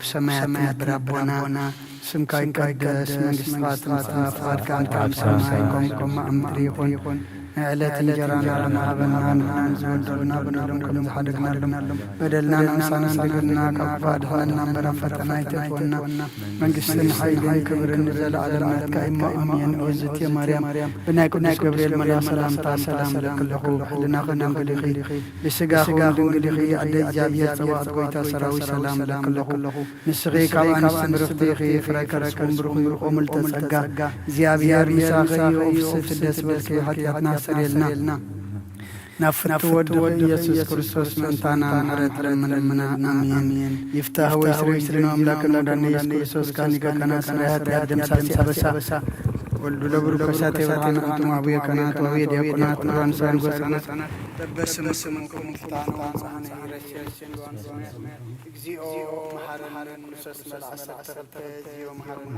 ሰማያት ትነብር ኣቦና፣ ስምካ ይቀደስ፣ መንግስትኻ ትምጻእ፣ ፍቓድካ ከም ኣብ ሰማይ ከምኡ ከም ኣብ ምድሪ ይኹን። ናይ ዕለት እንጀራና ሎሚ ሃበና፣ ንሕና ንዝበደሉና በደልና ከም ዝሓደግናሎም፣ በደልና ንሕና ንሳና ንበደልና፣ ካብ ክፉእ ኣድሕነና እምበር ኣብ ፈተና ኣይተእትወና። መንግስትን ሓይልን ክብርን ንዘለኣለም ናትካ እዩ እሞ፣ ኣሜን። ኦ እግዝእትየ ማርያም፣ ብናይ ቅዱስ ገብርኤል መልኣኽ ሰላምታ ሰላም እብለኪ ኣለኹ። ብሕልናኺ ድንግል ኢኺ፣ ብስጋኺ እውን ድንግል ኢኺ። ኣደ እግዚኣብሔር፣ ጸባኦት ጐይታ ሰራዊት ሰላም እብለኪ ኣለኹ። ንስኺ ካብ ኣንስቲ ብርኽቲ ኢኺ፣ ፍረ ከርስኪ እውን ብሩኽ እዩ። ኦ ምልዕተ ጸጋ፣ እግዚኣብሔር ምሳኺ እዩ። ኦ ፍስሕቲ ደስ በልኪ፣ ሓጢኣትና ኣስተሰርየልና፣ ናብ ፍትው ወድኺ ኢየሱስ ክርስቶስ ምእንታና ምሕረት ለምንልና። ኣሜን። ይፍታህ ወይ ስረይ ዝድኖ ኣምላክን መድኃኒነ ኢየሱስ ክርስቶስ፣ ካኒ ገቀና ስራይ ኃጢአት ደምሳሲ ኣበሳ፣ ወልዱ ለብሩ ከሳቴ ብርሃን፣ ኣንቱም አቡየ ካህናት ወአቡየ ዲያቆናት፣ ዑራን ሳይን ጎሳናት፣ በበስምኩም ፍታኑ ወንጽሐነ ኢረሴን ዮሐንስ እግዚኦ መሐረነ ክርስቶስ። መልኣሰ ተኸልተ። እግዚኦ መሐረነ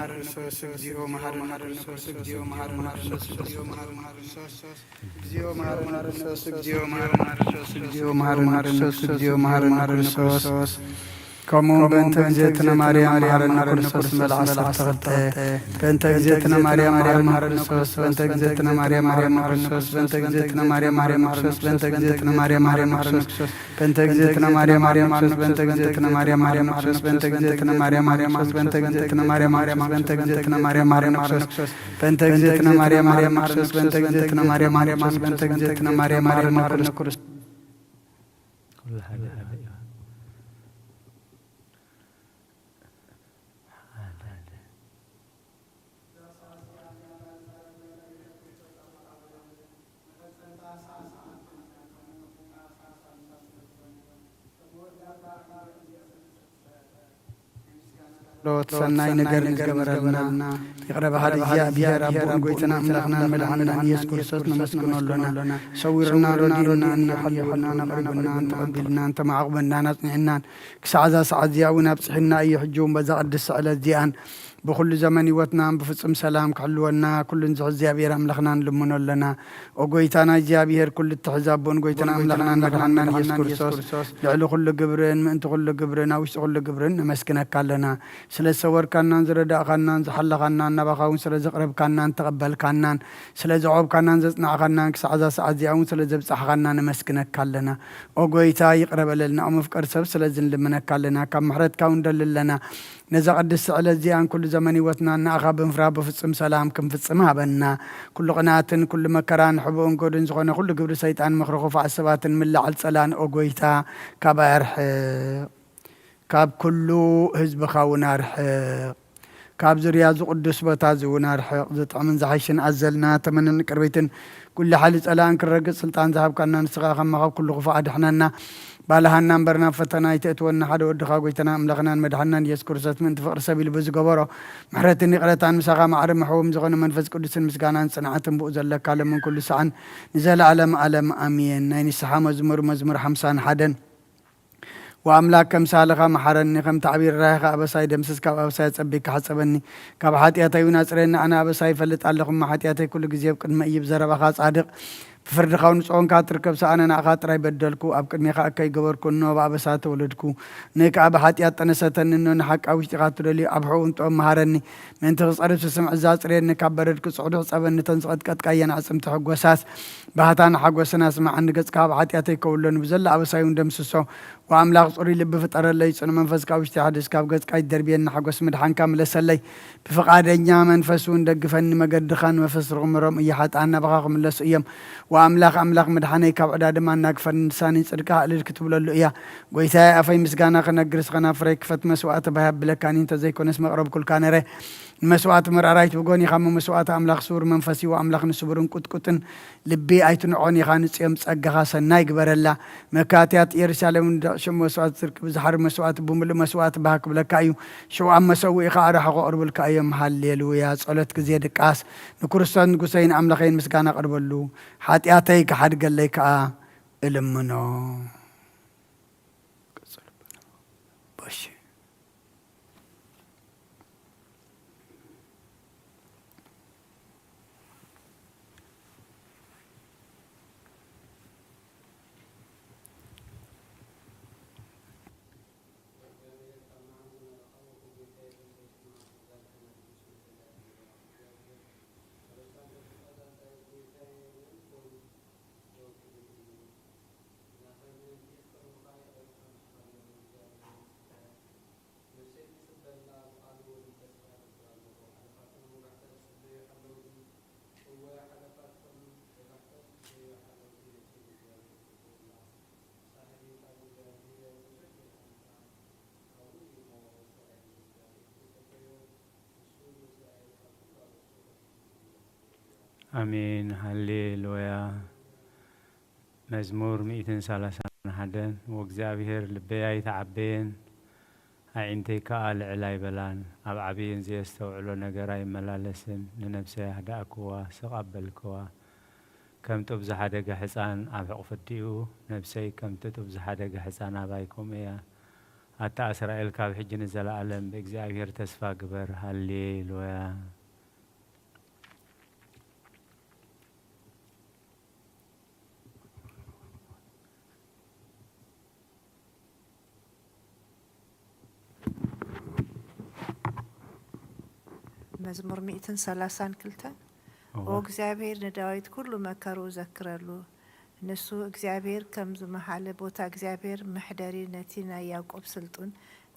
ክርስቶስ፣ እግዚኦ መሐረነ ክርስቶስ፣ እግዚኦ መሐረነ ክርስቶስ፣ እግዚኦ መሐረነ ክርስቶስ፣ እግዚኦ መሐረነ ክርስቶስ፣ እግዚኦ መሐረነ ክርስቶስ፣ እግዚኦ መሐረነ ክርስቶስ፣ እግዚኦ መሐረነ ክርስቶስ፣ እግዚኦ መሐረነ ክርስቶስ፣ እግዚኦ መሐረነ ክርስቶስ፣ እግዚኦ መሐረነ ክርስቶስ። ከምኡ በእንተ እግዝእትነ ማርያም መሐረነ ክርስቶስ። መልኣሰ ተኸልተ። በእንተ እግዝእትነ ማርያም መሐረነ ክርስቶስ፣ በእንተ እግዝእትነ ማርያም መሐረነ ክርስቶስ፣ በእንተ እግዝእትነ ማርያም መሐረነ ክርስቶስ፣ በእንተ እግዝእትነ ማርያም መሐረነ ክርስቶስ፣ በእንተ እግዝእትነ ማርያም መሐረነ ክርስቶስ፣ በእንተ እግዝእትነ ማርያም መሐረነ ክርስቶስ፣ በእንተ እግዝእትነ ማርያም መሐረነ ክርስቶስ፣ በእንተ እግዝእትነ ማርያም መሐረነ ክርስቶስ፣ በእንተ እግዝእትነ ማርያም መሐረነ ክርስቶስ፣ በእንተ እግዝእትነ ማርያም መሐረነ ክርስቶስ፣ በእንተ እግዝእትነ ማርያም መሐረነ ክርስቶስ። ኩሉ ሓደ ሓደ እዩ። ሓደ ሓደ። ሎት ሰናይ ነገር ንዝገበረልና ይቕረ በሃሊ እግዚኣብሔር ኣቦን ጐይታና ኣምላኽናን መድሓንናን ኢየሱስ ክርስቶስ ነመስግኖ ኣሎና። ሰዊሩና፣ ረዲኡና፣ ሓልዩና፣ ኣቕሪቡና፣ እንተቐቢልናን ተማዕቑበናን ኣጽኒዕናን ክሳዕ እዛ ሰዓት እዚኣ እውን ኣብጺሑና እዩ። ሕጂ እውን በዛ ቅድስቲ ዕለት እዚኣን ብኹሉ ዘመን ህይወትናን ብፍጹም ሰላም ክሕልወና ኩሉን ዝሕዝ እግዚኣብሔር ኣምላኽና ንልምኖ ኣሎና። ኦ ጐይታና እግዚኣብሔር፣ ኩሉ እትሕዝ ኣቦን ጐይታና ኣምላኽናን መድሓንናን ኢየሱስ ክርስቶስ፣ ልዕሊ ኩሉ ግብርን ምእንቲ ኩሉ ግብርን ኣብ ውሽጢ ኩሉ ግብርን ነመስግነካ ኣለና። ስለ ዝሰወርካናን ዝረዳእካናን ዝሓለኻናን፣ ናባኻ እውን ስለ ዘቕረብካናን ተቐበልካናን፣ ስለ ዘዕቆብካናን ዘጽናዕካናን፣ ክሳዕ እዛ ሰዓት እዚኣ እውን ስለ ዘብጻሕኻና ነመስግነካ ኣለና። ኦ ጐይታ፣ ይቕረ በለልና። ኦ መፍቀሪ ሰብ፣ ስለዚ ንልምነካ ኣለና። ካብ ምሕረትካ እውን ንደሊ ኣለና። ነዛ ቅድስቲ ዕለት እዚኣን ኩሉ ዘመን ህይወትናን ንኣኻ ብምፍራህ ብፍጹም ሰላም ክንፍጽም ሃበና። ኩሉ ቅንኣትን ኩሉ መከራን ሕቡእን ጎድን ዝኾነ ኩሉ ግብሪ ሰይጣን ምኽሪ ክፉኣት ሰባትን ምልዓል ጸላእን ኦ ጐይታ ካባይ ኣርሕቕ። ካብ ኩሉ ህዝብኻ እውን ኣርሕቕ። ካብ ዙርያ እዚ ቅዱስ ቦታ እዚ እውን ኣርሕቕ። ዝጥዕምን ዝሓይሽን ኣዘልና ተመንን ቅርቢትን ኩሉ ሓይሊ ጸላእን ክረግጽ ስልጣን ዝሃብካና ንስኻ ከማኻ ካብ ኩሉ ክፉእ ኣድሕነና። ባልሃና እምበር ናብ ፈተና ኣይተእትወና። ሓደ ወድኻ ጐይታና ኣምላኽናን መድሓንናን ኢየሱስ ክርስቶስ ምእንቲ ፍቕሪ ሰብ ኢሉ ብዝገበሮ ምሕረትን ይቕረታን ምሳኻ ማዕረ መሕውም ዝኾነ መንፈስ ቅዱስን ምስጋናን ጽንዓትን ብኡ ዘለካ ሎምን ኩሉ ሰዓን ንዘለኣለም ኣለም ኣሜን። ናይ ንስሓ መዝሙር፣ መዝሙር ሓምሳን ሓደን። ወኣምላክ ከም ሳልኻ መሓረኒ፣ ከም ታዕቢር ራይኻ ኣበሳይ ደምስስ፣ ካብ ኣበሳይ ኣጸቢካ ሓጸበኒ፣ ካብ ሓጢኣተይ እውን ኣጽርየኒ። ኣነ ኣበሳይ ይፈልጥ ኣለኹ እሞ፣ ሓጢኣተይ ኩሉ ግዜ ኣብ ቅድመይ እዩ። ብዘረባኻ ጻድቕ፣ ብፍርድኻ እውን ጽዮን ትርከብ። ኣነ ንኣኻ ጥራይ በደልኩ፣ ኣብ ቅድሜኻ እከይ ገበርኩ፣ እንሆ ብኣበሳ ተወለድኩ። ንእኢ ከኣ ብሓጢኣት ጠነሰተኒ፣ እንሆ ንሓቂ ኣብ ውሽጢኻ ትደልዩ፣ ኣብ ሕቡእ ጥበብ መሃረኒ። ምእንቲ ክጸርብ ስስምዕ እዛ ኣጽርየኒ፣ ካብ በረድ ክጽዕዱ ሕጸበኒ። እተን ዝቐጥቀጥካየን ኣዕጽምቲ ሕጎሳስ፣ ባህታን ሓጎስን ኣስምዓኒ። ገጽካ ካብ ሓጢኣተይ ከውሎኒ፣ ብዘሎ ኣበሳይ እውን ደምስሶ። ወኣምላኽ ጽሩይ ልቢ ፍጠረለይ፣ ጽኑዕ መንፈስ ካብ ውሽጢ ሓድስ። ካብ ገጽካ ኣይትደርብየኒ፣ ሓጎስ ምድሓንካ ምለሰለይ። ብፍቓደኛ መንፈስ እውን ደግፈኒ፣ መገድኻ ንመፈስርኹ ምሮም እየ፣ ሓጥኣን ናባኻ ክምለሱ እዮም። ወኣምላኽ ኣምላኽ ምድሓነይ ካብ ዕዳ ድማ ኣናግፈኒ፣ ልሳነይ ጽድቅኻ እልል ክትብለሉ እያ። ጐይታየ ኣፈይ ምስጋና ክነግርስ፣ ከናፍረይ ክፈት መስዋእቲ ባህ ኣብለካኒ፣ እንተዘይኮነስ መቕረብኩልካ ነረ። ንመስዋእቲ መርኣራይት ብጎኒ ካብ መስዋእቲ ኣምላኽ ስቡር መንፈስ እዩ። ኣምላኽ ንስቡርን ቁጥቁጥን ልቢ ኣይትንዖን ኢኻ፣ ንጽዮን ጸጋኻ ሰናይ ግበረላ። መካትያት የሩሳሌም ንደቕ ሽም መስዋእቲ ትርክብ፣ ዝሓርድ መስዋእቲ ብምሉእ መስዋእቲ ባህ ክብለካ እዩ። ሽዑ ኣብ መሰውኢኻ ኣርሑ ከቕርቡልካ እዮም። ሃሌሉያ። ጸሎት ግዜ ድቃስ። ንክርስቶስ ንጉሰይን ኣምላኸይን ምስጋና ኣቕርበሉ፣ ሓጢኣተይ ክሓድገለይ ከኣ እልምኖ። ቀጽሉ። ቦሽ። ኣሜን። ሃሌሉያ። መዝሙር ሚእትን ሰላሳን ሓደን። ወእግዚኣብሔር ልበይ ኣይተዓበየን፣ ኣዒንተይ ከኣ ልዕል ኣይበላን። ኣብ ዓብይን ዘየስተውዕሎ ነገር ኣይመላለስን። ንነብሰይ ኣህዳእክዋ፣ ስቕ ኣበልክዋ። ከም ጡብ ዝሓደገ ሕፃን ኣብ ሕቑፊ ኣዲኡ፣ ነብሰይ ከምቲ ጡብ ዝሓደገ ሕፃን ኣባይ ከምኡ እያ። ኣታ እስራኤል፣ ካብ ሕጂ ንዘለኣለም ብእግዚኣብሔር ተስፋ ግበር። ሃሌሉያ። መዝሙር ሚእትን ሰላሳን ክልተን። እወ። ኦ እግዚኣብሔር ንዳዊት ኩሉ መከሩ ዘክረሉ። ንሱ እግዚኣብሔር ከም ዝመሓለ፣ ቦታ እግዚኣብሔር መሕደሪ ነቲ ናይ ያዕቆብ ስልጡን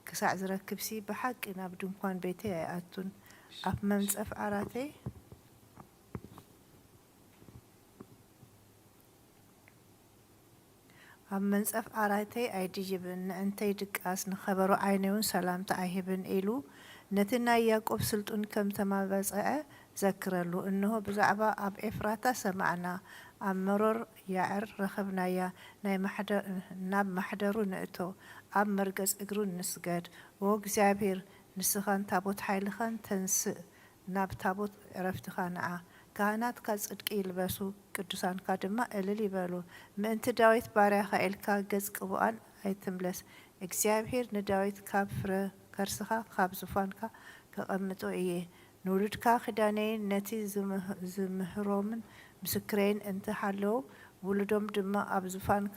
ክሳዕ ዝረክብሲ፣ ብሓቂ ናብ ድንኳን ቤተይ ኣይኣቱን። ኣብ መንጸፍ ዓራተይ ኣብ መንጸፍ ዓራተይ ኣይድይብን፣ ንእንተይ ድቃስ፣ ንኸበሮ ዓይነይውን ሰላምታ ኣይህብን ኢሉ፣ ነቲ ናይ ያዕቆብ ስልጡን ከም ተማበጽዐ ዘክረሉ። እንሆ፣ ብዛዕባ ኣብ ኤፍራታ ሰማዕና፣ ኣብ መሮር ያዕር ረኸብናያ። ናይ ማሕደ-፣ ናብ ማሕደሩ ንእቶ፣ ኣብ መርገጽ እግሩ ንስገድ። ዎ እግዚኣብሔር፣ ንስኻን ታቦት ሓይልኻን ተንስእ፣ ናብ ታቦት ዕረፍትኻ ንዓ። ካህናትካ ጽድቂ ይልበሱ፣ ቅዱሳንካ ድማ እልል ይበሉ። ምእንቲ ዳዊት ባርያኻ ኢልካ ገጽ ቅቡኣን ኣይትምለስ። እግዚኣብሔር ንዳዊት ካብ ፍረ ከርስኻ፣ ካብ ዙፋንካ ከቐምጦ እየ። ንውሉድካ ኪዳነይን ነቲ ዝምህ-፣ ዝምህሮምን ምስክረይን እንተ ሃለዉ፣ ውሉዶም ድማ ኣብ ዙፋንካ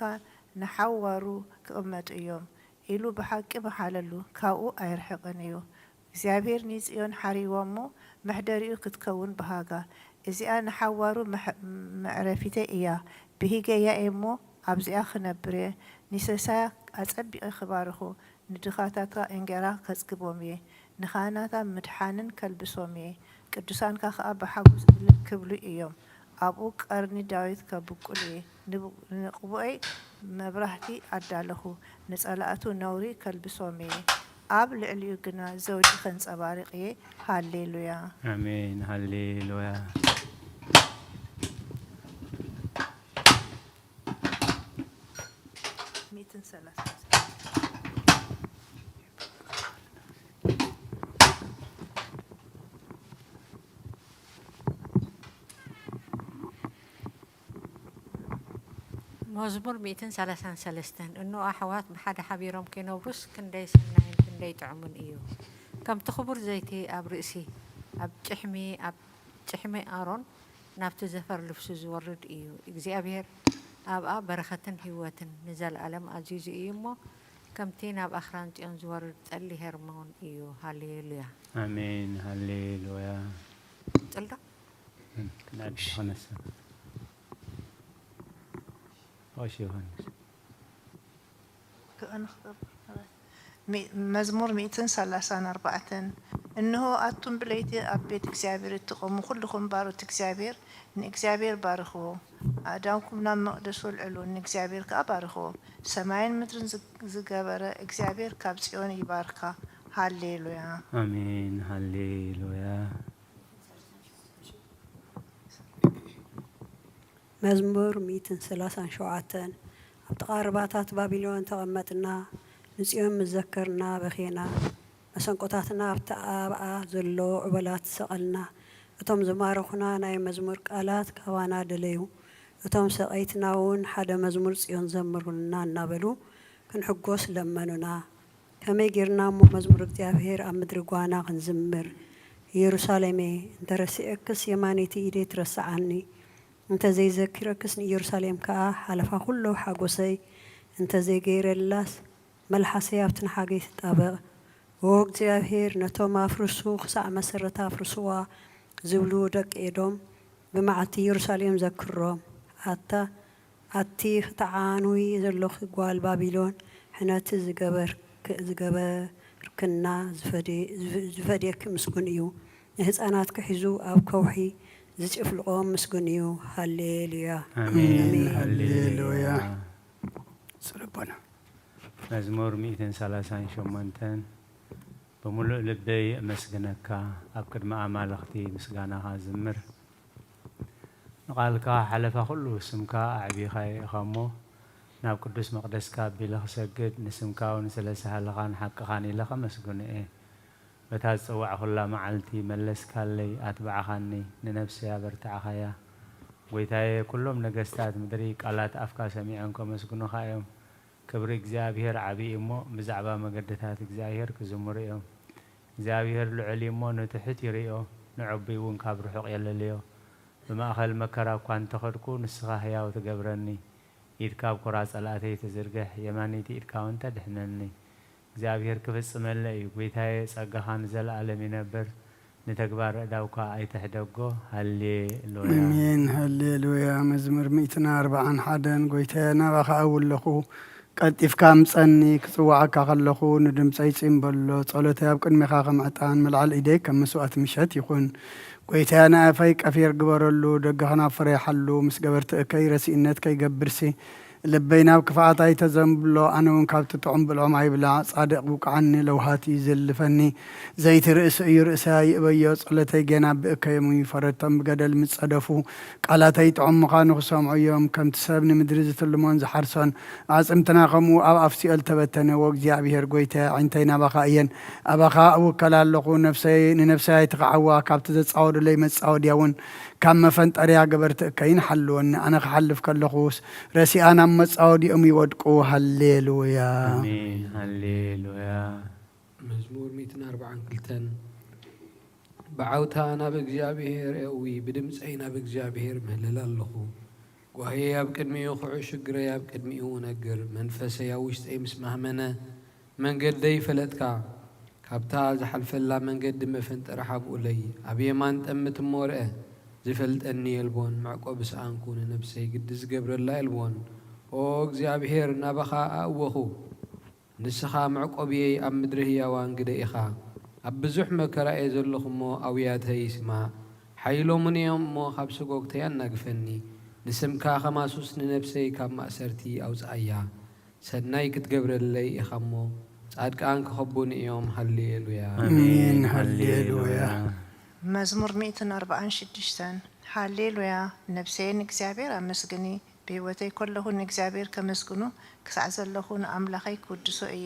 ንሓዋሩ ክቕመጡ እዮም ኢሉ ብሓቂ መሓለሉ፣ ካብኡ ኣይርሕቕን እዩ። እግዚኣብሔር ንጽዮን ሓርይዋ እሞ፣ መሕደሪኡ ክትከውን በሃጋ። እዚኣ ንሓዋሩ መሕ-፣ መዕረፊተይ እያ፣ ብሂገያ እየ እሞ ኣብዚኣ ክነብር እየ። ንሰሳያ ኣጸቢቐ ክባርኹ፣ ንድኻታትካ እንጌራ ከጽግቦም እየ። ንኻህናታ ምድሓንን ከልብሶም እየ። ቅዱሳንካ ኸኣ ብሓጎስ እልል ክብሉ እዮም። ኣብኡ ቀርኒ ዳዊት ከብቁል እየ። ንብ-፣ ንቕቡኤይ መብራህቲ ኣዳለኹ፣ ንጸላእቱ ነውሪ ከልብሶም እየ። ኣብ ልዕሊኡ ግና ዘውዲ ከንጸባርቕ እየ። ሃሌሉያ። ኣሜን። ሃሌሉያ። ሚእትን ሰላሳ። መዝሙር ሚእትን ሰላሳን ሰለስተን። እንሆ፣ ኣሕዋት ብሓደ ሓቢሮም ኪነብሩስ፣ ክንደይ ሰናይን ክንደይ ጥዑምን እዩ። ከምቲ ክቡር ዘይቲ ኣብ ርእሲ፣ ኣብ ጭሕሚ፣ ኣብ ጭሕሚ ኣሮን ናብቲ ዘፈር ልብሱ ዝወርድ እዩ። እግዚኣብሔር ኣብኣ በረኸትን ህይወትን ንዘለኣለም ኣዚዙ እዩ እሞ፣ ከምቲ ናብ ኣኽራን ጽዮን ዝወርድ ጠሊ ሄርሞን እዩ። ሃሌሉያ። ኣሜን። ሃሌሉያ። ጥልዶ? ናዲ ዮሃንስ። ኦሽ ዮሃንስ። ክቕንኽብ። ሚ-፣ መዝሙር ሚእትን ሰላሳን ኣርባዕተን። እንሆ፣ ኣቱም ብለይቲ ኣብ ቤት እግዚኣብሔር እትቖሙ ኩልኹም ባሮት እግዚኣብሔር፣ ንእግዚኣብሔር ባርኽዎ። ኣእዳውኩም ናብ መቕደሱ ኣልዕሉ፣ ንእግዚኣብሔር ከኣ ባርኽዎ። ሰማይን ምድርን ዝ-፣ ዝገበረ እግዚኣብሔር ካብ ጽዮን ይባርካ። ሃሌሉያ። ኣሜን። ሃሌሉያ። መዝሙር ሚእትን ሰላሳን ሸውዓተን። ኣብ ጥቓ ርባታት ባቢሎን ተቐመጥና፣ ንጽዮን ምስ ዘከርና በኼና። መሰንቆታትና ኣብቲ ኣብኣ ዘሎ ዑበላት ሰቐልና። እቶም ዝማረኹና ናይ መዝሙር ቃላት ካባና ደለዩ። እቶም ሰቐይትና እውን ሓደ መዝሙር ጽዮን ዘምሩልና እናበሉ ክንሕጎስ ለመኑና። ከመይ ጌርና እሞ መዝሙር እግዚኣብሔር ኣብ ምድሪ ጓና ክንዝምር? ኢየሩሳሌመይ፣ እንተ ረሲዐክስ የማነይቲ ኢደይ ትረስዓኒ። እንተ ዘይዘኪረክስ ንኢየሩሳሌም ከኣ ሓለፋ ኩሎ ሓጎሰይ፣ እንተ ዘይገይረላስ መልሓሰይ ኣብቲ ንሓገይ ትጣበቕ። ኦ እግዚኣብሔር፣ ነቶም ኣፍርሱ ክሳዕ መሰረታ ኣፍርስዋ ዝብሉ ደቂ ኤዶም ብመዓልቲ ኢየሩሳሌም ዘክሮም። ኣታ ኣቲ ክትዓንዊ ዘለኺ ጓል ባቢሎን፣ ሕነቲ ዝገበርክ-፣ ዝገበርክና ዝፈደ-፣ ዝፈ-፣ ዝፈድየኪ ምስጉን እዩ። ንህፃናትኪ ሒዙ ኣብ ከውሒ ዝጭፍልቖም ምስጉን እዩ። ሃሌሉያ። ኣሜን። ኣሜን። ሃሌሉያ። ስለ ኣቦና። መዝሙር ሚእትን ሰላሳን ሸሞንተን። ብምሉእ ልበይ እመስግነካ፣ ኣብ ቅድሚ ኣማልኽቲ ምስጋናኻ ዝምር። ንቓልካ ሓለፋ ኩሉ ስምካ ኣዕቢኻዮ ኢኻ እሞ፣ ናብ ቅዱስ መቕደስካ ኣቢለ ክሰግድ፣ ንስምካ እውን ስለ ሳህልኻን ሓቅኻን ኢለ ከመስግኖ እየ። በታ ዝጸዋዕኹላ መዓልቲ መለስካለይ፣ ኣትባዕኻኒ፣ ንነፍሰይ ኣበርታዕኻያ። ጐይታየ፣ ኩሎም ነገስታት ምድሪ ቃላት ኣፍካ ሰሚዖም ከመስግኑኻ እዮም። ክብሪ እግዚኣብሔር ዓቢ እዩ እሞ፣ ብዛዕባ መገድታት እግዚኣብሔር ክዝምሩ እዮም። እግዚኣብሔር ልዑል እዩ እሞ፣ ንትሑት ይርእዮ፣ ንዕቡይ እውን ካብ ርሑቕ የለልዮ። ብማእከል መከራ እኳ እንተኸድኩ፣ ንስኻ ህያው ትገብረኒ። ኢድካ ኣብ ኵራ ጸላእተይ ትዝርግሕ፣ የማነይቲ ኢድካ እውን ተድሕነኒ። እግዚኣብሔር ክፍጽመለይ እዩ። ጐይታየ፣ ጸጋኻ ንዘለኣለም ይነብር። ንተግባር ኣእዳውካ ኣይትሕደጎ። ሃሌሉያ። ኣሜን። ሃሌሉያ። መዝሙር ሚእትን ኣርባዓን ሓደን። ጐይታየ፣ ናባኻ እውለኹ፣ ቀልጢፍካ ኣምጸኒ። ክጽውዓካ ከለኹ፣ ንድምጸይ ጺን በሎ። ጸሎተይ ኣብ ቅድሜኻ ከም ዕጣን፣ መልዓል ኢደይ ከም መስዋእቲ ምሸት ይኹን። ጐይታየ፣ ንኣፈይ ቀፊር ግበረሉ፣ ደገ ከናፍረይ ሓሉ። ምስ ገበርቲ እከይ ረሲእነት ከይገብርሲ፣ ልበይ ናብ ክፍኣት ኣይተዘንብሎ። ኣነ እውን ካብቲ ጥዑም ብልዖም ኣይብላዕ፣ ጻድቕ ውቃዓኒ፣ ለውሃት ይዝልፈኒ። ዘይቲ ርእሲ እዩ፣ ርእሰይ ኣይእበዮ። ጸሎተይ ጌና ብእከዮም እዩ፣ ፈረድቶም ብገደል ምስ ጸደፉ። ቃላተይ ጥዑም ምዃኑ ክሰምዑ እዮም፣ ከምቲ ሰብ ንምድሪ ዝትልሞን ዝሓርሶን። ኣዕጽምትና ከምኡ ኣብ ኣፍ ሲኦል ተበተነ። ወእግዚኣብሔር ጐይታየ፣ ኣዒንተይ ናባኻ እየን፣ ኣባኻ እውከል ኣለኹ። ነፍሰይ፣ ንነፍሰይ ኣይትኽዓዋ፣ ካብቲ ዘጻወዱለይ መጻወድያ እውን፣ ካብ መፈንጠርያ ገበርቲ እከይን ሓልወኒ። ኣነ ክሓልፍ ከለኹስ፣ ረሲኣን ኣብ መጻወድኦም ይወድቁ። ሃሌሉያ። ኣሜን። ሃሌሉያ። መዝሙር ሚእትን ኣርባዓን ክልተን። ብዓውታ ናብ እግዚኣብሔር እእዊ፣ ብድምፀይ ናብ እግዚኣብሔር ምህልል ኣለኹ። ጓህየይ ኣብ ቅድሚኡ ክዑ፣ ሽግረይ ኣብ ቅድሚኡ እነግር። መንፈሰይ ኣብ ውሽጠይ ምስ ማህመነ፣ መንገደይ ፈለጥካ። ካብታ ዝሓልፈላ መንገዲ መፈንጠሪ ሓብኡለይ። ኣብ የማን ጠምት እሞ ርአ፣ ዝፈልጠኒ የልቦን። መዕቆቢ ሰኣንኩ፣ ንነብሰይ ግዲ ዝገብረላ የልቦን። ኦ እግዚኣብሔር፣ ናባኻ ኣእወኹ። ንስኻ መዕቆብየይ ኣብ ምድሪ ህያዋን ግደ ኢኻ። ኣብ ብዙሕ መከራ እየ ዘለኹ እሞ ኣውያተይ ስማዕ። ሓይሎምን እዮም እሞ ካብ ሰጎግተይ ኣናግፈኒ። ንስምካ ከማሱስ ንነብሰይ ካብ ማእሰርቲ ኣውጽኣያ። ሰናይ ክትገብረለይ ኢኻ እሞ ጻድቃን ክኸቡኒ እዮም። ሃሌሉያ። ኣሜን። ኣሜን። ሃሌሉያ። ሃሌሉያ። መዝሙር ሚእትን ኣርባዓን ሽዱሽተን። ሃሌሉያ። ነብሰየ ንእግዚኣብሔር ኣመስግኒ። ብህይወተይ ከለኹ ንእግዚኣብሔር ከመስግኖ፣ ክሳዕ ዘለኹ ንኣምላኸይ ክውድሶ እየ።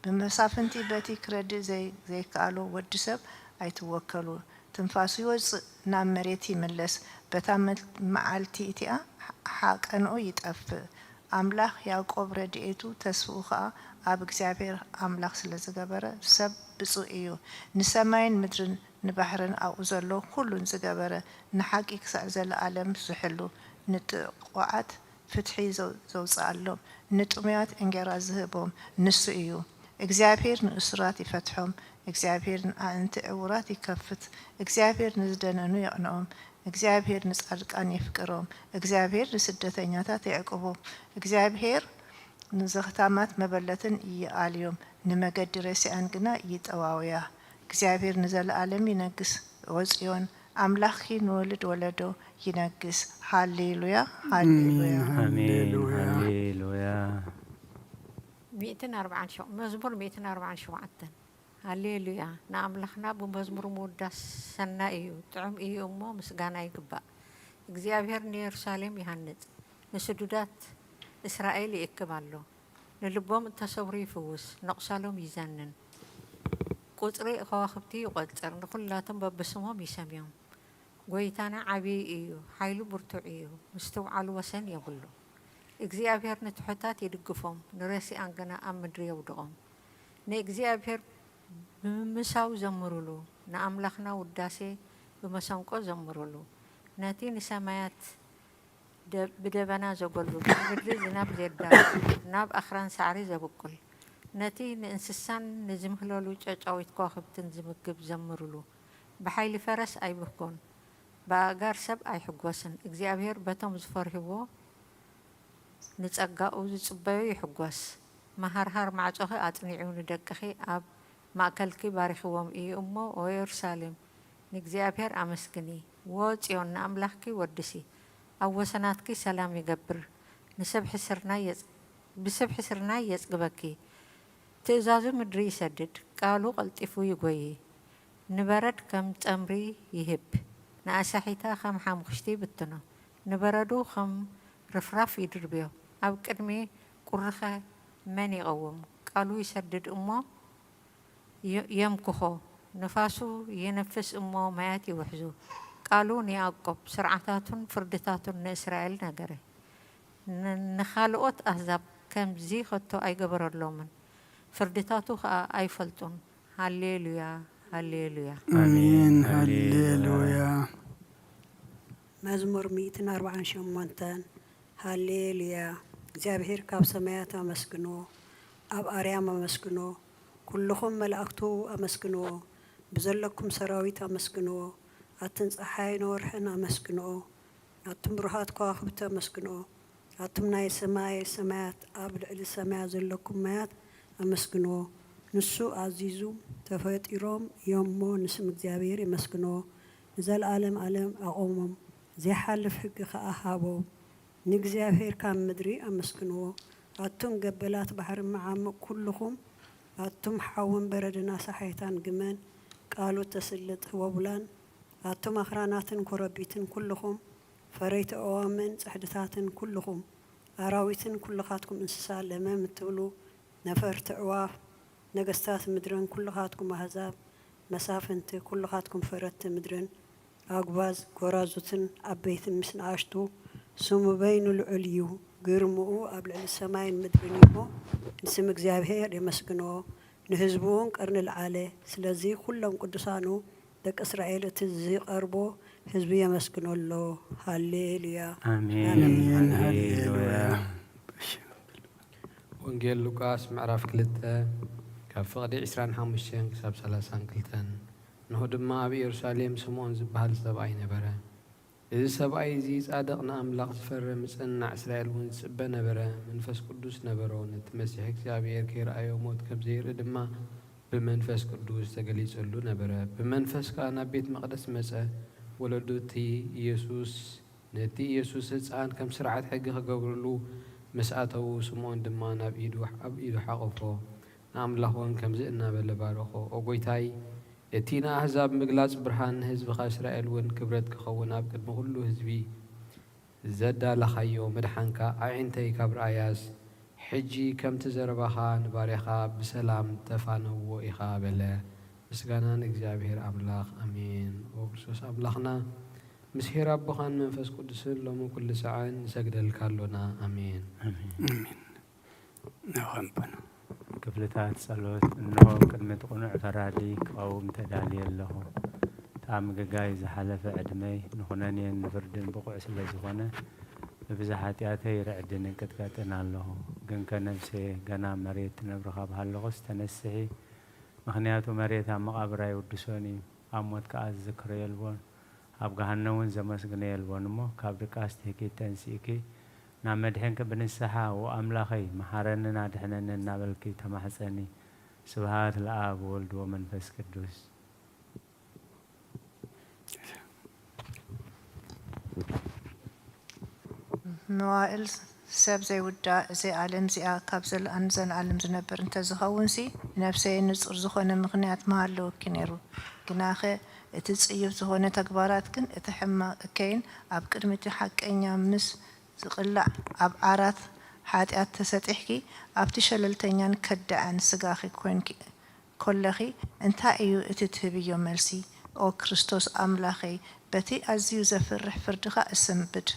ብመሳፍንቲ በቲ ክረድእ ዘይ-፣ ዘይከኣሎ ወዲ ሰብ ኣይትወከሉ። ትንፋሱ ይወጽእ፣ ናብ መሬት ይምለስ። በታ መል-፣ መዓልቲ እቲኣ ሓ-፣ ሓቀንኡ ይጠፍእ። ኣምላኽ ያዕቆብ ረድኤቱ ተስፍኡ ኸኣ ኣብ እግዚኣብሔር ኣምላኽ ስለ ዝገበረ፣ ሰብ ብጹእ እዩ። ንሰማይን ምድርን ንባሕርን ኣብኡ ዘሎ ኩሉን ዝገበረ፣ ንሓቂ ክሳዕ ዘለኣለም ዝሕሉ፣ ንጥቑዓት ፍትሒ ዘው-፣ ዘውጽኣሎም፣ ንጥሙያት እንጌራ ዝህቦም ንሱ እዩ። እግዚኣብሔር ንእሱራት ይፈትሖም፣ እግዚኣብሔር ንኣዕንቲ ዕዉራት ይከፍት፣ እግዚኣብሔር ንዝደነኑ የቕንኦም፣ እግዚኣብሔር ንጻድቃን የፍቅሮም፣ እግዚኣብሔር ንስደተኛታት የዕቁቦም፣ እግዚኣብሔር ንዘኽታማት መበለትን ይኣልዮም፣ ንመገዲ ረሲኣን ግና ይጠዋውያ። እግዚኣብሔር ንዘለኣለም ይነግስ። ኦ ጽዮን፣ ኣምላኽኪ ንወልድ ወለዶ ይነግስ። ሃሌሉያ፣ ሃሌሉያ። ኣሜን። ኣሜን። ሃሌሉያ። ሃሌሉያ። ሚእትን ኣርባዓን ሸው-፣ መዝሙር ሚእትን ኣርባዓን ሸውዓተን። ሃሌሉያ። ንኣምላኽና ብመዝሙር ምውዳስ ሰናይ እዩ፣ ጥዑም እዩ እሞ ምስጋና ይግባእ። እግዚኣብሔር ንየሩሳሌም ይሃንጽ፣ ንስዱዳት እስራኤል ይእክብ ኣሎ። ንልቦም እተሰብሩ ይፍውስ፣ ነቑሳሎም ይዘንን። ቁጽሪ ከዋኽብቲ ይቖጽር፣ ንኹላቶም በብስሞም ይሰምዮም። ጐይታና ዓብዪ እዩ፣ ሓይሉ ብርቱዕ እዩ፣ ምስትውዓሉ ወሰን የብሉን። እግዚኣብሔር ንትሑታት ይድግፎም፣ ንረሲኣን ግና ኣብ ምድሪ የውድቖም። ንእግዚኣብሔር ብምምሳው ዘምሩሉ፣ ንኣምላኽና ውዳሴ ብመሰንቆ ዘምሩሉ። ነቲ ንሰማያት ደ-፣ ብደበና ዘጎልብብ፣ ንምድሪ ዝናብ ዜዳርግ፣ ናብ ኣኽራን ሳዕሪ ዘብቁል፣ ነቲ ንእንስሳን ንዝምህለሉ ጨጫዊት ከዋኽብትን ዝምግብ ዘምሩሉ። ብሓይሊ ፈረስ ኣይብህጎን፣ ብኣእጋር ሰብ ኣይሕጎስን። እግዚኣብሔር በቶም ዝፈርህዎ ንጸጋኡ ዝጽበዩ ይሕጎስ። መሃርሃር ማዕጾኺ ኣጽኒዑ፣ ንደቅኺ ኣብ ማእከልኪ ባሪኽዎም እዩ እሞ፣ ኦ የሩሳሌም፣ ንእግዚኣብሔር ኣመስግኒ። ዎ ጽዮን፣ ንኣምላኽኪ ወድሲ። ኣብ ወሰናትኪ ሰላም ይገብር፣ ንስብሒ ስርናይ የጽ-፣ ብስብሒ ስርናይ የጽግበኪ። ትእዛዙ ምድሪ ይሰድድ፣ ቃሉ ቀልጢፉ ይጎዪ። ንበረድ ከም ጸምሪ ይህብ፣ ንኣሳሒታ ከም ሓሙኽሽቲ ይብትኖ። ንበረዱ ከም ርፍራፍ ይድርብዮ። ኣብ ቅድሚ ቁሪኸ መን ይቐውም? ቃሉ ይሰድድ እሞ የ-፣ የምክኾ። ንፋሱ ይነፍስ እሞ ማያት ይውሕዙ። ቃሉ ንያዕቆብ፣ ስርዓታቱን ፍርድታቱን ንእስራኤል ነገረ። ን-፣ ንኻልኦት ኣህዛብ ከምዚ ከቶ ኣይገበረሎምን፣ ፍርድታቱ ኸኣ ኣይፈልጡን። ሃሌሉያ፣ ሃሌሉያ። ኣሜን፣ ኣሜን፣ ሃሌሉያ። ሃሌሉያ። መዝሙር ሚእትን ኣርባዓን ሸሞንተን። ሃሌሉያ። እግዚኣብሔር ካብ ሰማያት ኣመስግንዎ፣ ኣብ ኣርያም ኣመስግንዎ፣ ኩልኹም መላእክቱ ኣመስግንዎ፣ ብዘለኩም ሰራዊት ኣመስግንዎ፣ ኣትን ጸሓይን ወርሕን ኣመስግንዎ፣ ኣቱም ብሩሃት ከዋኽብቲ ኣመስግንዎ፣ ኣቱም ናይ ሰማይ ሰማያት፣ ኣብ ልዕሊ ሰማያት ዘለኩም ማያት ኣመስግንዎ። ንሱ ኣዚዙ፣ ተፈጢሮም እዮም እሞ ንስም እግዚኣብሔር የመስግንዎ፣ ንዘለዓለም ዓለም ኣቖሞም፣ ዘይሓልፍ ሕጊ ኸኣ ሃቦም። ንእግዚኣብሔር ካብ ምድሪ ኣመስግንዎ። ኣቱም ገበላት ባሕሪ መዓሙቕ ኩልኹም፣ ኣቱም ሓውን በረድን ኣሳሓይታን ግመን፣ ቃሉ ተስልጥ ህቦብላን፣ ኣቱም ኣኽራናትን ኮረቢትን ኩልኹም፣ ፈረይቲ ኣእዋምን ጽሕድታትን ኩልኹም፣ ኣራዊትን ኩልኻትኩም እንስሳ ለመም እትብሉ ነፈርቲ ኣዕዋፍ፣ ነገስታት ምድርን ኩልኻትኩም ኣህዛብ፣ መሳፍንቲ፣ ኩልኻትኩም ፈረድቲ ምድርን፣ ኣጉባዝ፣ ጎራዙትን ዓበይትን ምስ ንኣሽቱ፣ ስሙ በይኑ ልዑል እዩ፣ ግርምኡ ኣብ ልዕሊ ሰማይን ምድርን እዩ እሞ፣ ንስም እግዚኣብሔር የመስግንዎ፣ ንህዝቡ እውን ቀርኒ ለዓለ። ስለዚ ኩሎም ቅዱሳኑ ደቂ እስራኤል እቲ ዝቐርቦ ህዝቢ የመስግኖ ኣሎ። ሃሌሉያ። ኣሜን። ኣሜን። ሃሌሉያ። ሃሌሉያ። ወንጌል ሉቃስ ምዕራፍ ክልተ ካብ ፍቕዲ ዕስራን ሓሙሽተን ክሳብ ሰላሳን ክልተን። እንሆ ድማ ኣብ ኢየሩሳሌም ስምዖን ዝበሃል ሰብኣይ ነበረ። እዚ ሰብኣይ እዚ ጻድቕ፣ ንኣምላኽ ዝፈርህ፣ ምጽንናዕ እስራኤል እውን ዝጽበ ነበረ። መንፈስ ቅዱስ ነበሮ። ነቲ መሲሕ እግዚኣብሔር ከይረኣዮ ሞት ከም ዘይርኢ ድማ ብመንፈስ ቅዱስ ተገሊጸሉ ነበረ። ብመንፈስ ከኣ ናብ ቤት መቕደስ መጸ። ወለዱ እቲ ኢየሱስ፣ ነቲ ኢየሱስ ህጻን ከም ስርዓት ሕጊ ክገብርሉ ምስ ኣተዉ፣ ስምዖን ድማ ናብ ኢዱ፣ ኣብ ኢዱ ሓቖፎ፣ ንኣምላኽ እውን ከምዚ እናበለ ባረኾ፣ "ኦ ጐይታይ፣ እቲ ንኣህዛብ ምግላጽ ብርሃን፣ ንህዝብኻ እስራኤል እውን ክብረት ክኸውን ኣብ ቅድሚ ኩሉ ህዝቢ ዘዳለኻዮ ምድሓንካ ኣዒንተይ ካብ ረኣያስ፣ ሕጂ ከምቲ ዘረባኻ ንባርያኻ ብሰላም ተፋነዎ ኢኻ" በለ። ምስጋና ንእግዚኣብሔር ኣምላኽ፣ ኣሜን። ኦ ክርስቶስ ኣምላኽና፣ ምስ ኄር ኣቦኻን መንፈስ ቅዱስን ሎሚ ኩሉ ሰዓን ንሰግደልካ ኣሎና። ኣሜን። ኣሜን። ኣሜን። ንኸንብብ። ክፍልታት ጸሎት። እንሆ ቅድሚ እቲ ቅኑዕ ፈራዲ ክቐውም ተዳልየ ኣለኹ። እቲ ኣብ ምግጋይ ዝሓለፈ ዕድመይ ንኹነኔን ንፍርድን ብቑዕ ስለ ዝኾነ፣ ብብዝሒ ሓጢኣተይ ርዕድን እንቅጥቀጥን ኣለኹ። ግንከ ነፍሰየ ገና ኣብ መሬት ትነብሪ ካብ ሃለኹስ ተነስሒ፣ ምኽንያቱ መሬት ኣብ መቓብር ኣይውድሶን እዩ፣ ኣብ ሞት ከኣ ዝዝክሮ የልቦን፣ ኣብ ገሃነም እውን ዘመስግኖ የልቦን። እሞ ካብ ድቃስ ትህኪ ተንሲእኪ ናብ መድሕንኪ ብንስሓ፣ "ኦ ኣምላኸይ፣ መሓረንን ኣድሕነንን" እናበልኪ ተማሕጸኒ። ስብሃት ለኣብ ወወልድ ወመንፈስ ቅዱስ። መዋእል ሰብ ዘይውዳእ፣ እዚ ዓለም እዚኣ ካብ ዘለኣለም ንዘለኣለም ዝነብር እንተዝኸውንሲ፣ ንነፍሰይ ንጹር ዝኾነ ምኽንያት ምሃለወኪ ነይሩ። ግናኸ እቲ ጽዩፍ ዝኾነ ተግባራት ግን እቲ ሕማቕ እከይን ኣብ ቅድሚ እቲ ሓቀኛ ምስ ዝቕላዕ ኣብ ዓራት ሓጢኣት ተሰጢሕኪ፣ ኣብቲ ሸለልተኛን ከዳዕን ስጋኺ ኮይንኪ ኮለኺ፣ እንታይ እዩ እቲ ትህብዮ መልሲ? ኦ ክርስቶስ ኣምላኸይ፣ በቲ ኣዝዩ ዘፍርሕ ፍርድኻ እሰንብድ፣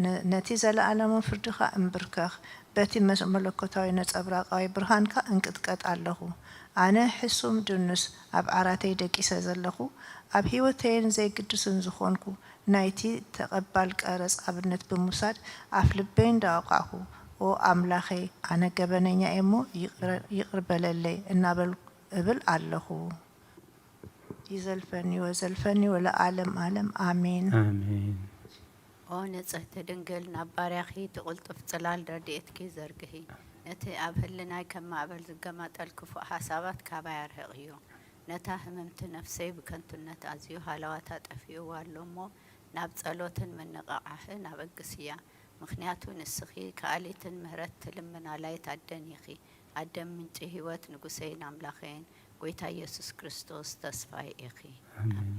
ነ-፣ ነቲ ዘለኣለማዊ ፍርድኻ እምብርከኽ፣ በቲ መስ-፣ መለኮታዊ ነጸብራቓዊ ብርሃንካ እንቅጥቀጥ ኣለኹ። ኣነ ሕሱም ድኑስ ኣብ ዓራተይ ደቂሰ ዘለኹ፣ ኣብ ህይወተይን ዘይግዱስን ዝኾንኩ፣ ናይቲ ተቐባል ቀረጽ ኣብነት ብምውሳድ ኣፍ ልበይ እንዳወቃዕኩ፣ ኦ ኣምላኸይ፣ ኣነ ገበነኛ እየ እሞ ይቕረ-፣ ይቕር በለለይ እናበልኩ እብል ኣለኹ። ይዘልፈኒ ወዘልፈኒ ወለዓለም ዓለም፣ ኣሜን። ኣሜን። ኦ ንጽህቲ ድንግል፣ ናብ ባርያኺ እቲ ቅልጡፍ ጽላል ረድኤትኪ ዘርግሒ። ነቲ ኣብ ህልናይ ከም ማዕበል ዝገማጠል ክፉእ ሓሳባት ካባይ ኣርሕቕዮ። ነታ ህምምቲ ነፍሰይ ብከንቱነት ኣዝዩ ሃለዋታ ጠፊእዋ ኣሎ እሞ፣ ናብ ጸሎትን ምንቕቓሕን ኣበግስያ። ምኽንያቱ ንስኺ ከኣሊትን ምህረት ትልምናላይት ኣደን ኢኺ። ኣደ ምንጪ ህይወት፣ ንጉሰይን ኣምላኸይን፣ ጐይታ ኢየሱስ ክርስቶስ ተስፋይ ኢኺ። ኣሜን። ኣሜን።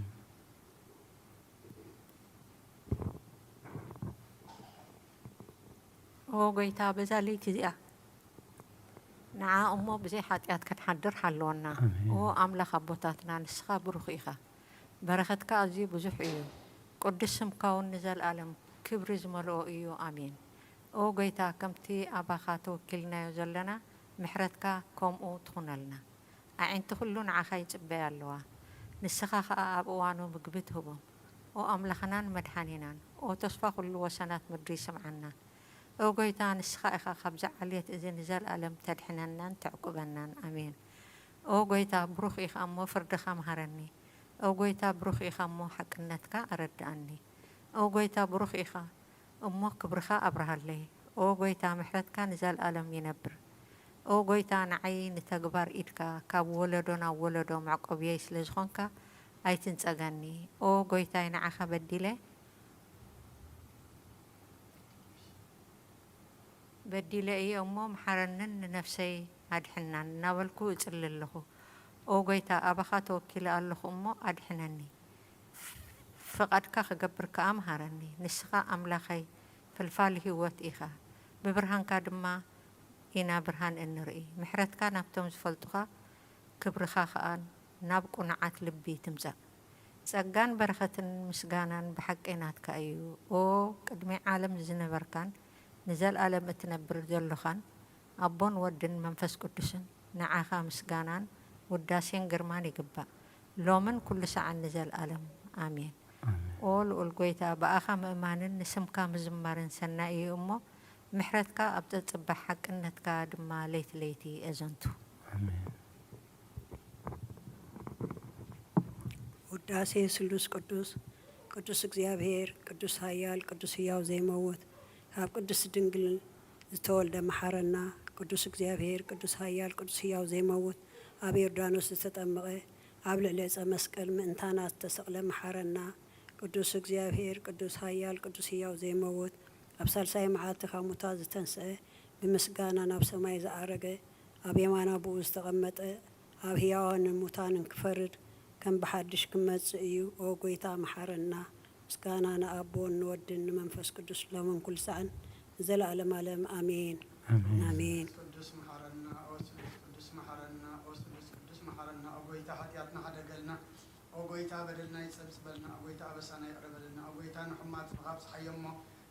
ኦ ጎይታ፣ በዛ ለይቲ እዚኣ ንዓ እሞ ብዘይ ሓጢኣት ክንሓድር ሓልወና። ኦ ኣምላኽ ኣቦታትና፣ ንስኻ ብሩኽ ኢኻ። በረኸትካ ኣዝዩ ብዙሕ እዩ። ቅዱስ ስምካ እውን ንዘለኣለም ክብሪ ዝመልኦ እዩ። ኣሜን። ኦ ጎይታ፣ ከምቲ ኣባኻ ተወኪልናዮ ዘለና፣ ምሕረትካ ከምኡ ትኹነልና። ኣዒንቲ ኩሉ ንዓኻ ይጽበያ ኣለዋ። ንስኻ ኸኣ ኣብ እዋኑ ምግቢ ትህቦም። ኦ ኣምላኽናን መድሓኒናን፣ ኦ ተስፋ ኩሉ ወሰናት ምድሪ ስምዓና። ኦ ጎይታ፣ ንስኻ ኢኻ ካብዚ ዓሌት እዚ ንዘለኣለም ተድሕነናን ተዕቁበናን። ኣሜን። ኦ ጎይታ፣ ብሩኽ ኢኻ እሞ ፍርድኻ ምሃረኒ። ኦ ጎይታ፣ ብሩኽ ኢኻ እሞ ሓቅነትካ ኣረድኣኒ። ኦ ጎይታ፣ ብሩኽ ኢኻ እሞ ክብርኻ ኣብርሃለይ። ኦ ጎይታ፣ ምሕረትካ ንዘለኣለም ይነብር። ኦ ጎይታ፣ ንዓይ ንተግባር ኢድካ ካብ ወለዶ ናብ ወለዶ መዕቆብየይ ስለ ዝኾንካ ኣይትንጸገኒ። ኦ ጎይታይ፣ ንዓኻ በዲለ በዲለ እየ እሞ፣ ምሓረንን ንነፍሰይ ኣድሕናን እናበልኩ እጽሊ ኣለኹ። ኦ ጎይታ፣ ኣባኻ ተወኪለ ኣለኹ እሞ ኣድሕነኒ። ፍቓድካ ክገብር ከኣ ምሃረኒ። ንስኻ ኣምላኸይ፣ ፍልፋል ህይወት ኢኻ። ብብርሃንካ ድማ ኢና ብርሃን እንርኢ። ምሕረትካ ናብቶም ዝፈልጡኻ፣ ክብርኻ ከኣ ናብ ቅኑዓት ልቢ ትምጻእ። ጸጋን በረኸትን ምስጋናን ብሓቂ ናትካ እዩ። ኦ ቅድሚ ዓለም ዝነበርካን ንዘለኣለም እትነብር ዘሎኻን፣ ኣቦን ወድን መንፈስ ቅዱስን፣ ንዓኻ ምስጋናን ውዳሴን ግርማን ይግባእ፣ ሎምን ኩሉ ሰዓን ንዘለኣለም። ኣሜን። ኣሜን። ኦ ልኡል ጐይታ፣ ብኣኻ ምእማንን ንስምካ ምዝማርን ሰናይ እዩ እሞ፣ ምሕረትካ ኣብ ጸጽባሕ ሓቅነትካ ድማ ለይቲ ለይቲ ኣዘንቱ። ኣሜን። ውዳሴ ስሉስ ቅዱስ። ቅዱስ እግዚኣብሔር፣ ቅዱስ ኃያል፣ ቅዱስ ሕያው ዘይመውት፣ ካብ ቅድስት ድንግል ዝተወልደ መሓረና። ቅዱስ እግዚኣብሔር፣ ቅዱስ ኃያል፣ ቅዱስ ሕያው ዘይመውት፣ ኣብ ዮርዳኖስ ዝተጠመቐ፣ ኣብ ልዕሊ ዕፀ መስቀል ምእንታና ዝተሰቕለ መሓረና። ቅዱስ እግዚኣብሔር፣ ቅዱስ ኃያል፣ ቅዱስ ሕያው ዘይመውት፣ ኣብ ሳልሳይ መዓልቲ ካብ ሙታት ዝተንስአ፣ ብምስጋና ናብ ሰማይ ዝዓረገ፣ ኣብ የማን ኣቦኡ ዝተቐመጠ፣ ኣብ ሕያዋንን ሙታንን ክፈርድ ከም ብሓድሽ ክመጽእ እዩ። ኦ ጐይታ፣ መሓረና። ምስጋና ንኣቦን ንወድን ንመንፈስ ቅዱስ ሎምን ኩሉ ሳዕን ንዘለኣለም ዓለም። ኣሜን። ኣሜን። ኣሜን። ቅዱስ መሓረና፣ ኦ ስሉስ ቅዱስ መሓረና፣ ኦ ስሉስ ቅዱስ መሓረና። ኦ ጐይታ፣ ሓጢኣትና ሓደገልና። ኦ ጐይታ፣ በደልና ይጸብጽበልና። ኦ ጐይታ፣ ኣበሳና ይቕረ በለልና። ኦ ጐይታ፣ ንሕሙማት ጽድቕኻ ኣብጽሓዮም እሞ፣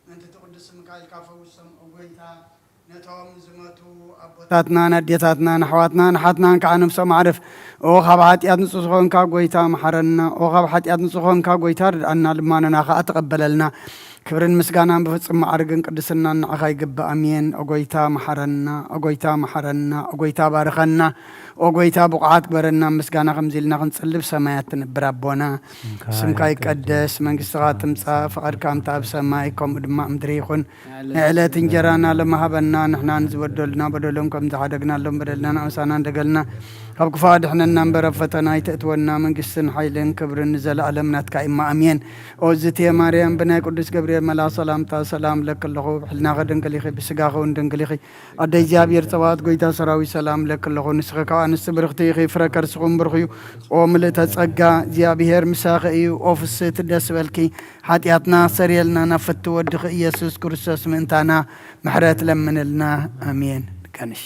ምእንቲ እቲ ቅዱስ ስምካ ኢልካ ፈውሶም። ኦ ጐይታ፣ ነቶም ዝመቱ ኣቦታትናን ኣዴታትናን ኣሕዋትናን ኣሓትናን ከዓ ነብሶም ኣዕርፍ። ኦ ካብ ሓጢኣት ንጹህ ዝኾንካ ጐይታ፣ መሓረና። ኦ ካብ ሓጢኣት ንጹህ ዝኾንካ ጐይታ፣ ርድኣና፣ ልማኖና ከዓ ተቐበለልና። ክብርን ምስጋናን ብፍጹም ማዕርግን ቅድስናን ንዓኻ ይግባእ። ኣሜን። ኦ ጐይታ፣ መሓረና። ኦ ጐይታ፣ መሓረና። ኦ ጐይታ፣ ባርኸና። ኦ ጐይታ፣ ብቑዓት ግበረና። ምስጋና ከምዚ ኢልና ክንጽሊ ብሰማያት ትነብር ኣቦና፣ ስምካ ስምካ ይቀደስ፣ መንግስትኻ ትምጻእ፣ ፍቓድካ ከምቲ ኣብ ሰማይ ከምኡ ድማ ኣብ ምድሪ ይኹን። ንዕለት እንጀራና ሎሚ ሃበና፣ ንሕና ንዝበደሉና በደሎም ከም ዝሓደግናሎም በደልና ንኣምሳና እንደገልና፣ ካብ ክፉእ ኣድሕነና እምበር ኣብ ፈተና ኣይተእትወና፣ መንግስትን ሓይልን ክብርን ንዘለኣለም ናትካ እማ፣ ኣሜን። ኦ ዝቴ ማርያም፣ ብናይ ቅዱስ ገብርኤል መልኣኽ ሰላምታ ሰላም እብለኪ ኣለኹ፣ ብሕልናኺ ድንግል ኢኺ፣ ብስጋኺ እውን ድንግል ኢኺ። ኣደ እግዚኣብሔር ጸባኦት፣ ጐይታ ሰራዊት፣ ሰላም እብለኪ ኣለኹ፣ ንስኺ ካብ ኣንስቲ ብርኽቲ ኢኺ፣ ፍረ ከርስኺ እውን ብሩኽ እዩ። ኦ ምልእተ ጸጋ፣ እግዚኣብሔር ምሳኺ እዩ። ኦ ፍስህቲ፣ ደስ በልኪ፣ ሓጢኣትና ኣስተሰርየልና፣ ናብ ፍትው ወድኺ ኢየሱስ ክርስቶስ ምእንታና ምሕረት ለምንልና። ኣሜን። ቀንሽ።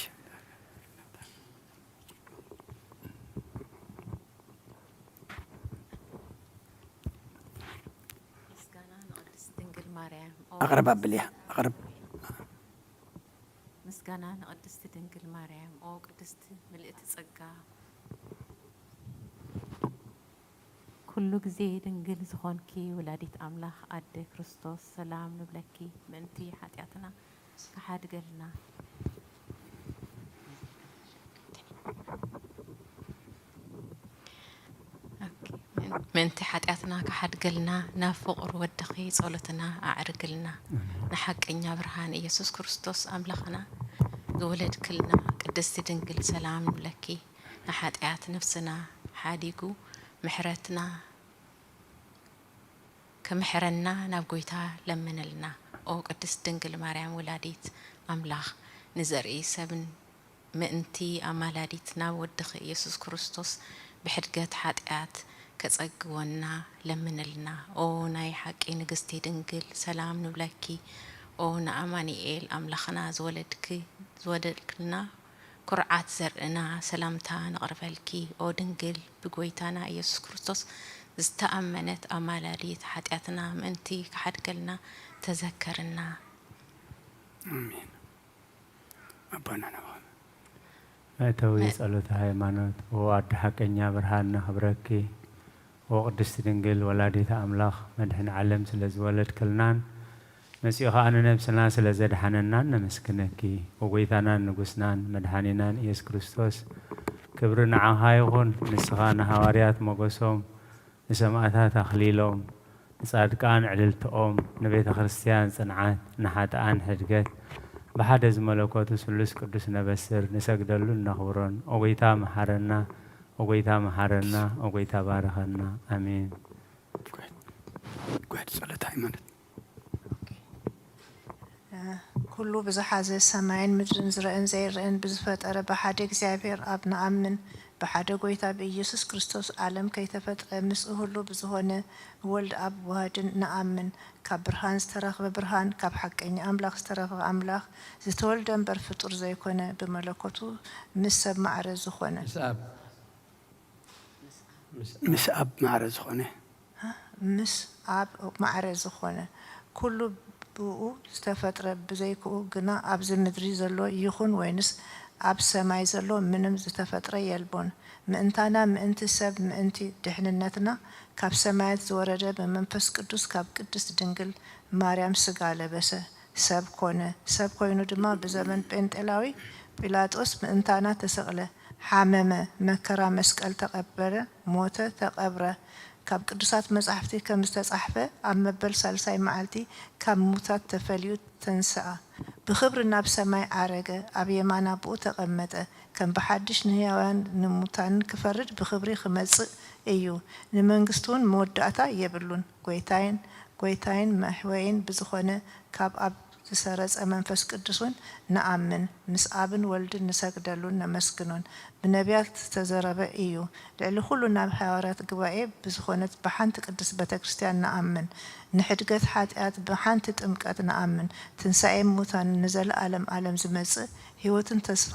ምስጋና ንቅድስት ድንግል ማርያም። ኦ ኣቕርብ ኣብል እያ፣ ኣቕርብ። ምስጋና ንቅድስት ድንግል ማርያም። ኦ ቅድስት ምልእቲ ጸጋ፣ ኩሉ ግዜ ድንግል ዝኾንኪ ወላዲት ኣምላኽ ኣደ ክርስቶስ፣ ሰላም ንብለኪ። ምእንቲ ሓጢኣትና ክሓድገልና፣ ኦኬ። ምእንቲ ሓጢኣትና ክሓድገልና፣ ናብ ፍቑር ወድኺ ጸሎትና ኣዕርግልና። ኣሜን። ንሓቀኛ ብርሃን ኢየሱስ ክርስቶስ ኣምላኽና ዝወለድክልና ቅድስቲ ድንግል፣ ሰላም ንብለኪ። ንሓጢኣት ነፍስና ሓዲጉ ምሕረትና ክምሕረና ናብ ጐይታ ለምንልና። ኦ ቅድስት ድንግል ማርያም ወላዲት ኣምላኽ፣ ንዘርኢ ሰብን ምእንቲ ኣማላዲት ናብ ወድኺ ኢየሱስ ክርስቶስ ብሕድገት ሓጢኣት ከጸግወና ለምንልና። ኦ ናይ ሓቂ ንግስቲ ድንግል፣ ሰላም ንብለኪ። ኦ ንኣማኑኤል ኣምላኽና ዝወለድኪ ዝወለድክልና ኩርዓት ዘርእና ሰላምታ ነቕርበልኪ። ኦ ድንግል ብጎይታና ኢየሱስ ክርስቶስ ዝተኣመነት ኣማላዲት ሓጢኣትና ምእንቲ ክሓድገልና ተዘከርና። ኣሜን። ኣባና ናባና መእተዊ ጸሎተ ሃይማኖት። ኦ ኣደ ሓቀኛ ብርሃን ነኽብረኪ። ኦ ቅድስቲ ድንግል ወላዲተ ኣምላኽ መድሕን ዓለም ስለ ዝወለድክልናን መጺኡ ኸኣ ንነብስና ስለ ዘድሓነናን ነመስግነኪ። ኦ ጎይታናን ንጉስናን መድሓኒናን ኢየሱስ ክርስቶስ ክብሪ ንዓኻ ይኹን። ንስኻ ንሃዋርያት ሞገሶም ንሰማእታት ኣኽሊሎም፣ ንጻድቃን ዕልልትኦም፣ ንቤተ ክርስቲያን ጽንዓት፣ ንሓጥኣን ሕድገት፣ ብሓደ ዝመለኮቱ ስሉስ ቅዱስ ነበስር፣ ንሰግደሉን ነኽብሮን። ኦጎይታ መሓረና፣ ኦጎይታ መሓረና፣ ኦጎይታ ባርኸና። ኣሜን። ጓድ ጸሎት ሃይማኖት ኩሉ ብዝሓዘ ሰማይን ምድርን ዝረእን ዘይረእን ብዝፈጠረ ብሓደ እግዚኣብሔር ኣብ ንኣምን። ብሓደ ጎይታ ብኢየሱስ ክርስቶስ ዓለም ከይተፈጥረ ምስኡ ሁሉ ብዝኾነ ወልድ ኣብ ዋህድን ንኣምን። ካብ ብርሃን ዝተረኽበ ብርሃን፣ ካብ ሓቀኛ ኣምላኽ ዝተረኽበ ኣምላኽ፣ ዝተወልደ እምበር ፍጡር ዘይኮነ፣ ብመለኮቱ ምስ ሰብ ማዕረ ዝኾነ። ምስ ኣብ ማዕረ ዝኾነ ምስ ኣብ ማዕረ ዝኾነ፣ ኩሉ ብኡ ዝተፈጥረ፣ ብዘይክኡ ግና ኣብዚ ምድሪ ዘሎ ይኹን ወይንስ ኣብ ሰማይ ዘሎ ምንም ዝተፈጥረ የልቦን። ምእንታና ምእንቲ ሰብ ምእንቲ ድሕንነትና ካብ ሰማያት ዝወረደ ብመንፈስ ቅዱስ ካብ ቅድስት ድንግል ማርያም ስጋ ለበሰ። ሰብ ኮነ። ሰብ ኮይኑ ድማ ብዘመን ጴንጤላዊ ጲላጦስ ምእንታና ተሰቕለ፣ ሓመመ፣ መከራ መስቀል ተቐበለ፣ ሞተ፣ ተቐብረ። ካብ ቅዱሳት መጻሕፍቲ ከም ዝተጻሕፈ ኣብ መበል ሳልሳይ መዓልቲ ካብ ምዉታት ተፈልዩ ተንስኣ። ብኽብሪ ናብ ሰማይ ዓረገ፣ ኣብ የማን ኣቦኡ ተቐመጠ። ከም ብሓድሽ ንህያዋን ንምዉታንን ክፈርድ ብኽብሪ ክመጽእ እዩ። ንመንግስቱውን መወዳእታ የብሉን። ጐይታይን ጐይታይን መሕወይን ብዝኾነ ካብ ኣብ ዝሰረጸ መንፈስ ቅዱስውን ንኣምን፣ ምስ ኣብን ወልድን ንሰግደሉን ነመስግኖን። ብነቢያት ዝተዘረበ እዩ። ልዕሊ ኩሉ ናብ ሃዋርያት ጉባኤ ብዝኾነት ብሓንቲ ቅድስት ቤተ ክርስቲያን ንኣምን። ንሕድገት ሓጢኣት ብሓንቲ ጥምቀት ንኣምን። ትንሳኤ ምዉታን ንዘለኣለም ኣለም ዝመጽእ ህይወትን ተስፋ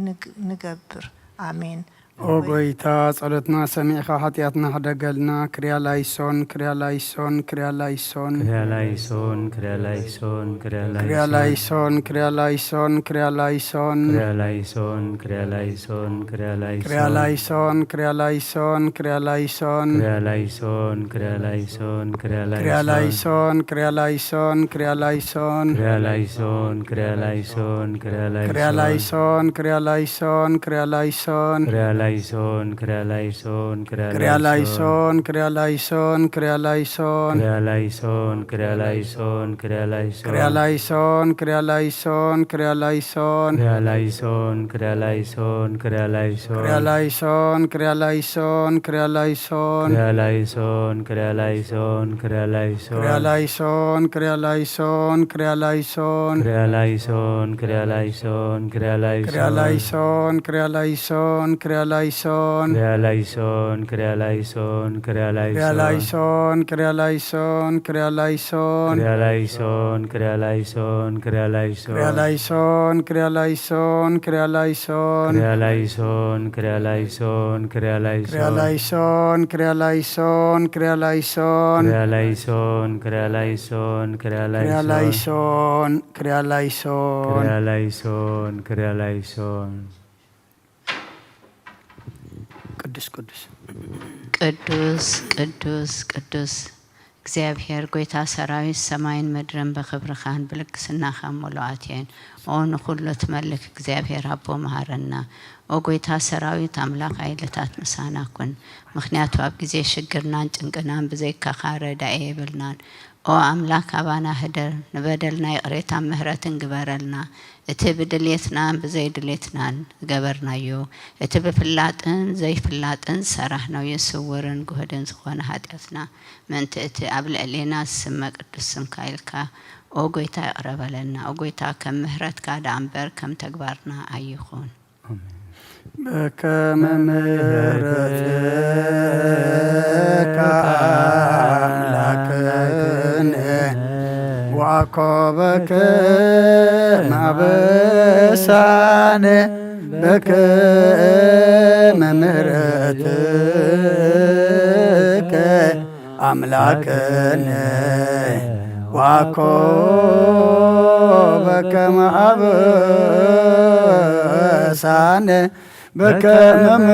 ንግ- ንገብር። ኣሜን። ኦ ጎይታ ጸሎትና ሰሚዕኻ ሓጢኣትና ሕደገልና። ክርያ ላይሶን ክርያ ላይሶን ክርያ ላይሶን ክርያ ላይሶን ክርያ ላይሶን ክርያ ክርያ ላይሶን ክርያ ላይሶን ክርያ ላይሶን ክርያ ላይሶን ክርያ ላይሶን ክርያ ክርያ ላይሶን ላይሶን ክርያ ላይሶን ክርያ ላይሶን ክርያ ላይሶን ክርያ ላይሶን ክርያ ክርያ ላይሶን ላይሶን ክርያ ላይሶን ክርያ ላይሶን ክርያ ላይሶን ክርያ ላይሶን ክርያ ክርያ ላይሶን ላይሶን ክርያ ላይሶን ክርያ ላይሶን ክርያ ላይሶን ክርያ ላይሶን ክርያ ክርያ ላይሶን ክርያ ላይሶን ክርያ ላይሶን ክርያ ላይሶን ክርያ ላይሶን ክርያ ላይሶን ክርያ ላይሶን ክርያ ላይሶን ክርያ ላይሶን ክርያ ላይሶን ክርያ ላይሶን ክርያ ላይሶን ክርያ ላይሶን ክርያ ላይሶን ክርያ ላይሶን ክርያ ላይሶን ክርያ ላይሶን ክርያ ክርያ ላይሶን ላይሶን ክርያ ላይሶን ክርያ ላይሶን ክርያ ላይሶን ክርያ ላይሶን ክርያ ክርያ ላይሶን ላይሶን ክርያ ላይሶን ክርያ ላይሶን ክርያ ላይሶን ክርያ ላይሶን ክርያ ክርያ ላይሶን ላይሶን ክርያ ላይሶን ክርያ ላይሶን ክርያ ላይሶን ክርያ ላይሶን ክርያ ክርያ ላይሶን ላይሶን ክርያ ላይሶን ክርያ ላይሶን ክርያ ላይሶን ክርያ ላይሶን ክርያ ክርያ ላይሶን ላይሶን ክርያ ላይሶን ክርያ ላይሶን ክርያ ላይሶን ክርያ ላይሶን ክርያ ክርያ ላይሶን ላይሶን ክርያ ላይሶን ክርያ ላይሶን ክርያ ላይሶን ቅዱስ ቅዱስ ቅዱስ ቅዱስ ቅዱስ እግዚኣብሔር ጐይታ ሰራዊት፣ ሰማይን ምድርን ብኽብርኻን ብልግስናኻን ምሉኣት እየን። ኦ ንኹሉ ትመልክ እግዚኣብሔር ኣቦ መሃረና። ኦ ጐይታ ሰራዊት ኣምላኽ ኣይልታት ምሳና ኩን። ምኽንያቱ ኣብ ግዜ ሽግርናን ጭንቅናን ብዘይካኻ ረዳኢ የብልናን። ኦ ኣምላክ ኣባና ህደር፣ ንበደልና ይቕሬታን ምህረትን ግበረልና። እቲ ብድልየትናን ብዘይድልየትናን ዝገበርናዮ፣ እቲ ብፍላጥን ዘይፍላጥን ዝሰራሕናዮ ስውርን ግሁድን ዝኾነ ሓጢኣትና ምእንቲ እቲ ኣብ ልዕሌና ዝስመ ቅዱስ ስምካ ኢልካ ኦ ጐይታ ይቕረ በለልና። ኦ ጐይታ ከም ምህረትካ ደኣ እምበር ከም ተግባርና ኣይኹን። በከመ ምሕረትከ ኣምላክነ አኮበክም አበሳነ በክመ ምሕረትከ አምላክነ ዋኮበክም አበሳነ በከመ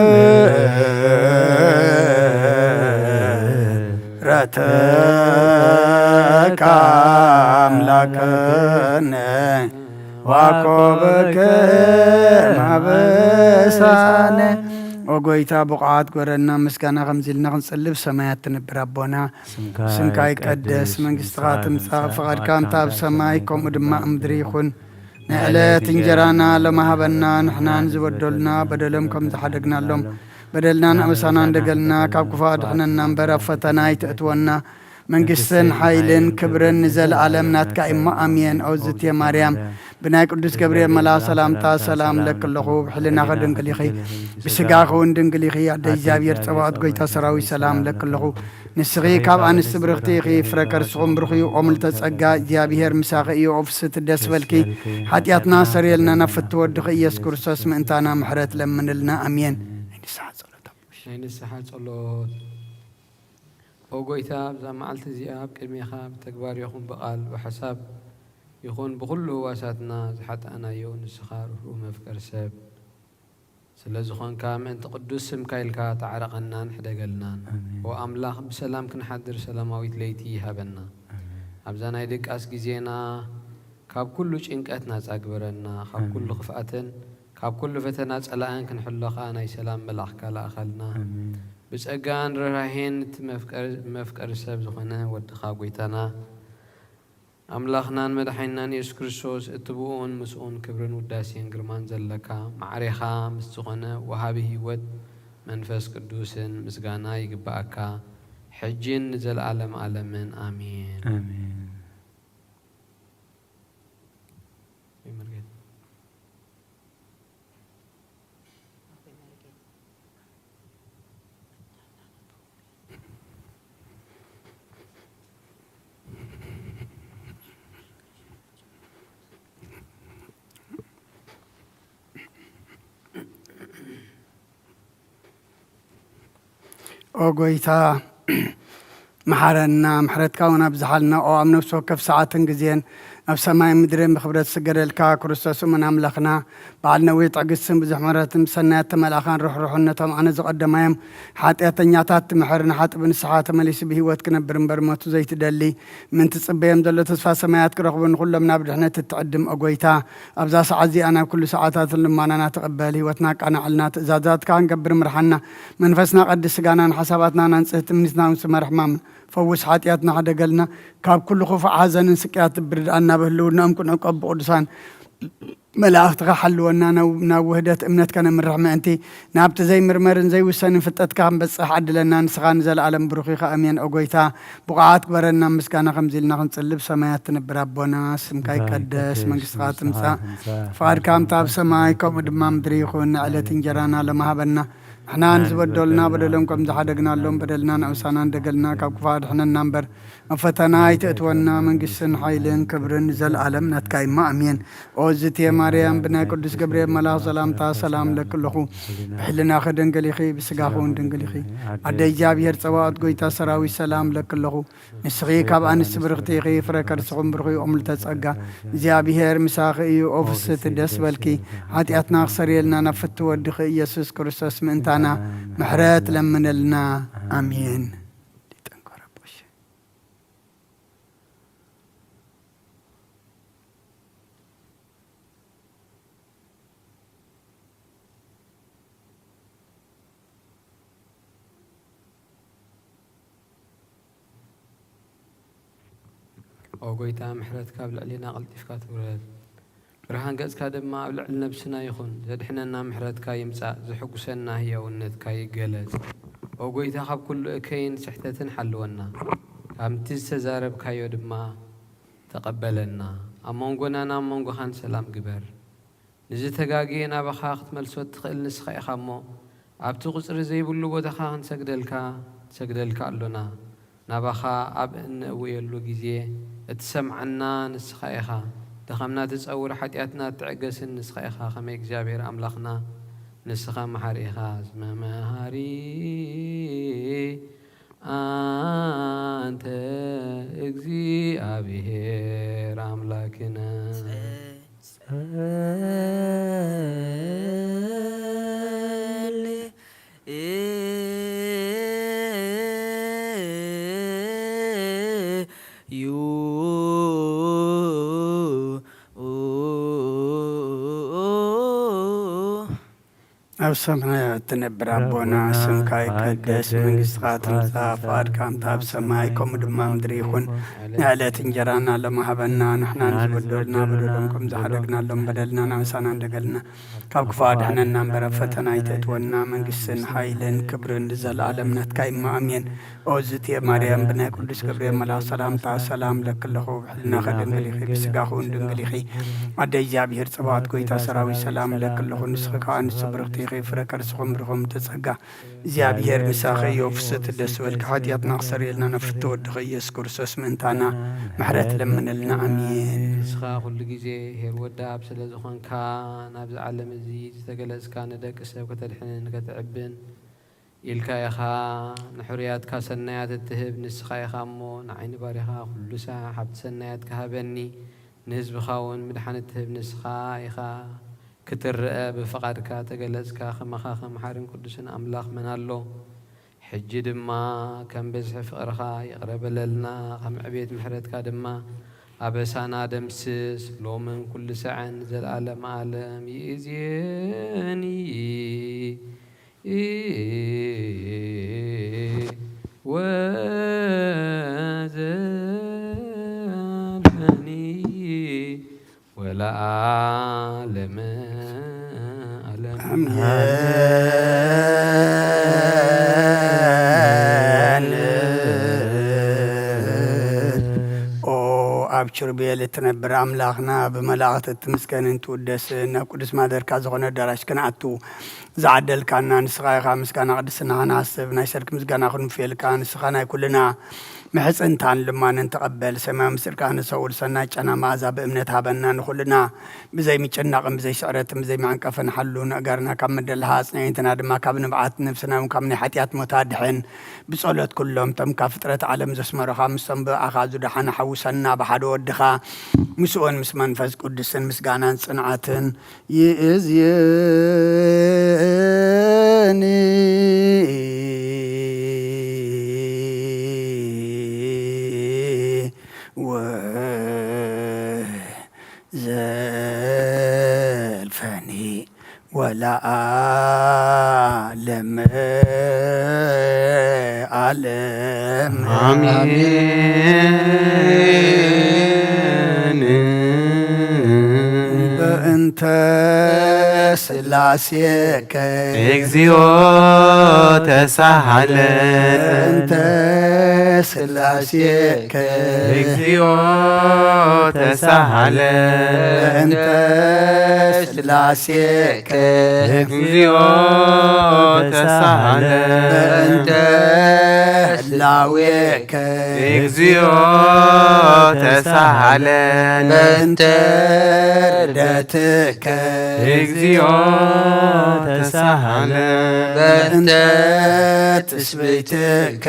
ምሕረትከ አምላክነ ዋኮበከ ማበሳነ። ኦ ጎይታ፣ ብቑዓት ግበረና፣ ምስጋና ከምዚ ኢልና ክንጽልብ። ሰማያት ትነብር ኣቦና፣ ስምካ ይቀደስ፣ መንግስትኻ ትምጻእ፣ ፍቓድካ እንተ ኣብ ሰማይ ከምኡ ድማ ኣብ ምድሪ ይኹን። ንዕለት እንጀራና ሎሚ ሃበና፣ ንሕናን ዝበደሉና በደሎም ከም ዝሓደግናሎም በደልናን ኣበሳናን ደገልና፣ ካብ ክፉእ ኣድሕነና እምበር ኣብ ፈተና ኣይተእትወና። መንግስትን ሓይልን ክብርን ንዘለኣለም ናትካ እሞ ኣሜን። ኦዝቴ ማርያም፣ ብናይ ቅዱስ ገብርኤል መልኣኽ ሰላምታ ሰላም እለኪ ኣለኹ፣ ብሕልናኺ ድንግል ኢኺ፣ ብስጋኺ እውን ድንግል ኢኺ። ኣደ እግዚኣብሔር ጸባኦት፣ ጎይታ ሰራዊት፣ ሰላም እለኪ ኣለኹ። ንስኺ ካብ ኣንስቲ ብርኽቲ ኢኺ፣ ፍረ ከርስኹም ብሩኽ እዩ። ኦ ምልዕተ ጸጋ፣ እግዚኣብሔር ምሳኺ እዩ። ኦ ፍስሕቲ ደስ በልኪ፣ ሓጢኣትና ሰርየልና፣ ናብ ፍትወ ወድኺ ኢየሱስ ክርስቶስ ምእንታና ምሕረት ለምንልና። ኣሜን። ናይ ንስሓ ጸሎት። ናይ ንስሓ ጸሎት። ኦ ጎይታ፣ ኣብዛ መዓልቲ እዚኣ ኣብ ቅድሜኻ ብተግባር ይኹን ብቓል ብሓሳብ ይኹን ብኹሉ ህዋሳትና ዝሓጣእናዮ፣ ንስኻ ርህሩህ መፍቀሪ ሰብ ስለ ዝኾንካ፣ ምእንቲ ቅዱስ ስምካ ኢልካ ተዓረቐናን ሕደገልናን። ኣሜን። ኦ ኣምላኽ፣ ብሰላም ክንሓድር ሰላማዊት ለይቲ ይሃበና። ኣሜን። ኣብዛ ናይ ድቃስ ግዜና ካብ ኩሉ ጭንቀት ናጻ ግበረና፣ ካብ ኣሜን። ኩሉ ክፍኣትን ካብ ኩሉ ፈተና ጸላእን ክንሕሎ ከኣ ናይ ሰላም መልኣኽካ ለኣኸልና። ኣሜን። ብጸጋን ርህራሄን እቲ መፍቀር-፣ መፍቀሪ ሰብ ዝኾነ ወድኻ ጎይታና ኣምላኽናን መድሓኒናን የሱስ ክርስቶስ፣ እቲ ብኡኡን ምስኡን ክብርን ውዳሴን ግርማን ዘለካ፣ ማዕሬኻ ምስ ዝኾነ ወሃቢ ህይወት መንፈስ ቅዱስን ምስጋና ይግብኣካ፣ ሕጂን ንዘለኣለም ኣለምን። ኣሜን። ኣሜን። ይመርጌታ። ኦ ጎይታ፣ መሓረና፣ ምሕረትካ እውን ኣብዝሓልና። ኦ ኣብ ነፍሲ ወከፍ ሰዓትን ግዜን ኣብ ሰማይን ምድርን ብኽብረት ዝስገደልካ ክርስቶስ እሙን ኣምላኽና፣ በዓል ነዊሕ ትዕግስትን ብዙሕ ምሕረትን፣ ብሰናያት ተመልኣኻን ርሕሩሕነቶም ኣነ ዝቐደማዮም ሓጢኣተኛታት ትምሕር፣ ንሓጥእ ብንስሓ ተመሊሱ ብህይወት ክነብር እምበር ሞቱ ዘይትደሊ፣ ምእንቲ ትጽበዮም ዘሎ ተስፋ ሰማያት ክረኽቡ፣ ንኹሎም ናብ ድሕነት እትዕድም፣ ኦ ጎይታ፣ ኣብዛ ሰዓት እዚኣ ናብ ኩሉ ሰዓታትን ልማናና ተቐበል። ህይወትና ኣቃናዕልና፣ ትእዛዛትካ ክንገብር ምርሓና። መንፈስና ቀድስ፣ ስጋናን ሓሳባትናን ኣንጽህ፣ ትምኒትና እውን ስመር፣ ሕማም ፈውስ፣ ሓጢኣትና ሕደገልና፣ ካብ ኩሉ ክፉእ ሓዘንን ስቅያት ብርድኣና፣ ብህልውናኦም ክንዕቀብ ብቅዱሳን መላእኽትኻ ሓልወና። ናብ፣ ናብ ውህደት እምነት ከነምርሕ ምእንቲ፣ ናብቲ ዘይምርመርን ዘይውሰንን ፍልጠትካ ክንበጽሕ ዓድለና። ንስኻ ንዘለኣለም ብሩኽ ኢኻ። ኣሜን። ኦ ጎይታ፣ ብቑዓት ግበረና፣ ምስጋና ከምዚ ኢልና ክንጽልብ። ሰማያት ትነብር ኣቦና፣ ስምካ ይቀደስ፣ መንግስትኻ ትምጻእ፣ ፍቓድካ ከምቲ ኣብ ሰማይ ከምኡ ድማ ምድሪ ይኹን። ንዕለት እንጀራና ሎሚ ሃበና። ንሕና ንዝበደሉና በደሎም ከም ዝሓደግናሎም በደልና ንእውሳናን ደገልና ካብ ክፉእ ኣድሕነና እምበር፣ ኣብ ፈተና ኣይተእትወና። መንግስትን ሓይልን ክብርን ንዘለኣለም ናትካ እሞ ኣሜን። ኦ ዝትየ ማርያም፣ ብናይ ቅዱስ ገብርኤል መልኣኽ ሰላምታ ሰላም እለኪ ኣለኹ። ብሕልናኺ ድንግል ኢኺ፣ ብስጋኺ እውን ድንግል ኢኺ። ኣደ እግዚኣብሔር ጸባኦት፣ ጎይታ ሰራዊት፣ ሰላም እለኪ ኣለኹ። ንስኺ ካብ ኣንስቲ ብርኽቲ ኢኺ፣ ፍረ ከርስኹም ብሩኽ እዩ። ኦ ምልዕተ ጸጋ፣ እግዚኣብሔር ምሳኺ እዩ። ኦ ፍስሕቲ ደስ በልኪ፣ ሓጢኣትና ክሰርየልና ናብ ፍትው ወድኺ ኢየሱስ ክርስቶስ ምእንታና ምሕረት ለምንልና። ኣሜን። ኦ ጎይታ፣ ምሕረትካ ኣብ ልዕሌና ቀልጢፍካ ትውረድ፣ ብርሃን ገጽካ ድማ ኣብ ልዕሊ ነብስና ይኹን። ዘድሕነና ምሕረትካ ይምጻእ፣ ዘሐጉሰና ህያውነትካ ይገለጽ። ኦ ጎይታ፣ ካብ ኩሉ እከይን ስሕተትን ሓልወና፣ ካብቲ ዝተዛረብካዮ ድማ ተቐበለና። ኣብ መንጎናን ኣብ መንጎኻን ሰላም ግበር። ንዝተጋግየ ናባኻ ክትመልሶ እትኽእል ንስኻ ኢኻ እሞ፣ ኣብቲ ቁጽሪ ዘይብሉ ቦታኻ ክንሰግደልካ፣ ንሰግደልካ ኣሎና። ናባኻ ኣብ እንእውየሉ ግዜ፣ እትሰምዓና ንስኻ ኢኻ። ድኻምና ትጸውር፣ ሓጢኣትና እትዕገስን ንስኻ ኢኻ። ከመይ እግዚኣብሔር ኣምላኽና፣ ንስኻ መሓሪ ኢኻ። እስመ መሃሪ ኣንተ እግዚኣብሔር ኣምላክነ። ጸል ዩ ኣብ ሰማያት እትነብር ኣቦና፣ ስምካ ይቀደስ፣ መንግስትኻ ትምጻእ፣ ፍቓድካ እንተ ኣብ ሰማይ ከምኡ ድማ ኣብ ምድሪ ይኹን። ንዕለት እንጀራና ሎሚ ሃበና፣ ንሕና ንዝበደሉና በደሎም ከም ዝሓደግናሎም በደልና ናምሳና እንደገልና ካብ ክፉ ኣድሕነና እምበር ኣብ ፈተና ኣይተእትወና፣ መንግስትን ሓይልን ክብርን ንዘለኣለም ናትካ እዩ እሞ ኣሜን። ኦ ዝእቲ ማርያም፣ ብናይ ቅዱስ ገብርኤል መልኣኽ ሰላምታ ሰላም እለኪ ኣለኹ፣ ብሕልናኺ ድንግል ኢኺ፣ ብስጋኺ እውን ድንግል ኢኺ። ኣደ እግዚኣብሔር ጸባኦት፣ ጎይታ ሰራዊት፣ ሰላም እለኪ ኣለኹ፣ ንስኺ ከኣ ኣንስቲ ብርኽቲ ኢኺ፣ ፍረ ከርስኺ እውን ብሩኽ እዩ፣ ጸጋ እግዚኣብሔር ምሳኺ እዩ። ፍስቲ ደስ በልኪ፣ ሓጢኣትና ክሰርየልና ናብ ፍትው ወድኺ ኢየሱስ ክርስቶስ ምእንታና ምሕረት ለምንልና። ኣሜን። ንስኻ ኩሉ ግዜ ኄር ወዲ ኣብ ስለ ዝኾንካ፣ ናብዚ ዓለም እዚ ዝተገለጽካ፣ ንደቂ ሰብ ከተድሕንን ከተዕብን ኢልካ ኢኻ። ንሕሩያትካ ሰናያት እትህብ ንስኻ ኢኻ እሞ፣ ንዓይ ንባሪኻ ኩሉ ሳዕ ሃብቲ ሰናያትካ ሃበኒ። ንህዝብኻ እውን ምድሓን እትህብ ንስኻ ኢኻ። ክትረኣ ብፍቓድካ ተገለጽካ። ከማኻ መሓርን ቅዱስን ኣምላኽ መን ኣሎ? ሕጂ ድማ ከም ብዝሒ ፍቕርኻ ይቕረ በለልና፣ ከም ዕቤት ምሕረትካ ድማ ኣበሳና ደምስስ፣ ሎምን ኩሉ ሳዕን ንዘለኣለመ ኣለም። ይእዜኒ ወዘልፈኒ ወለዓለመ ዓለም። ኣሜን። ኦ ኣብ ኪሩቤል እትነብር ኣምላኽና፣ ብመላእኽቲ እትምስገንን ትውደስን፣ ኣብ ቅዱስ ማደርካ ዝኾነ ኣዳራሽ ክንኣቱ ዝዓደልካና ንስኻ ኢኻ። ምስጋና ቅድስናኻ ንሓስብ፣ ናይ ሰርክ ምስጋና ክንውፍየልካ፣ ንስኻ ናይ ኩልና ምሕጽንታን ልማንን ተቐበል። ሰማያዊ ምስጢርካ ንሰውር፣ ሰናይ ጨና መኣዛ ብእምነት ሃበና። ንኹልና ብዘይ ምጭናቕን ብዘይ ስዕረትን ብዘይ መዐንቀፍን ሓሉ። ንኣእጋርና ካብ ምድልሃ ኣጽንዕ፣ ኣዒንትና ድማ ካብ ንብዓት፣ ነፍስና እውን ካብ ናይ ሓጢኣት ሞት ኣድሕን። ብጸሎት ኩሎም እቶም ካብ ፍጥረት ዓለም ዘስመሩኻ፣ ምስቶም ብኣኻ ዝደሓኑ ሓውሰና። ብሓደ ወድኻ ምስኡን ምስ መንፈስ ቅዱስን ምስጋናን ጽንዓትን ይእዝየኒ ወዘልፈኒ ወለዓለመ ዓለም። አሜን። በእንተ ስላሴከ እግዚኦ ተሳሃለ። በእንተ ስላሴከ እግዚኦ ተሳሃለ። በእንተ ስላሴከ እግዚኦ ተሳሃለ። በእንተ ህላዌከ እግዚኦ ተሳሃለ። በእንተ ርደትከ እግዚኦ ተሳሃለ። በእንተ ትስብእትከ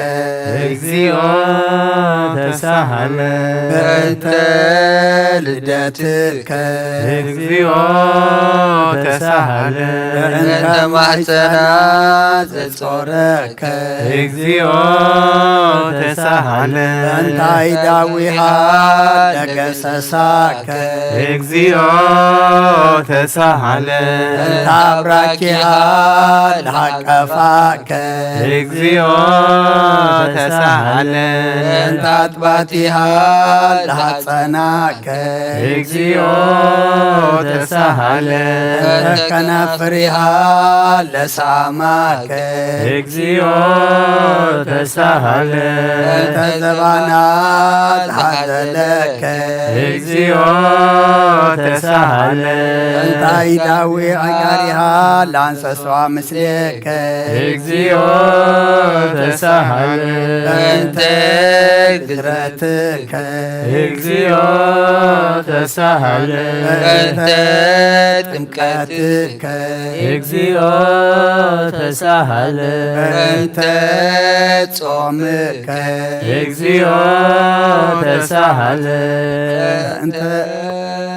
እግዚኦ ተሳሃለ። በእንተ ልደትከ እግዚኦ ተሳሃለ። በእንተ ማሕፀና ዘጾረከ እግዚኦ ተሳሃለ። በእንታይ ዳዊሃ ደገሰሳከ እግዚኦ ተሳሃለ። በእንታ ብራኪሃ ለሃቀፋከ እግዚኦ ተሳሃለ። በእንታ ኣጥባቲሃ ለሃጸናከ እግዚኦ ተሳሃለ። በእንተ ከናፍሪሃ ለሳማከ እግዚኦ ተሳሃለ። በእንተ ዘባና ለሃዘለከ እግዚኦ ተሳሃለ። እንታይ ዳዊዕ ጋሪሃ ላንሰሷ ምስሌከ። እግዚኦ ተሳሃል። በእንተ ግዝረትከ። እግዚኦ ተሳሃል። በእንተ ጥምቀትከ። እግዚኦ ተሳሃል። በእንተ ጾምከ። እግዚኦ ተሳሃል። በእንተ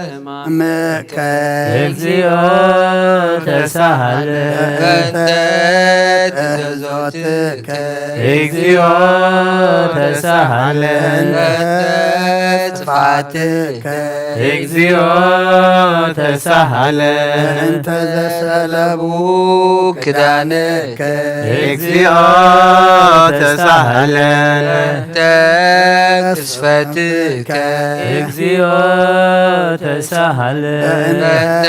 ሕማምከ። እግዚኦ ተሳሃል። በእንተ ትእዛዞትከ። እግዚኦ ተሳሃል። በእንተ ጥፋትከ። እግዚኦ ተሳሃል። በእንተ ዘሰለቡ ክዳንከ። እግዚኦ ተሳሃል። በእንተ ክስፈትከ። እግዚኦ ተሳሃል። በእንተ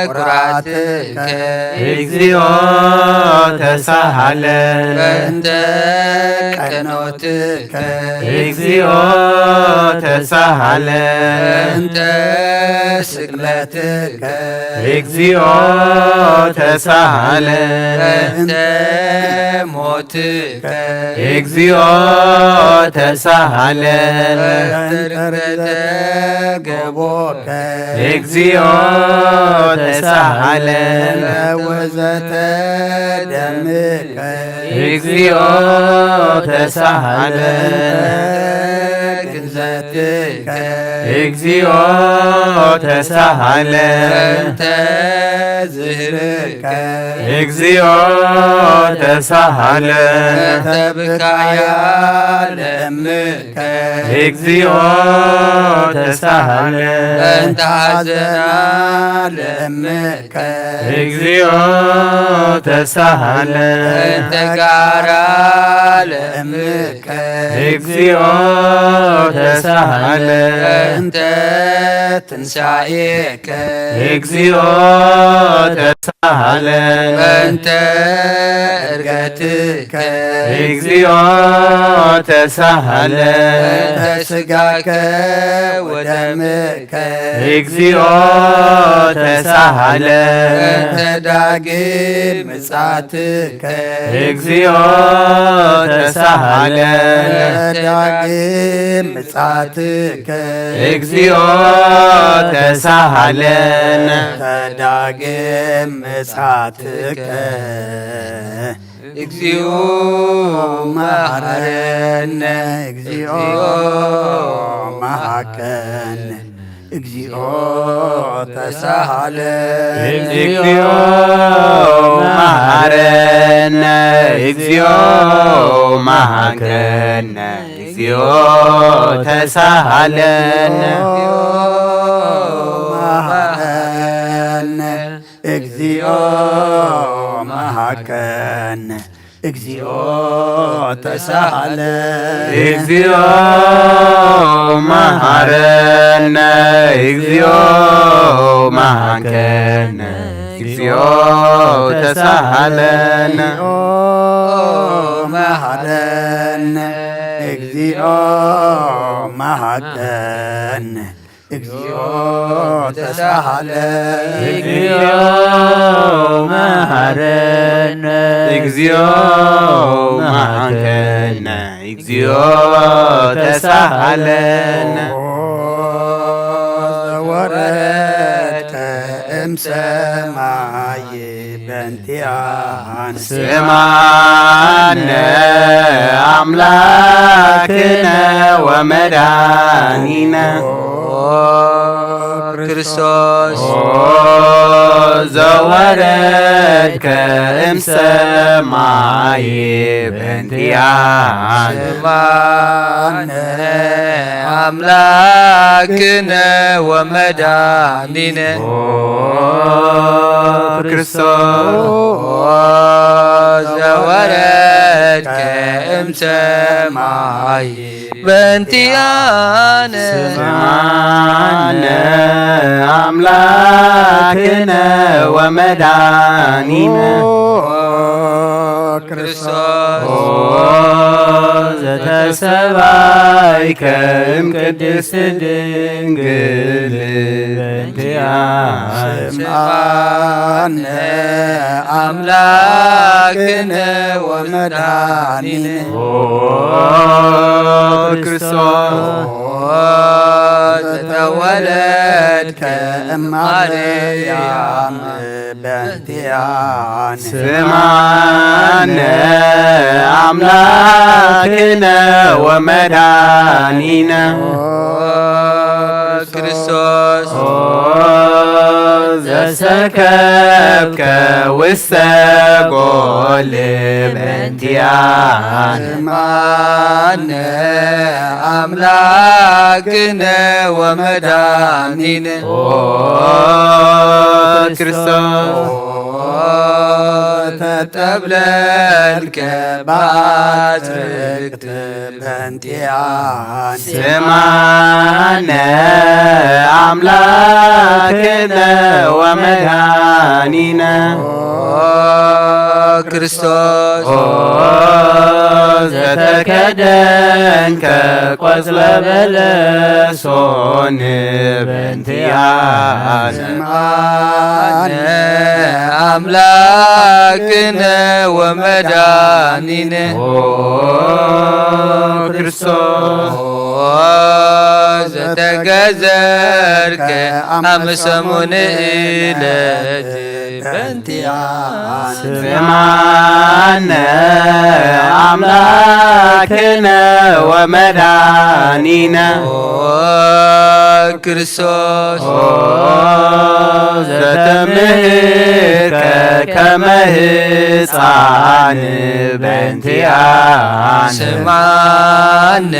ኩራትከ። እግዚኦ ተሳሃል። በእንተ ቀኖትከ። እግዚኦ ተሳሃል። በእንተ ስቅለትከ። እግዚኦ ተሳሃል። በእንተ ሞትከ። እግዚኦ ተሳሃል። በእንተ ርግዘተ ገቦከ። እግዚኦ ተሳሃል። ወዘተ ደምከ። እግዚኦ ተሳሃል። ግንዘትከ። እግዚኦ ተሳሃል። በእንተ ዝህርከ። እግዚኦ ተሳሃል። በእንተ ብካያ ለእምከ። እግዚኦ ተሳሃል። በእንተ ሐዘና ለእምከ። እግዚኦ ተሳሃል። በእንተ ጋራ ለእምከ። እግዚኦ ተሳሃል። በእንተ ትንሳኤከ። እግዚኦ ተሳሃል። በእንተ እርገትከ። እግዚኦ ተሳሃል። በእንተ ስጋከ ወደምከ። እግዚኦ ተሳሃል። በእንተ ዳግም ምጻትከ። እግዚኦ ተሳሃል። በእንተ ዳግም ምጻትከ። እግዚኦ ተሳሃለን። በእንተ ዳግም ምጻትከ። እግዚኦ መሐረነ። እግዚኦ መሐከነ። እግዚኦ ተሳሃለ። እግዚኦ መሐረነ። እግዚኦ መሐከነ። እግዚኦ ተሳሃለን። መሐረነ። እግዚኦ መሐከነ። እግዚኦ ተሳሃለ። እግዚኦ መሐረነ። እግዚኦ መሐከነ። እግዚኦ ተሳሃለን። መሐረነ። እግዚኦ መሐከነ። እግዚኦ ተሳሃለ። እግዚኦ መሐረነ። እግዚኦ መሐከነ። እግዚኦ ተሳሃለን። ዘወረድከ እምሰማይ በእንቲኣነ። ስማነ አምላክነ ወመድኃኒነ። ክርስቶስ ኦ ዘወረድከ እምሰማይ በእንቲኣነ። ስማነ አምላክነ ወመድኃኒነ። ኦ ክርስቶስ ዘወረድከ እምሰማይ በእንቲኣነ። ስማነ አምላክነ ወመድኃኒነ። ክርስቶስ። ኦ ዘተሰባይከ እም ቅድስት ድንግል በእንቲአነ። ስምዓነ ኣምላክነ ወመድኃኒነ። ኦ ክርስቶስ። ኦ ዘተወለድከ እም ማርያም በእንቲአነ። ስምዓነ ኣምላክነ ወመድኃኒነ። ኦ ክርስቶስ። ኦ ዘሰከብከ ውስተ ጎል በእንቲአነ። ስምዓነ ኣምላክነ ወመድኃኒነ። ኦ ክርስቶስ። ኦ ተጠብለልከ በአጽርቅት በእንቲአነ። ስምዓነ አምላክነ ወመድኃኒነ። ኦ ክርስቶስ። ኦ ዘተከደንከ ቆጽለ በለሶን በእንቲአነ። ስምዓነ አምላክነ ወመድኃኒነ። ኦ ክርስቶስ። ኦ ዘተገዘርከ አመ ሰሙን ዕለት በእንቲአነ። ስምዓነ አምላክነ ወመድኃኒነ። ኦ ክርስቶስ። ኦ ዘተምህርከ ከመ ሕፃን በእንቲአነ። ስምዓነ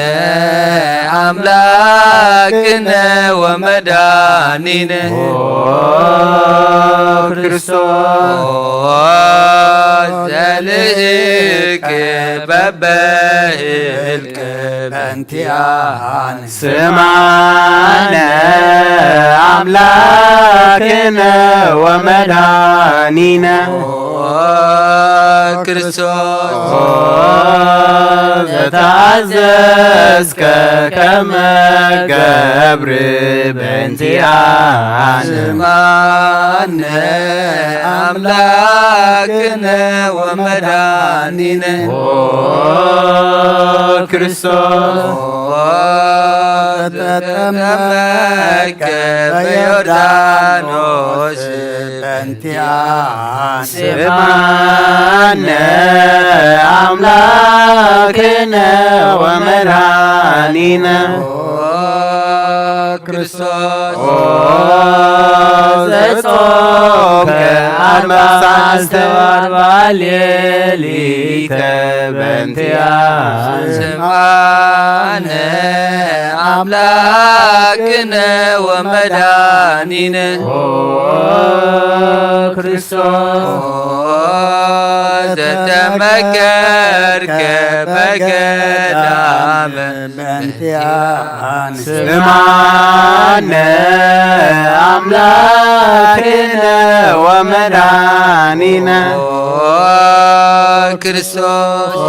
አምላክነ ወመድኃኒነ። ኦ ክርስቶስ። ኦ ዘልህቅ በበህልቅ በእንቲአነ። ስምዓነ አምላክነ ወመድኃኒነ። ኦ ክርስቶስ። ኦ ዘተአዘዝከ ከመ ገብር በእንቲአነ። ስምዓነ አምላክነ ወመድኃኒነ። ኦ ክርስቶስ። ኦ ተጠመቀ በዮርዳኖስ በእንቲአነ። ስምዓነ አምላክነ ወመድኃኒነ። ኦ ክርስቶስ። ኦ ዘጾምከ አርባዕተ ወአርባዕተ ሌሊተ በእንቲአነ። ስምዓነ አምላክነ ወመድኃኒነ። ኦ ክርስቶስ። ኦ ዘተመከርከ በገዳም በእንቲአነ። ስምዓነ አምላክነ ወመድኃኒነ። ኦ ክርስቶስ። ኦ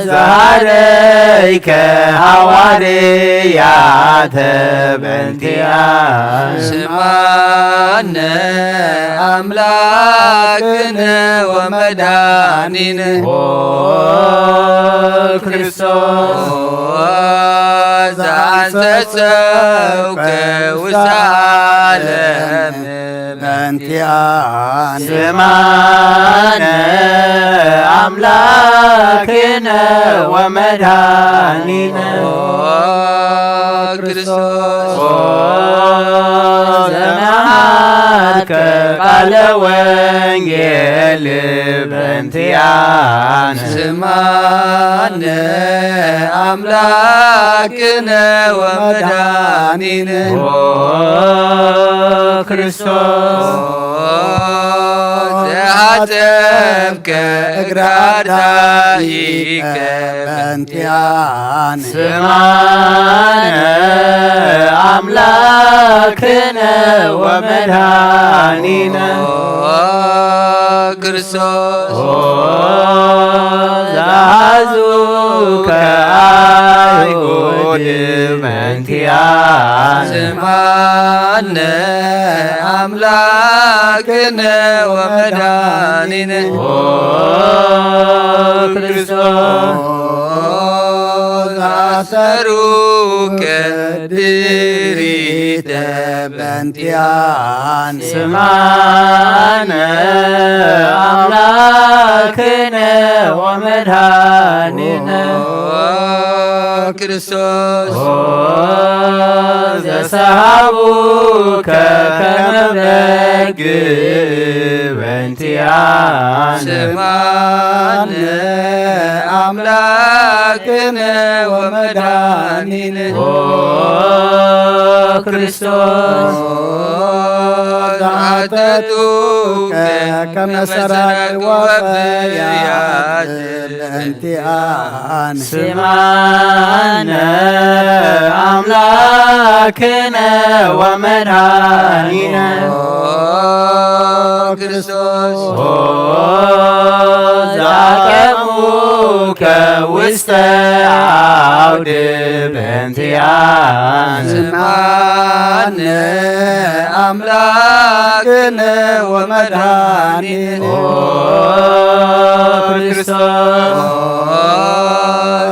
ዘሃረይከ ሐዋርያተ በእንቲአነ። ስምዓነ አምላክነ ወመድኃኒነ። ኦ ክርስቶስ። ኦ ዘአንሰሰውከ ውስተ ዓለም በእንቲአነ። ስምዓነ አምላክነ ወመድኃኒነ። ኦ ክርስቶስ። ኦ ዘመሃርከ ቃለ ወንጌል በእንቲአነ። ስምዓነ አምላክነ ወመድኃኒነ። ኦ ክርስቶስ። ኦ ዘሃተምከ እግረ አርዳኢከ በእንቲአነ። ስምዓነ አምላክነ ወመድኃኒነ። ኦ ክርስቶስ። ኦ ዘአዝዙከ አይሁድ በእንቲአነ። ስምዓነ አምላክነ ወመድኃኒነ። ኦ ክርስቶስ። ኦ ዘአሰሩከ ድሪተ በእንቲአነ። ስምዓነ አምላክነ ወመድኃኒነ። ኦ ክርስቶስ። ኦ ዘሰሃቡከ ከመ በግ በእንቲአነ። ስምዓነ አምላክነ ወመድኃኒነ። ኦ ክርስቶስ። ኦ ዘአተቱከ ከመ ሰራቅ ወፈያት በእንቲአነ። ስምዓነ አምላክነ ወመድኃኒነ። ኦ ክርስቶስ። ኦ ዘአቀሙከ ውስተ አውድ በእንቲአነ። ስምዓነ አምላክነ ወመድኃኒነ። ኦ ክርስቶስ። ኦ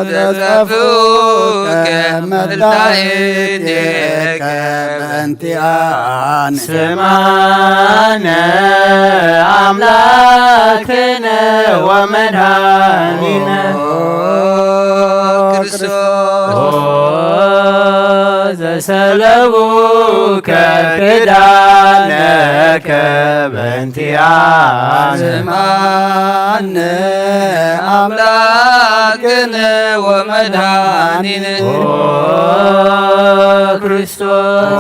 ዘጠፍኡከ መላእክቲከ በእንቲአነ። ስምዓነ አምላክነ ወመድኃኒነ። ኦ ክርስቶስ። ኦ ዘሰለቡከ ክዳነከ በእንቲአነ። ስምዓነ አምላክነ ወመድኃኒነ። ኦ ክርስቶስ። ኦ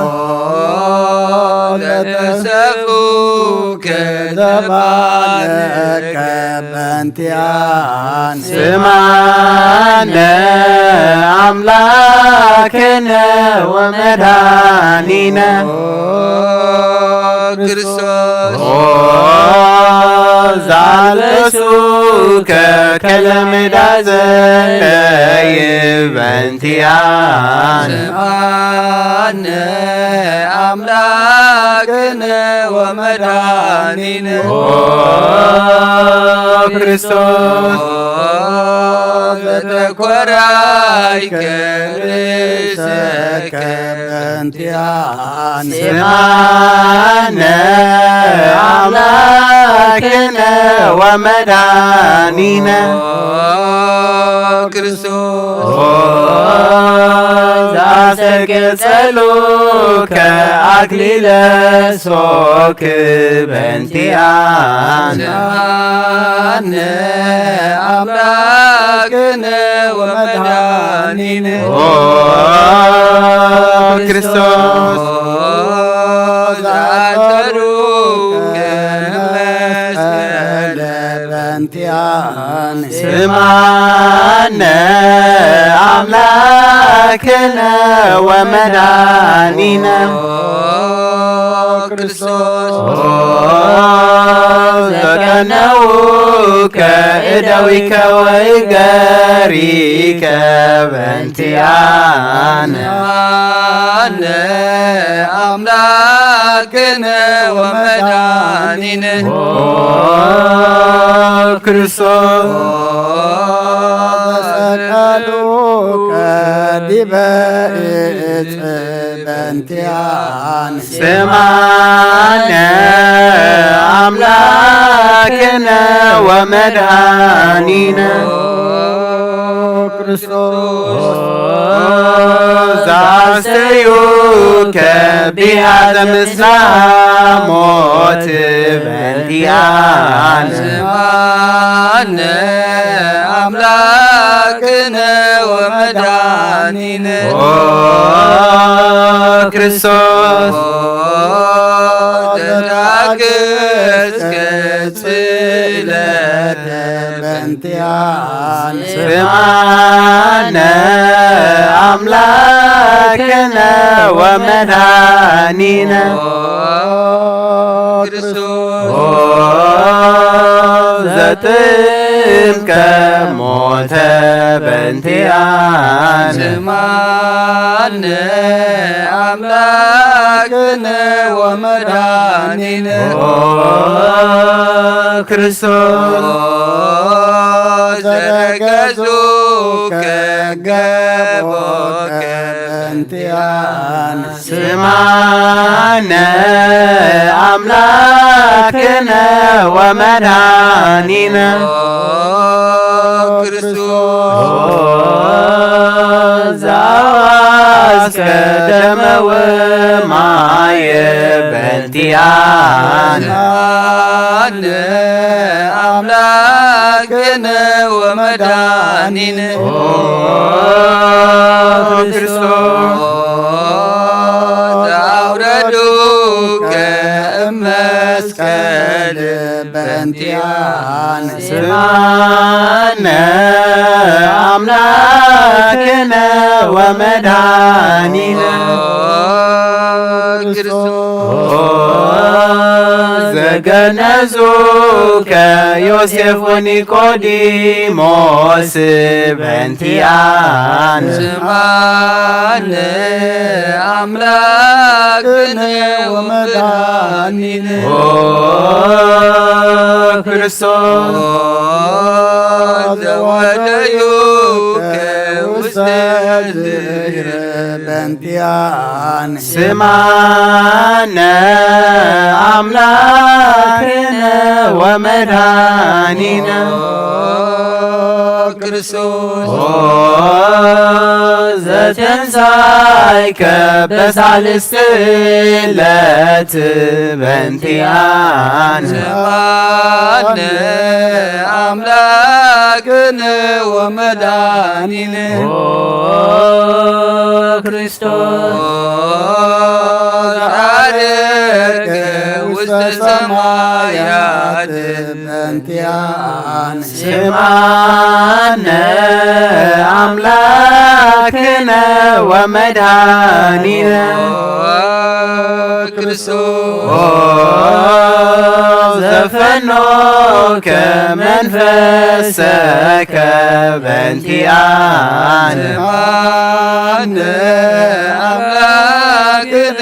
ለተሰፉከ ዘባነከ በእንቲአነ። ስምዓነ አምላክነ ወመድኃኒነ። ኦ ክርስቶስ። ኦ ዘአልበሱከ ከለምዳ ዘለይ በእንቲአነ። ስምዓነ አምላክነ ወመድኃኒነ። ኦ ክርስቶስ። ኦ ዘተኮራይከ ርእሰከ በእንቲአነ። ስምዓነ አምላክነ ወመድኃኒነ። ኦ ክርስቶስ። ኦ ዘአስተቅጸሉከ አክሊለ ሶክ በእንቲአነ። ስምዓነ አምላክነ ወመድኃኒነ። ኦ ክርስቶስ። ኦ ዘአሰሩከ መስቀለ በእንቲአነ። ስምዓነ አምላክነ ወመድኃኒነ። ኦ ክርስቶስ። ኦ ዘቀነውከ እደዊከ ወእገሪከ በእንቲአነ። ስምዓነ አምላክነ ወመድኃኒነ። ኦ ክርስቶስ። ኦ ዘሰቀሉከ ዲበ ዕፅ በእንቲአነ። ስምዓነ አምላክነ ወመድኃኒነ። ኦ ክርስቶስ። ኦ ዘአስተዩከ ቢያተ ምስለ ሞት በእንቲአነ። ስምዓነ አምላክነ ወመድኃኒነ። ኦ ክርስቶስ። ኦ ዘተአገስከ ጽለተ በእንቲአነ። ስምዓነ አምላክነ ወመድኃኒነ። ኦ ክርስቶስ። ኦ ጥምቀ ሞተ በእንቲኣነ። ስማነ ኣምላክነ ወመድኃኒነ። ኦ ክርስቶስ ዘረገጹ ከገቦ በእንቲኣነ። ስማነ ኣምላክነ ወመድኃኒነ። ኦ ክርስቶስ ዘአዋስከ ደመ ወማየ በእንቲአነ። ስማነ ኣምላክነ ወመድኃኒነ። ኦ ክርስቶስ ዘአውረዱከ እመስቀል በእንቲአነ። ስማነ ኣምላክነ ወመድኃኒነ። ኦ ክርስቶስ ኦ ዘገነዙከ ዮሴፍ ወኒቆዲሞስ በእንቲአነ። ስማነ ኣምላክነ ወመድኃኒነ። ኦ ክርስቶስ ኦ ዘወደዩከ ውስተ ዝክር በእንቲአነ። ስማነ ኣምላክነ ወመድኃኒነ። ኦ ክርስቶስ ኦ ዘተንሳይከ በሳልስት ዕለት በእንቲአነ። ስማነ ኣምላክነ ወመድኃኒነ። ኦ ክርስቶስ ዓረገ ውስተ ሰማያት በእንቲአነ። ስማነ ኣምላክነ ወመድኃኒነ። ኦ ክርስቶስ ኦ ዘፈኖከ መንፈሰከ በእንቲአነ። ስማነ ኣምላክነ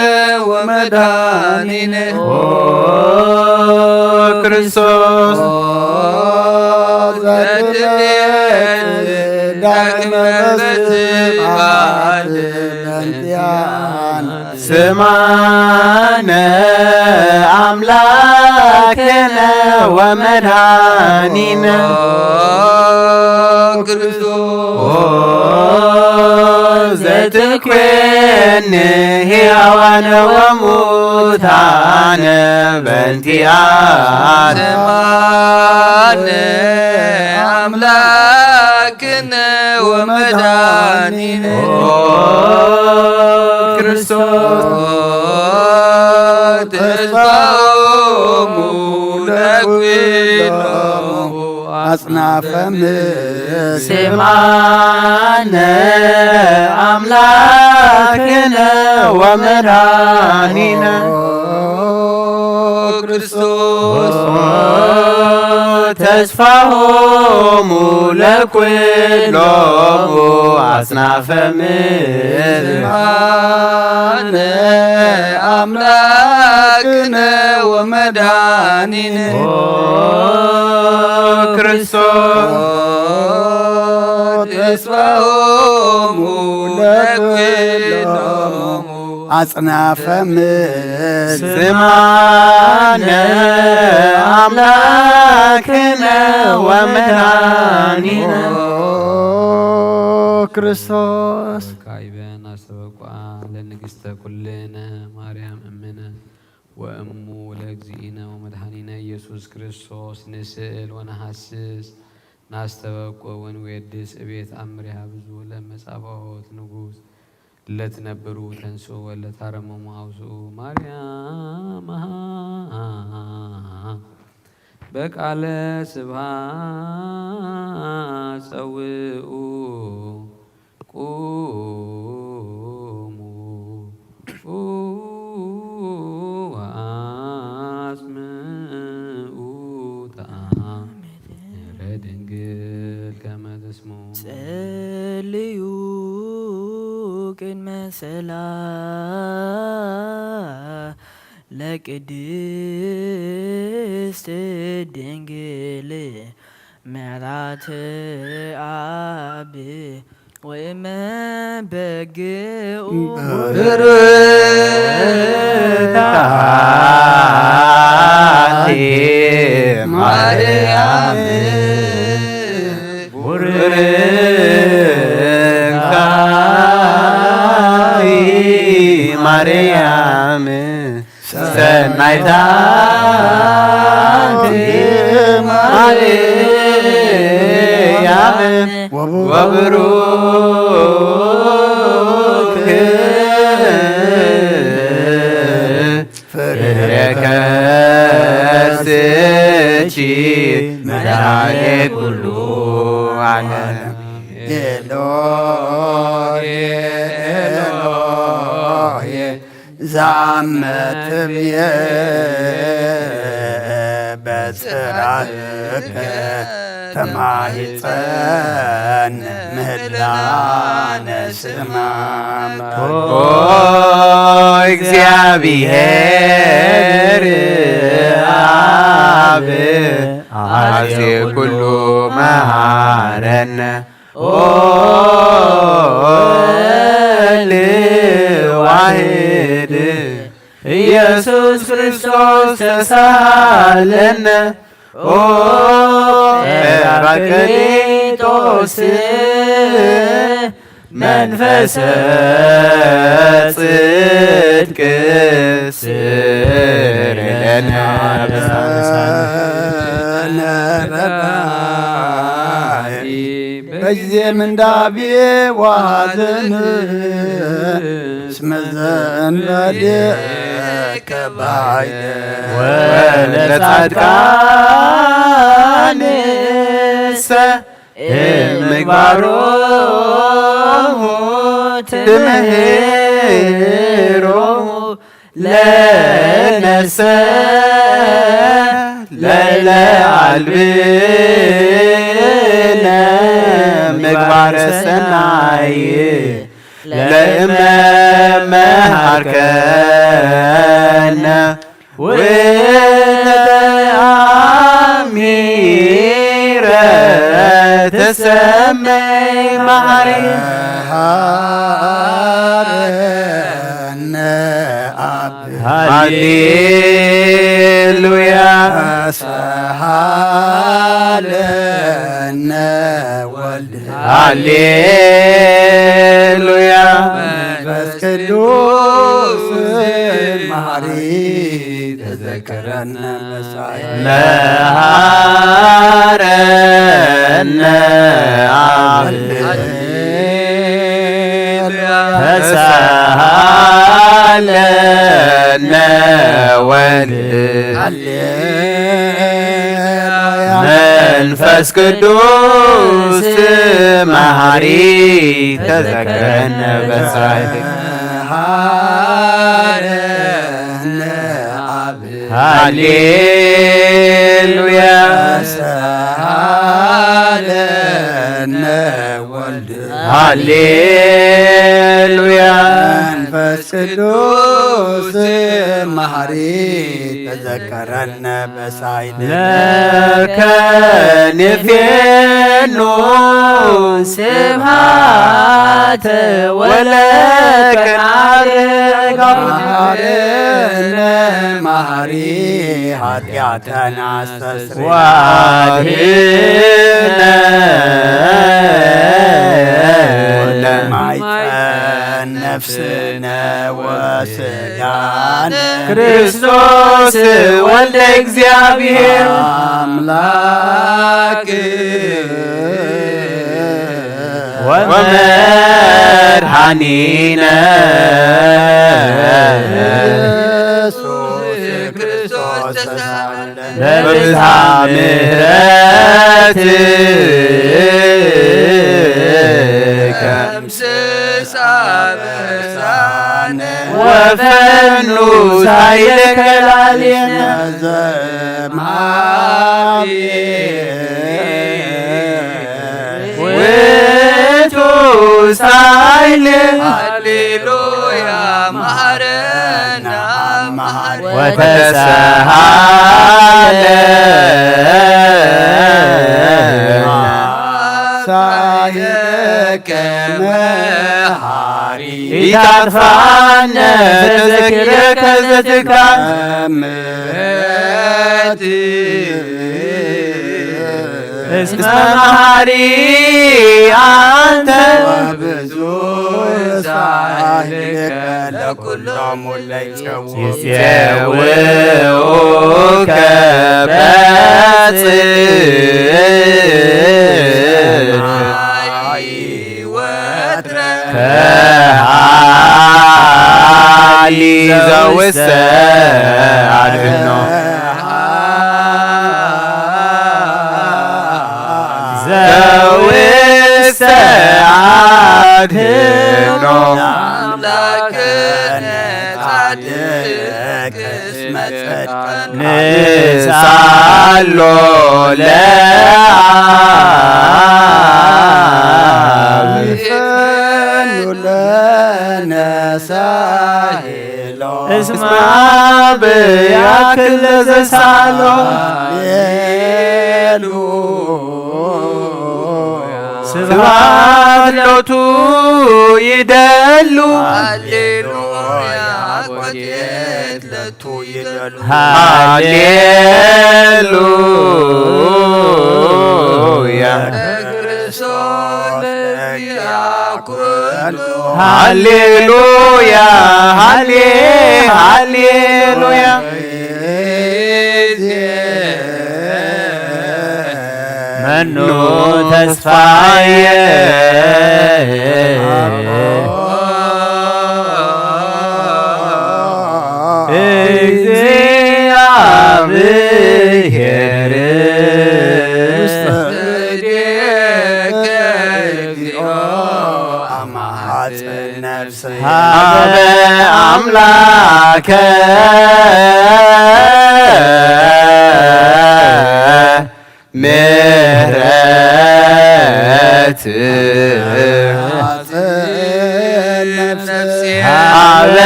ወመድኃኒነ። ኦ ክርስቶስ ኦ ዘትቤት ዳግመ በስብሐት በእንቲአነ። ስማነ ኣምላክነ ወመድኃኒነ። ኦ ክርስቶስ ኦ ዘትኮን ሕያዋነ ወሙታነ በእንቲአነ። ስማነ ኣምላክነ ወመድኃኒነ። ኦ ክርስቶስ ተስፋሆሙ ለኩሎሙ አጽናፈ ምድር። ስማነ አምላክነ ወመድኃኒነ። ኦ ክርስቶስ ተስፋሆሙ ለኩሎሙ አጽናፈ ምድር። ስማነ አምላክነ ወመድኃኒነ። ኦ ክርስቶስ ተስፋሆሙ ለኩሎሙ አጽናፈ ምድር። ስማነ አምላክነ ወመድኃኒነ። ኦ ክርስቶስ ካይበን አስተበቋ ለንግሥተ ኩልነ ማርያም እምነ ወእሙ ለእግዚእነ ወመድኃኒነ ኢየሱስ ክርስቶስ ንስእል ወነሐስስ ናስተበቁ ወንዌድስ እቤት አምሪሃ ብዙ ለመጻባኦት ንጉሥ ለትነብሩ ተንስኡ ወለታረመሙ አውስኡ። ማርያም በቃለ ስብሐት ጸውኡ ቁሙ ወአስምዑ ተአምር። ለቅድስት ድንግል ምሕረት ኣብ ወእመ በግኡ ብሩካቲ ማርያም ብሩካቲ ማርያም ሰናይታቲ ማርያም ወብሩክ ፍሬ ከርስኪ መድኃኔ ኩሉ ዓለም። ኤሎሄ ኤሎሄ ዛመ ትብየ በጽራህከ ተማሂጸን ምህላነ ስማ ኦ እግዚአብሔር አብ አዜ ኩሉ መሃረነ ኦ ወልድ ዋሕድ ኢየሱስ ክርስቶስ ተሳሃለነ ኦ ጳራቅሊጦስ መንፈሰ ጽድቅ ስር ለነ በሳልሳን በጊዜ ምንዳቤ ወሐዘን እስመ ዘእንበሌከ ባሕየ ወለጻድቃንሰ እምግባሮሙ ትምህሮሙ ለነሰ ለለ አልብነ ምግባረ ሰናይ ለእመ መሃርከነ ውእተ አሚረ ተሰመይ መሐሪ ሃረነ አብ ሃሌሉያ ሰሃለነ ወልድ ሃሌሉያ መንፈስ ቅዱስ መሐሪ ተዘከረነ መሳይ መሃረነ አብ ተሳሃለነ ወልድ መንፈስ ቅዱስ መሐሪ ተዘከረነ በሳይል ሃረነ አብ ሃሌሉያ ሰሃለነ ወልድ ሃሌሉያ መንፈስ ቅዱስ መሐሪ ተዘከረነ በሳይል ለከ ንፌኑ ስብሃተ ወለከ ናርግ መሐረነ መሐሪ ኃጢአተና አስተስርይ ዋድነ ለማይጸን ነፍስነ ወስጋነ ክርስቶስ ወልደ እግዚአብሔር አምላክ ወመድኃኒነ ኢየሱስ ክርስቶስ ተሳለ በብዝሃ ምሕረትከ ደምስስ አበሳነ ወፈኑ ሳይለከ ላዕሌነ ዘምሃቤ ውእቱ ሳይል ሃሌሉያ ወተሰሃለ ሳይለከ መሃሪ ኢታጥፋነ ተዘኪረከ ዘትካ እስመ መሃሪ አንተ ወብዙ ሳይልከ ለኩሎም ለይጸውዑ ይጼውኡከ በጽድቅ ከሃሊ ዘውስተ አድኖ ዘውስተ አድኖ አምላክነ ጻድቅ እስመ ጸድቀ ንሳሎ ለአብ ይፈኑ ለነ ሳይሎ እስመ አብ ያክል ለዘሳሎ ሌሉ ስብሐት ሎቱ ይደሉ ሃሌሉያ ቆቴት ለቱ ይደሉ ሃሌሉያ ለክርስቶስ ለዚአኩሉ ሃሌሉያ ሃሌ ሃሌሉያ መኑ ተስፋየ እግዚአብሔር ውስተ እዴከ እግዚኦ አማጽእ ነፍስየ ሀበ አምላከ ምህረት ሀበ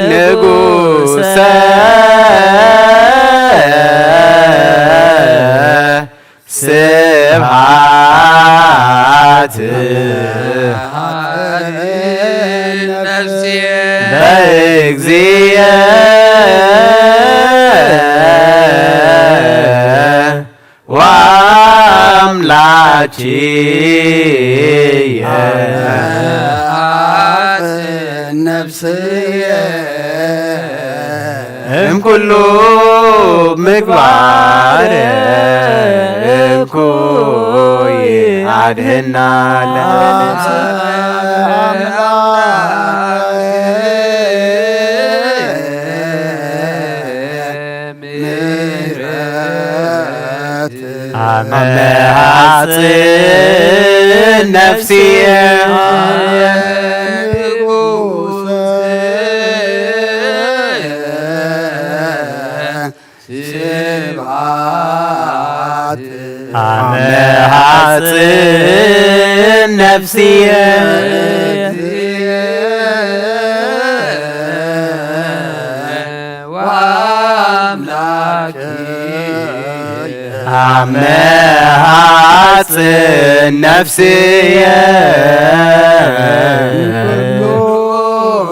ንጉሰ ስብሐት በእግዚእ ወአምላኪየ ነፍስየ እምኩሉ ምግባር እኩይ አድህና ለነፍስ አመ ሐጽን ነፍስየ ስብሐት አመ ሐጽን ነፍስየ ወአምላኪ አመ ሐጽን ነፍስየ ኩሉ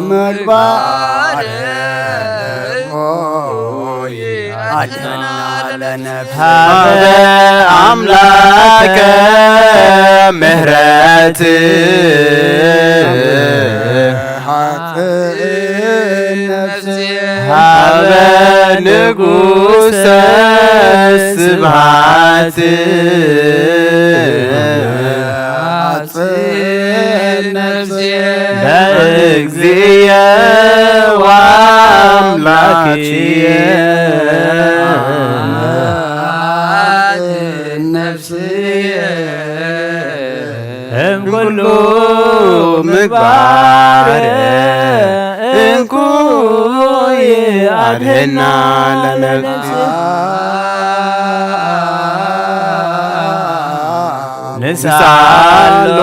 ምግባር ሆይ አድና ለነፍስ ሀበ አምላከ ምህረት ሀበ ንጉሰ ስብሐት በእግዚእ ወአምላኪ ነፍስየ እምኩሉ ምግባር እንኩይ አድህና ለነፍስ ንሳሎ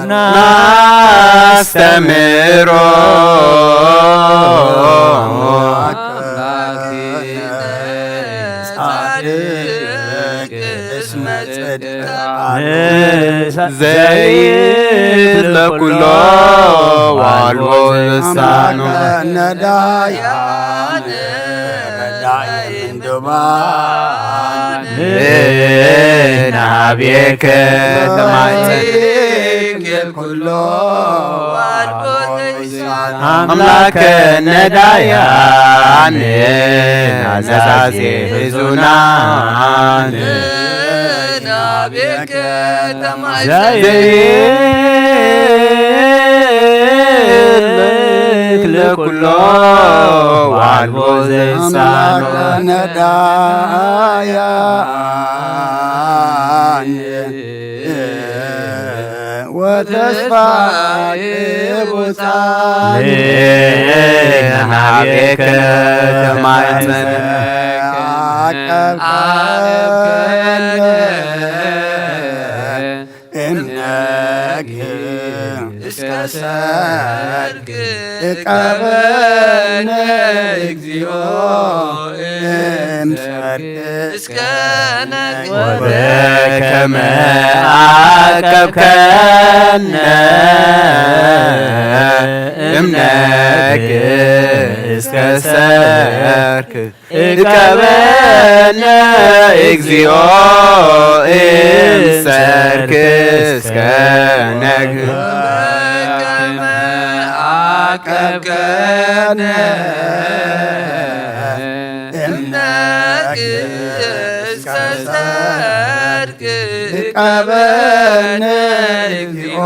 ናስተምሮ ዘይት ለኩሎ ዋልቦ ልሳኑ ነዳያን ረዳኢ ምንዱባን ናቤከ ተማይፀን ኩሎ ኣምላከ ነዳያን ናዛዜ ህዙናን ናቤከ ተማይፀን ዘይት ለኩሎ ዋልቦ ዘይሳኖ ነዳያን ወተስፋ የቡጻን ናቤከ ተማይጸን አቀብከነ እምነክ እስከ ሰርክ እቀበነ እግዚኦ እምሰርክ እስከ ነግ ወበከመ አቀብከነ እምነክ እስከ ሰርክ እቀበነ እግዚኦ እምሰርክ እስከ ነግ አቀብከነ እምነክ እስከ ሰርክ እቀበነ እግዚኦ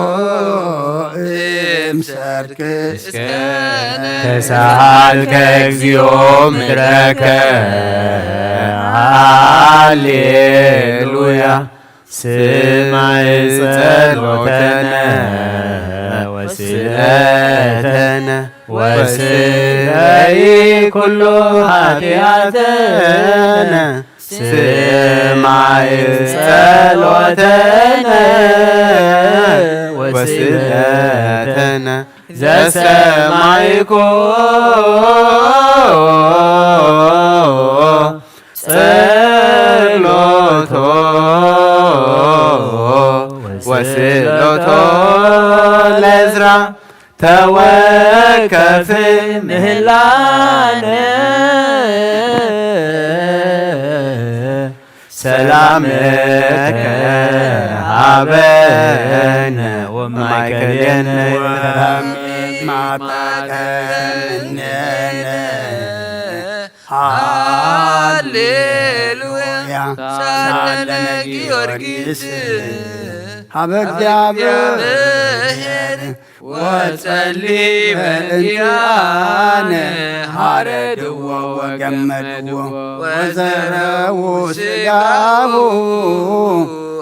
እምሰርክ ተሳሃልከ እግዚኦ ምድረከ ሃሌሉያ ስማይ ጸሎተነ ወስእለተነ ወስረይ ኩሉ ኃጢአተነ ስማይ ጸሎተነ ወስእለተነ ዘሰማይኮ ጸሎቶ ወስእለቶ ለዝራ ተወከፍ ምህላነ ሰላምከ ሃበነ ወማይከልየነ ወማታከ እምኔነ ሃሌሉያ ሳለነ ጊዮርጊስ ሃበ እግዚኣብሔር ወጸሊ በእንቲአነ ሃረድዎ ወገመድዎ ወዘረዉ ስጋሁ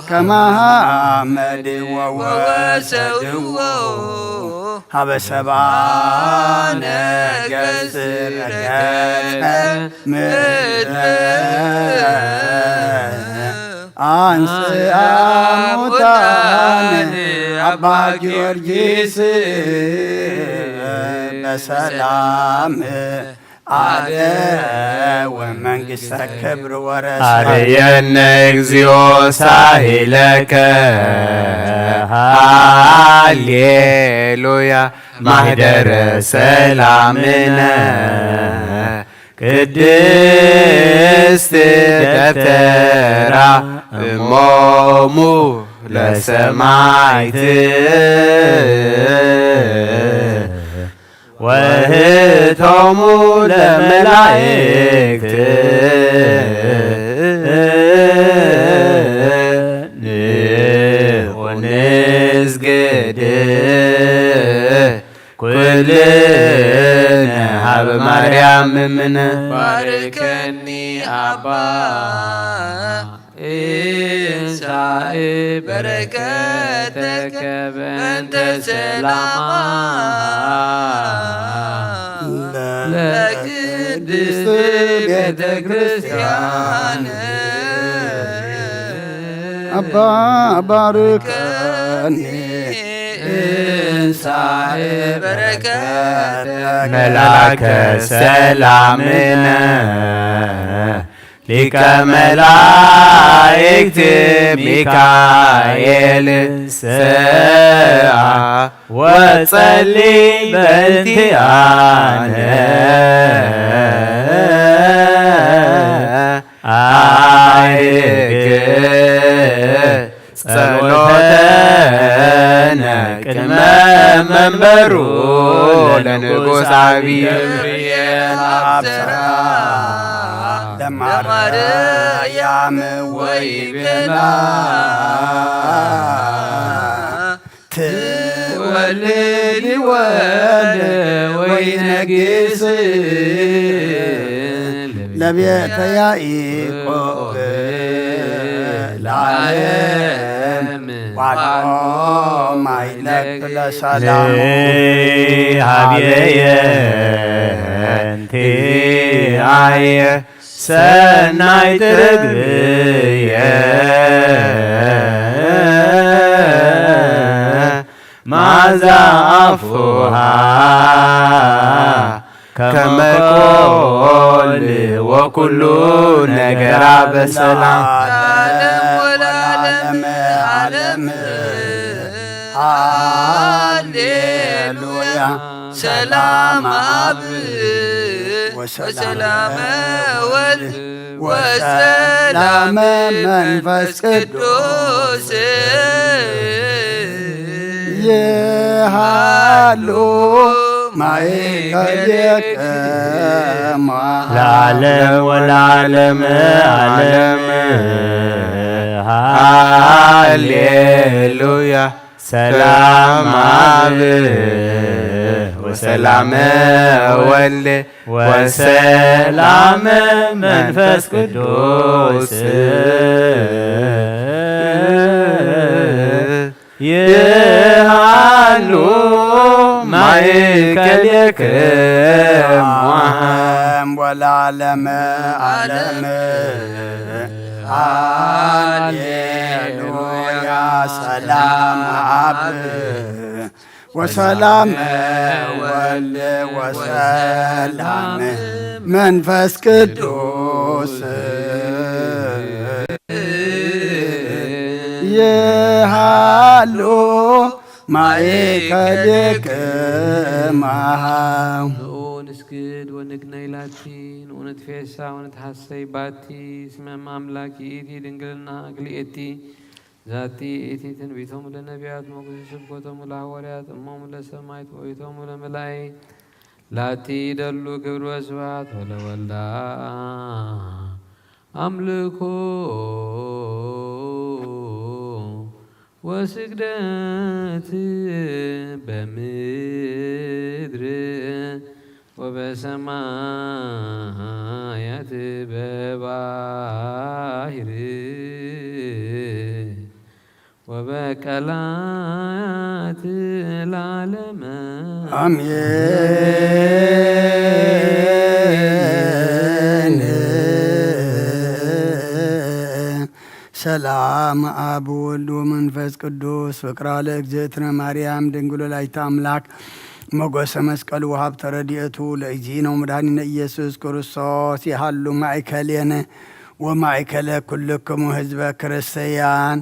ከማሃመድዎ ወሰድዎ ሃበ ሰባ ነገስ ረገጸ ምድረ አንስአ ሙታነ አባ ጊዮርጊስ በሰላም አደ ወመንግስተ ክብር ወረሰ። አርየነ እግዚኦ ሳሂለከ ሃሌሉያ ማህደረ ሰላምነ ቅድስት ደብተራ እሞሙ ለሰማይት ወህቶሙ ለመላእክት ንዑ ንስግድ ኩልነ ሀበ ማርያም እምነ። ባርከኒ አባ ኢንሳኢ በረከተከ በእንተ ሰላማ ለቅድስት ቤተ ክርስቲያን። አባ ባርከኒ እንሳእ በረከት መልአከ ሰላምነ ሊቀ መላእክት ሚካኤል ሰአ ወጸሊ በእንቲአነ አይርግ ጸሎተነ ቅድመ መንበሩ ለንጉሥ አብይ ገብርኤል አብሰራ ለማርያም ወይቤላ ትወልድ ወልድ ወይነግስ ለቤተ ያዕቆብ ለዓለም ዋልኦ ማይለክ ለሰላሙ ሀብየየ እንቲአየ ሰናይ ትርግብየ ማዛ አፉሃ ከመ ኮል ወኩሉ ነገራ በሰላም። ለዓለም ወለዓለም ዓለም ሃሌሉያ። ሰላም አብ ወሰላም ወልድ ወሰላም መንፈስ ቅዱስ ይሃሉ ማእከሌክማ ለዓለም ወለዓለም ዓለም። ሃሌሉያ። ሰላም አብ ወሰላም ወልድ ወሰላም መንፈስ ቅዱስ ይሃሉ ማእከሌክሙ። ወለዓለመ ዓለም ሃሌሉያ። ሰላም አብ ወሰላም ወልድ ወሰላም መንፈስ ቅዱስ ይሃሉ ማእከሌክማ። ንዑ ንስግድ ወንግነይ ላቲ፣ ንዑ ንትፌሳ ወንትሐሰይ ባቲ፣ እስመ እም አምላክ ይእቲ ድንግልና ክልኤቲ፣ ዛቲ ይእቲ ትንቢቶሙ ለነቢያት፣ ሞገሰ ስብከቶሙ ለሐዋርያት፣ እሞሙ ለሰማዕት፣ ወይቶሙ ለመላእክት፣ ላቲ ይደሉ ክብር ወስብሐት፣ ወለወልዳ አምልኮ ወስግደት በምድር ወበሰማያት በባህር ወበቀላት ለዓለመ አሜን። ሰላም አብ ወልድ ወመንፈስ ቅዱስ ፍቅራ ለእግዝእትነ ማርያም ድንግል ወላዲተ አምላክ ሞገሰ መስቀሉ ወሀብተ ረድኤቱ ለእግዚእነ ወመድኃኒነ ኢየሱስ ክርስቶስ ይሃሉ ማእከሌነ ወማእከለ ኩልክሙ ህዝበ ክርስቲያን።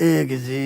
እግዚእ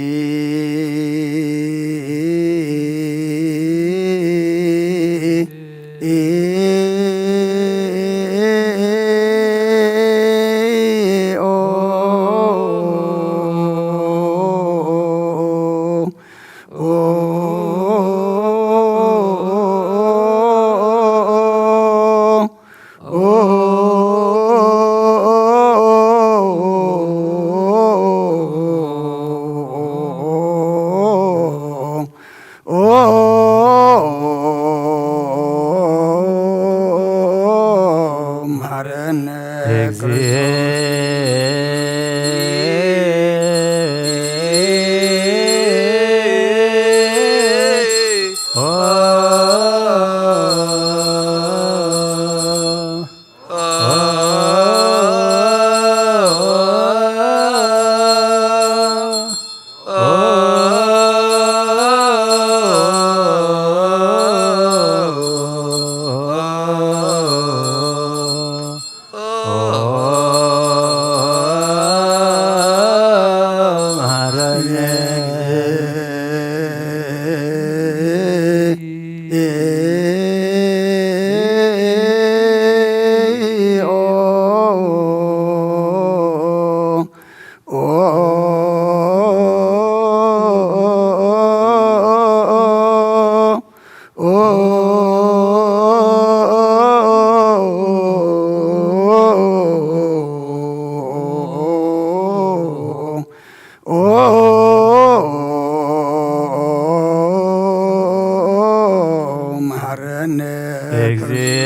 እግዚኦ።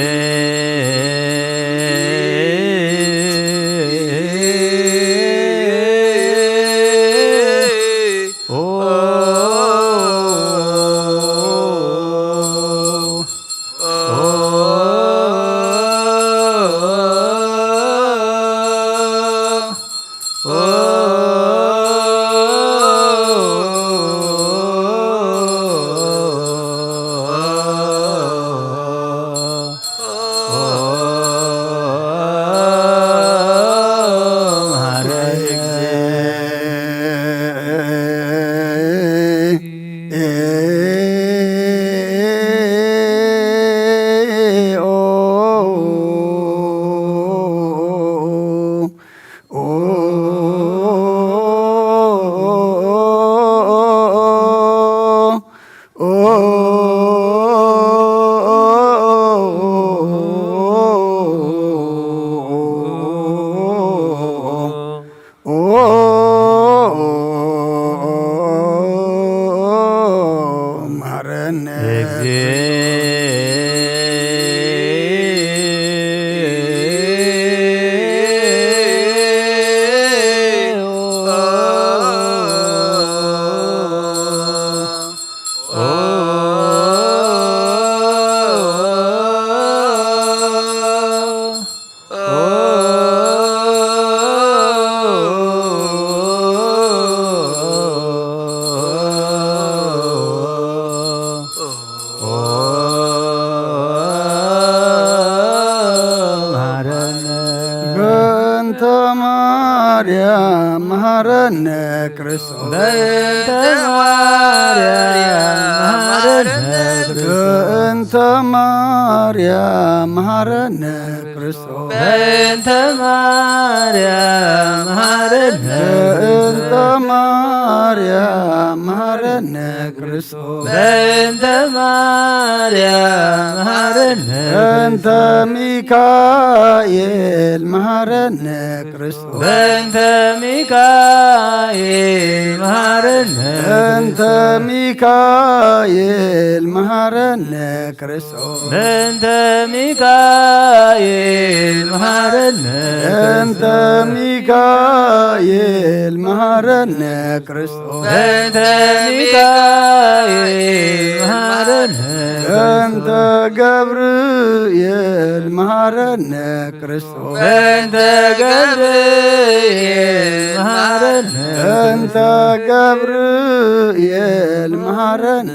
በእንተ ማርያም መሐረነ ክርስቶስ። በእንተ ማርያም መሐረነ ክርስቶስ። በእንተ ማርያም መሐረነ ክርስቶስ። በእንተ ማርያም መሐረነ። በእንተ ማርያም መሐረነ ክርስቶስ። በእንተ ማርያም መሐረነ። በእንተ ሚካኤል መሐረነ ክርስቶስ። በእንተ ሚካኤል መሐረነ። በእንተ ሚካኤል መሐረነ ክርስቶስ። በእንተ ሚካኤል መሐረነ። በእንተ ሚካኤል መሐረነ ክርስቶስ። በእንተ ሚካኤል መሐረነ። በእንተ ገብርኤል መሐረነ ክርስቶስ። በእንተ ገብርኤል መሐረነ። በእንተ ገብርኤል መሐረነ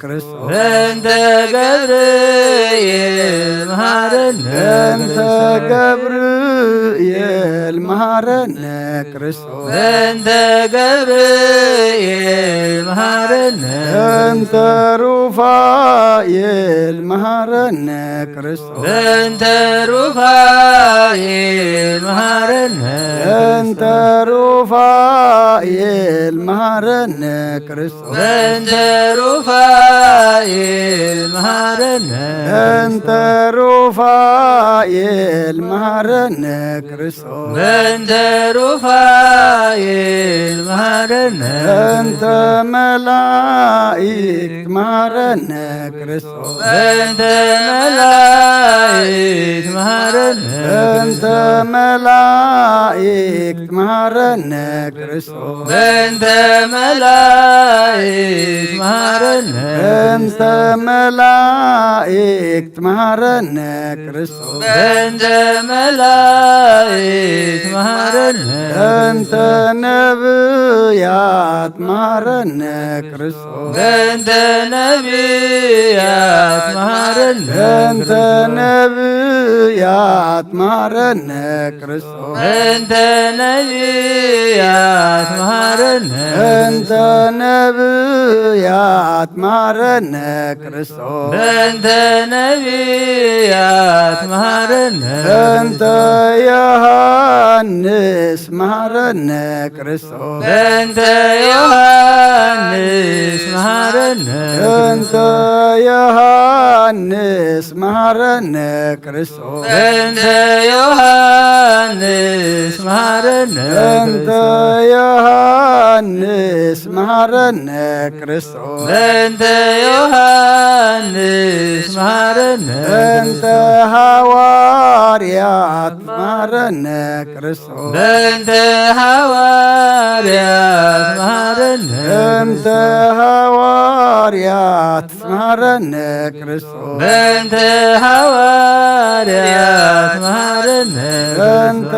ክርስቶስ። በእንተ ገብርኤል መሐረነ። በእንተ ገብርኤል መሐረነ ክርስቶስ። በእንተ ገብርኤል መሐረነ። በእንተ ሩፋኤል መሐረነ ክርስቶስ። በእንተ ሩፋኤል መሐረነ። በእንተ ሩፋኤል መሐረነ ክርስቶስ። በእንተ ሩፋኤል መሐረነ። በእንተ ሩፋኤል መሐረነ ክርስቶስ። በእንተ ሩፋኤል መሐረነ። በእንተ መላእክት መሐረነ ክርስቶስ። በእንተ መላእክት መሐረነ። በእንተ መላእክት መሐረነ ክርስቶስ። በእንተ መላእክት መሐረነ። በእንተ መላእክት መሐረነ ክርስቶስ። በእንተ መላእክት መሐረነ። በእንተ ነብያት መሐረነ ክርስቶስ። በእንተ ነብያት መሐረነ። በእንተ ነብያት መሐረነ ክርስቶስ። በእንተ ነብያት መሐረነ። በእንተ ነብያት መሐረነ ክርስቶስ። በእንተ ነብያት መሐረነ። በእንተ ዮሐንስ መሐረነ ክርስቶስ። በእንተ ዮሐንስ መሐረነ። በእንተ ዮሐንስ ዮሃንስ መሃረነ ክርስቶስ። በእንተ ዮሃንስ መሃረነ በእንተ ዮሃንስ መሃረነ ክርስቶስ። በእንተ ዮሃንስ መሃረነ በእንተ ሃዋርያት መሃረነ ክርስቶስ። በእንተ ሃዋርያት መሃረነ በእንተ ሃዋርያት መሃረነ ክርስቶስ። በእንተ ሃዋርያት መሃረነ በእንተ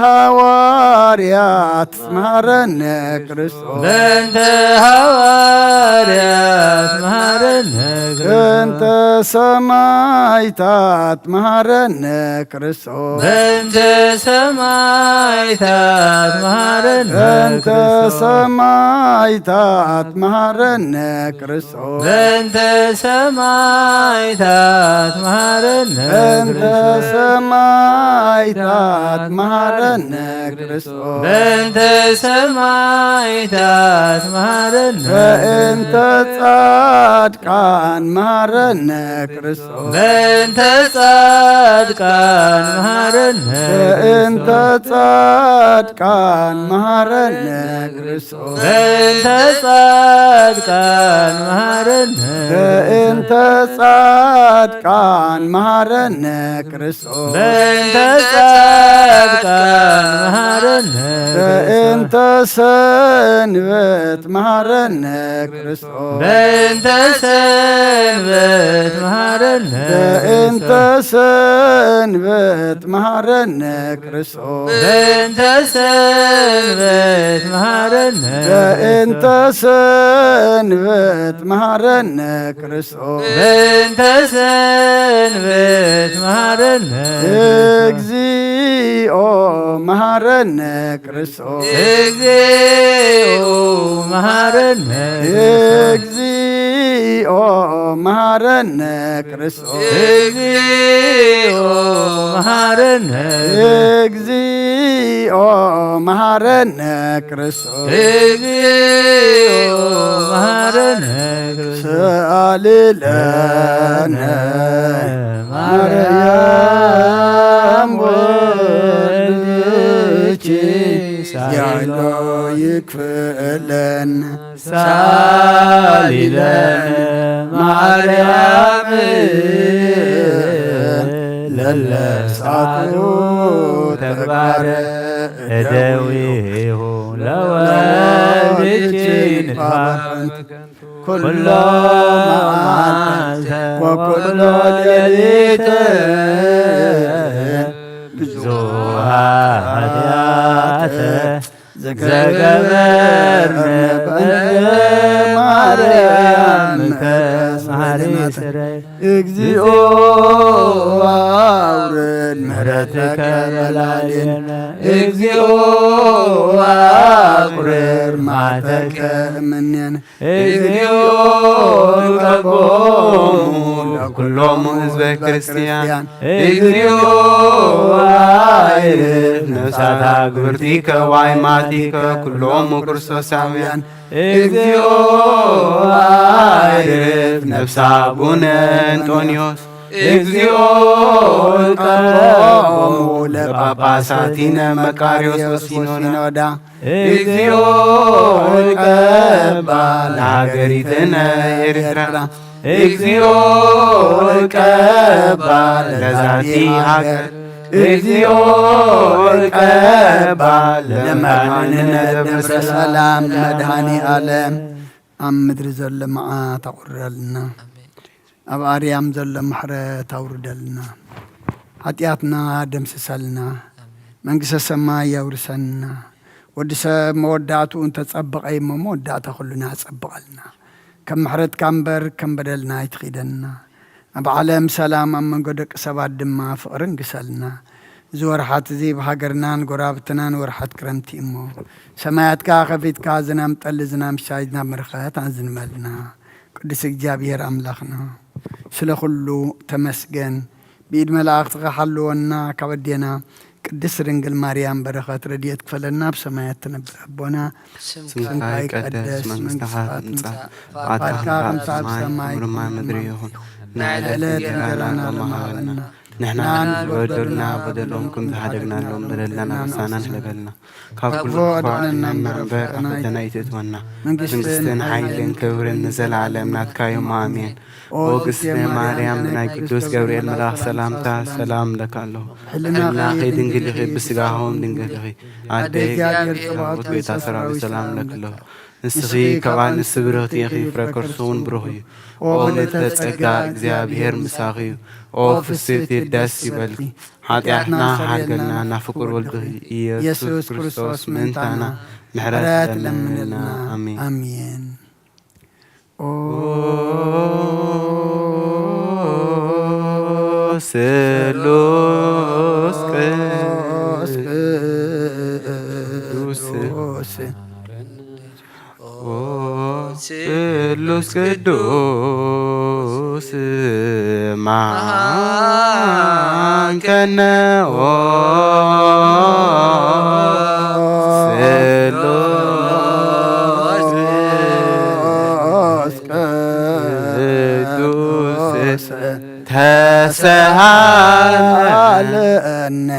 ሃዋርያት መሃረነ ክርስቶስ። በእንተ ሃዋርያት መሃረነ በእንተ ሰማይታት መሃረነ ክርስቶስ። በእንተ ሰማይታት መሃረነ በእንተ ክርስቶስ። ሰማይታት መሃረነ ክርስቶስ። በእንተ ሰማይታት መሃረነ በእንተ ክርስቶስ። ሰማይታት መሃረነ ክርስቶስ። በእንተ ሰማይታት መሃረነ በእንተ ጻድቃን መሃረነ ክርስቶስ። በእንተ ጻድቃን መሃረነ በእንተ ጻድቃን መሃረነ ክርስቶስ። በእንተ ጻድቃን መሃረነ በእንተ ጻድቃን መሃረነ ክርስቶስ። በእንተ ጻድቃን መሃረነ በእንተ ሰንበት መሃረነ ክርስቶስ። በእንተ ሰንበት መሃረነ በእንተ ሰንበት መሃረነ ክርስቶስ። በእንተ ሰንበት መሃረነ በእንተ ሰንበት መሃረነ ክርስቶስ። በእንተ ሰንበት መሃረነ እግዚኦ መሃረነ ክርስቶስ። እግዚኦ መሃረነ እግዚኦ መሃረነ ክርስቶስ። እግዚኦ መሃረነ እግዚኦ መሃረነ ክርስቶስ። እግዚኦ መሃረነ ክርስቶስ። ሰአሊ ለነ ማርያም ወልድኪ ሳይሎ ይክፍለን። ሳሊ ለነ ማርያም ለለ ሳቱ ተግባረ እደዊሁ ለወልድኪ ንድፋ ኩሎ መዓልተ ወኩሎ ሌሊተ ብዙሃ ኃጢአተ ዘገበርነ በእንተ ማርያም ከስማሪ ስረይ። እግዚኦ አውርድ ምሕረትከ በላዕሌነ። እግዚኦ አቁርር መዓተከ እምኔነ። እግዚኦ ንቀቦሙ ለኩሎሙ ህዝበ ክርስቲያን። እግዚኦ አይርፍ ነፍሳታ ግብርቲከ ዋይማቲከ ኩሎሙ ክርስቶሳውያን። እግዚኦ አይርፍ ነፍሳ አቡነ እንጦንዮስ። እግዚኦ ቀቦሙ ለጳጳሳቲነ መቃርዮስ ወሲኖዳ። እግዚኦ ቀባ ለሀገሪትነ ኤርትራ። እግዚኦ ቀባ ለዛቲ ሀገር። እግዚኦ ቀባ ለመድኃኒነ ደብረ ሰላም መድኃኒ ዓለም። ኣብ ምድሪ ዘሎ መዓት ኣቑርረልና። ኣብ ኣርያም ዘሎ ምሕረት ኣውርደልና። ሓጢኣትና ደምስሰልና። መንግስተ ሰማይ የውርሰና። ወዲ ሰብ መወዳእትኡ እንተጸበቐ እሞ መወዳእታ ኩልና ኣጸብቐልና። ከም ምሕረትካ እምበር ከም በደልና ኣይትኺደና። ኣብ ዓለም ሰላም፣ ኣብ መንጎ ደቂ ሰባት ድማ ፍቕሪ ንግሰልና። እዚ ወርሓት እዚ ብሃገርናን ጎረባብትናን ወርሓት ክረምቲ እሞ፣ ሰማያትካ ከፊትካ ዝናም ጠሊ፣ ዝናም ሻይ፣ ዝናም በረኸት ኣዝንበልና። ቅዱስ እግዚኣብሔር ኣምላኽና፣ ስለ ኩሉ ተመስገን። ብኢድ መላእኽትኻ ሓልወና፣ ካብ ኣዴና ቅድስት ድንግል ማርያም በረኸት ረድኤት ክፈለና። ኣብ ሰማያት ትነብር ኣቦና፣ ስምካ ይቀደስ፣ መንግስትኻ ትምጻእ፣ ፍቓድካ ከም ኣብ ሰማይ ከምኡ ድማ ምድሪ ይኹን። ናይ ዕለት ዕለት እንጀራና ሎሚ ሃበና። ንሕና ንበደሉና በደሎም ከም ዝሓደግናሎም በደልና ንሕሳና ንሕለበልና። ካብ ኩሉ ክፉእ ኣድሕነና እምበር ኣብ ፈተና ኣይትእትወና። መንግስትን መንግስትን ሓይልን ክብርን ንዘለኣለም ናትካ እዮም። ኣሜን። ኦ እግዝእትነ ማርያም፣ ናይ ቅዱስ ገብርኤል መልኣኽ ሰላምታ ሰላም እብለካ ኣለኹ። ሕልናኺ ሕልናኺ ድንግል ኢኺ፣ ብስጋኺ እውን ድንግል ኢኺ። ኣደ ኣደ እግዚኣብሔር፣ እግዚኣብሔር ጸባኦት፣ ጸባኦት፣ ጎይታ ጌታ ሰራዊት ሰራዊት ሰላም ሰላም እብለኪ ኣለኹ። እብለኪ ኣለኹ። ንስኺ ንስኺ ካብ ካብ ኣንስቲ ኣንስቲ ብርኽቲ ኢኺ፣ ብርኽቲ ኢኺ፣ ፍረ ፍረ ከርስኺ እውን ከርስኺ እውን ብሩኽ ብሩኽ እዩ። እዩ። ኦ ኦ ወለተ ወለተ ጸጋ፣ ጸጋ፣ እግዚኣብሔር እግዚኣብሔር ምሳኺ እዩ። ምሳኺ እዩ። ኦ ኦ ፍስሕቲ ፍስሕቲ ደስ ደስ ይበልኪ። ይበልኪ። ሓጢኣትና ሓጢኣትና ሓርገልና፣ ሓርገልና፣ ናብ ፍቁር ወልድኺ ኢየሱስ ኢየሱስ ክርስቶስ ክርስቶስ ምእንታና ምእንታና ምሕረት ምሕረት ለምንልና። ለምንልና። ኣሜን። ኣሜን። ኦ ስሉስ ቅዱስ። ቅዱስ። ኦ ስሉስ ቅዱስ መሃንከነ ኦ ስሉስ ቅዱስ ተሰሃለነ።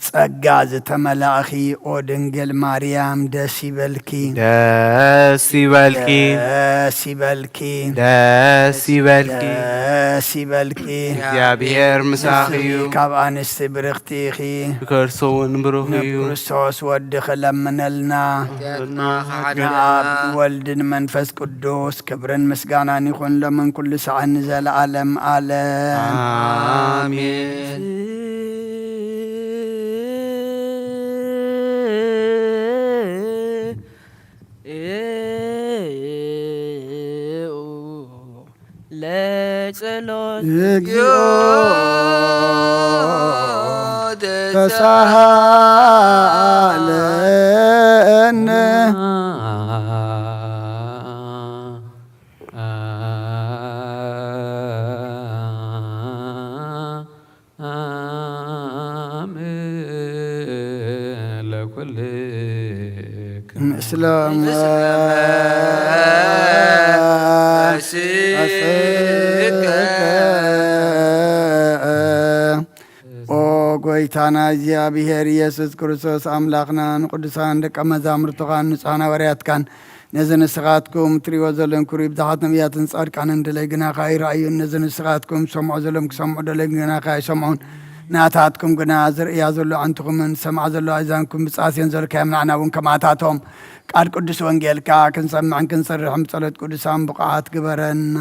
ጸጋ ዝተመላእኺ ኦ ድንግል ማርያም ደስ ይበልኪ። ደስ ይበልኪ። ደስ ይበልኪ። ደስ ይበልኪ። ደስ ይበልኪ። እግዚኣብሔር ምሳኺ እዩ። ንስኺ ካብ ኣንስቲ ብርኽቲ ኢኺ። ብከርሱ እውን ብሩኽ እዩ። ንክርስቶስ ወድኺ ለምነልና። ሓጢኣትና ንኣብ ክሓደና። ወልድ ንመንፈስ ቅዱስ ክብርን ምስጋናን ይኹን ሎምን ኩሉ ሰዓን ንዘለዓለም ዓለም። ኣሜን። ለጸሎት እግዚኦ ተሳሃለነ። ምስለ ኦ ጎይታና እግዚኣብሔር ኢየሱስ ክርስቶስ ኣምላኽና፣ ንቅዱሳን ደቀ መዛሙርትኻን ንጹሓን ሃዋርያትካን ነዚ ንስኻትኩም ትርእይዎ ዘለኹም ክብሪ ብዙሓት ነቢያትን ጻድቃንን ደለይ ግናኻ ኣይረኣዩን። ነዚ ንስኻትኩም ትሰምዑ ዘለኹም ክሰምዑ ደለይ ግናኻ ኣይሰምዑን። ናታትኩም ግና ዝርእያ ዘሎ ኣዕንትኹምን ዝሰምዓ ዘሎ ኣእዛንኩም ብጻስየን ዘልካዮም ንዓና እውን ከማታቶም ቃል ቅዱስ ወንጌልካ ክንሰምዕን ክንሰርሕን ብጸሎት ቅዱሳን ብቑዓት ግበረና።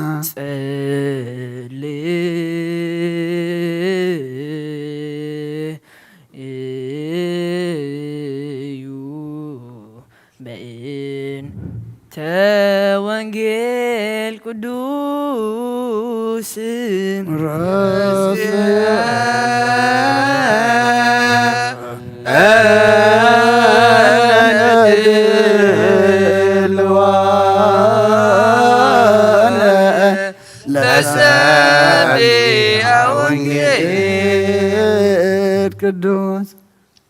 ጸልዩ በእንተ ወንጌል ቅዱስ ለሰብአ ወንጌል ቅዱስ።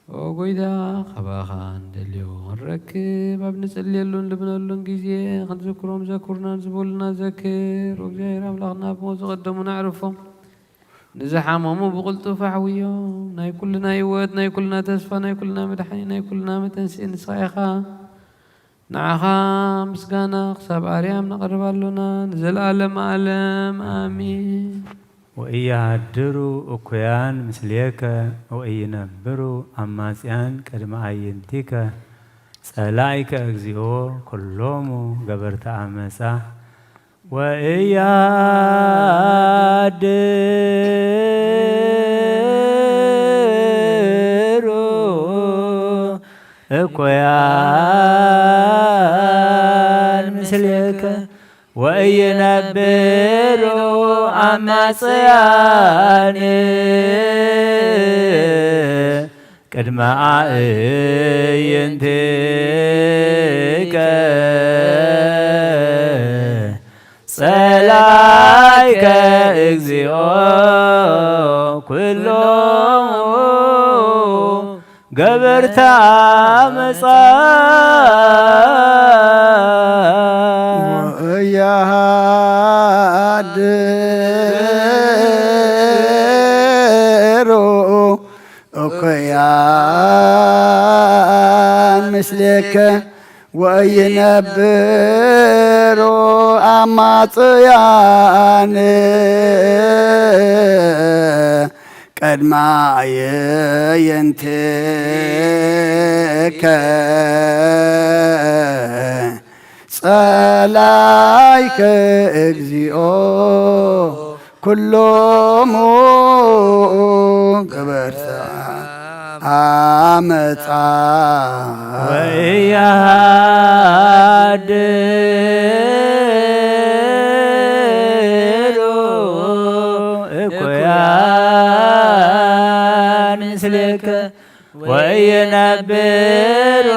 ኦ ጎይታ፣ ካባኻ እንደልዮ ክንረክብ ኣብ ንጽልየሉን ልምነሉን ግዜ፣ ክንዝክሮም ዘኩርና፣ ንዝበሉና ዘክር። ኦ እግዚኣብሔር ኣምላኽና፣ ብሞት ዝቐደሙና ኣዕርፎም፣ ንዝሓመሙ ብቕልጡፍ ኣሕውዮም። ናይ ኩልና ህይወት፣ ናይ ኩልና ተስፋ፣ ናይ ኩልና መድሓኒ፣ ናይ ኩልና መተንስኢ ንስኻ ኢኻ። ንዓኻ ምስጋና ክሳብ ኣርያም ነቕርብ ኣሎና፣ ንዘለኣለመ ኣለም ኣሜን። ወኢያሃድሩ እኩያን ምስሌከ ወኢይነብሩ አማጽያን ቅድመ አዕይንቲከ። ጸላኢከ እግዚኦ ኩሎሙ ገበርተ አመጻ። ወኢያሃድሩ እኩያን ምስሌከ ወኢይነብሩ አማጽያን ቅድመ አዕይንቲከ። ጸላኢከ እግዚኦ ኩሎሙ ገበርቲ ዓመፃ። ወኢያሃድሩ እኩያን ምስሌከ ወኢይነብሩ ኣማጽያን ቅድመ ኣዕይንቲከ ጸላይከ እግዚኦ ኩሎሙ ገበርተ ዓመጻ። ወኢያሃድሩ እኩያን ምስሌከ ወኢይነብሩ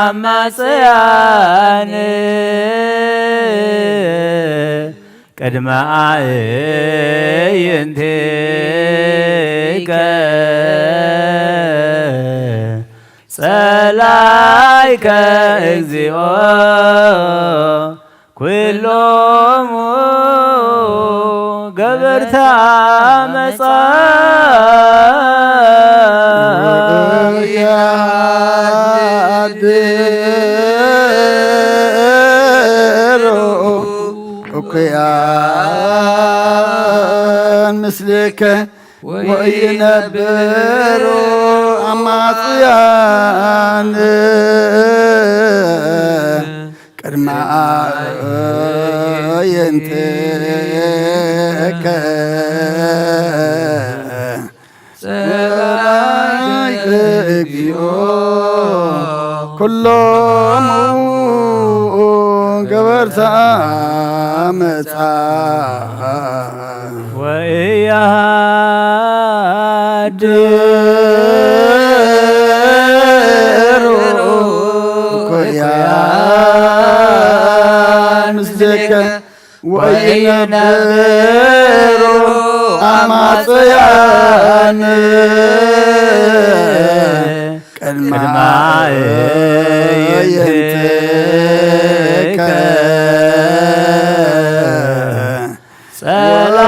ኣማጽያን ቅድመ ኣዕይንቲከ ጸላይከ እግዚኦ ኩሎሙ ገበርቲ ዓመጻ። ወኢያሃድሩ እኩያን ምስሌከ ወኢይነብሩ ኣማጽያን ቅድመ ኣዕይንቲከ ጸላይከ እግዚኦ ኩሎሙ ገበርተ ዓመጻ። ወኢያሃድሩ እኩያን ምስሌከ ወኢይነብሩ ኣማጽያን ቅድመ ኣዕይንቲከ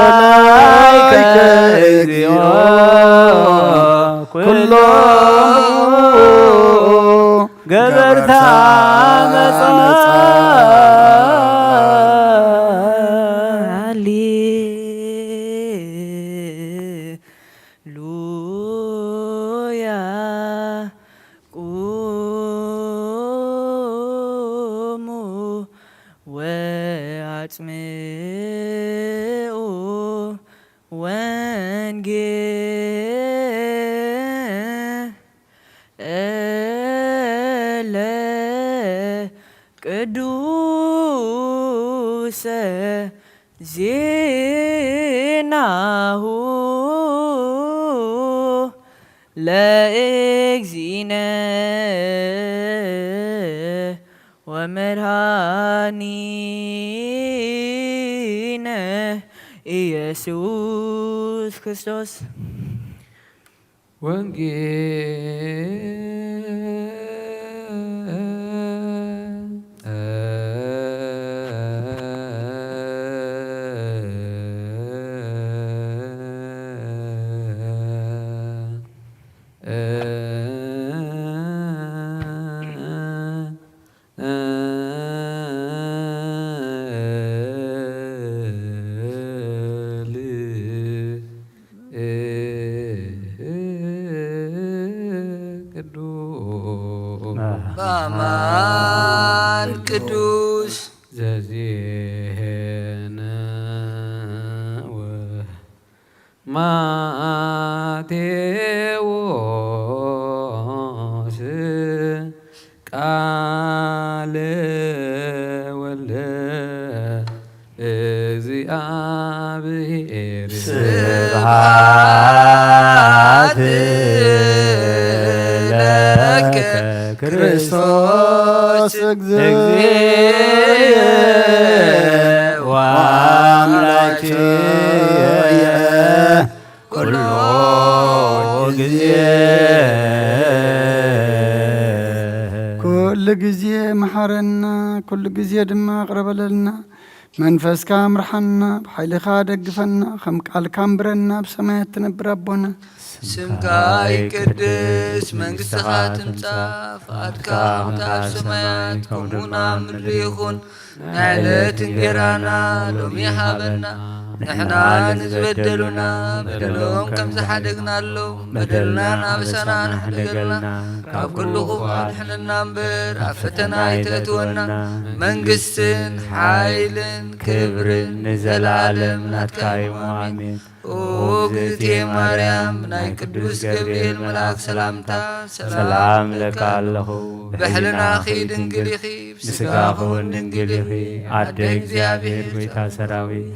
ጸላይከ እግዚኦ ኩሎሙ ገበርተ ዓመጻ። ሃሌሉያ ቁሙ ወአጽምዑ ወንጌለ ቅዱሰ ዜናሁ ለእግዚእነ ወመድኃኒነ ኢየሱስ ክርስቶስ። ወንጌል ቅዱስ በአማን ቅዱስ ዘዜነ ወማቴዎስ ቃለ ወልደ እግዚአብሔር ስብሐት ለከ ክርስቶስ እግዚእ ወአምላክየ ኩሎ ጊዜ ኩሉ ግዜ ድማ ይቕረ በለልና። መንፈስካ ምርሓና፣ ብሓይልኻ ደግፈና፣ ከም ቃልካ ኣንብረና፣ ኣብ ሰማያት ትነብር ኣቦና። ስምካ ይቅደስ፣ መንግስትኻ ትምጻእ፣ ፍቓድካ ከምታ ኣብ ሰማይ ከምኡ ኣብ ምድሪ ይኹን። ናይ ዕለት እንጌራና ሎሚ ሃበና፣ ንሕና ንዝበደሉና በደሎም ከም ዝሓደግናሎም በደልናን ኣበሳናን ሓደገልና፣ ካብ ኩሉ ክፉእ ኣድሕነና እምበር ኣብ ፈተና ኣይተእትወና፣ መንግስትን ሓይልን ክብርን ንዘለኣለም ናትካ እዩ። ኣሜን። ኦ እግዝእትየ ማርያም፣ ናይ ቅዱስ ገብርኤል መልኣክ ሰላምታ ሰላም እብለኪ ኣለኹ። ብሕልናኺ ድንግል ኢኺ፣ ብስጋኺ እውን ድንግል ኢኺ። ኣደ እግዚኣብሔር፣ ጎይታ ሰራዊት፣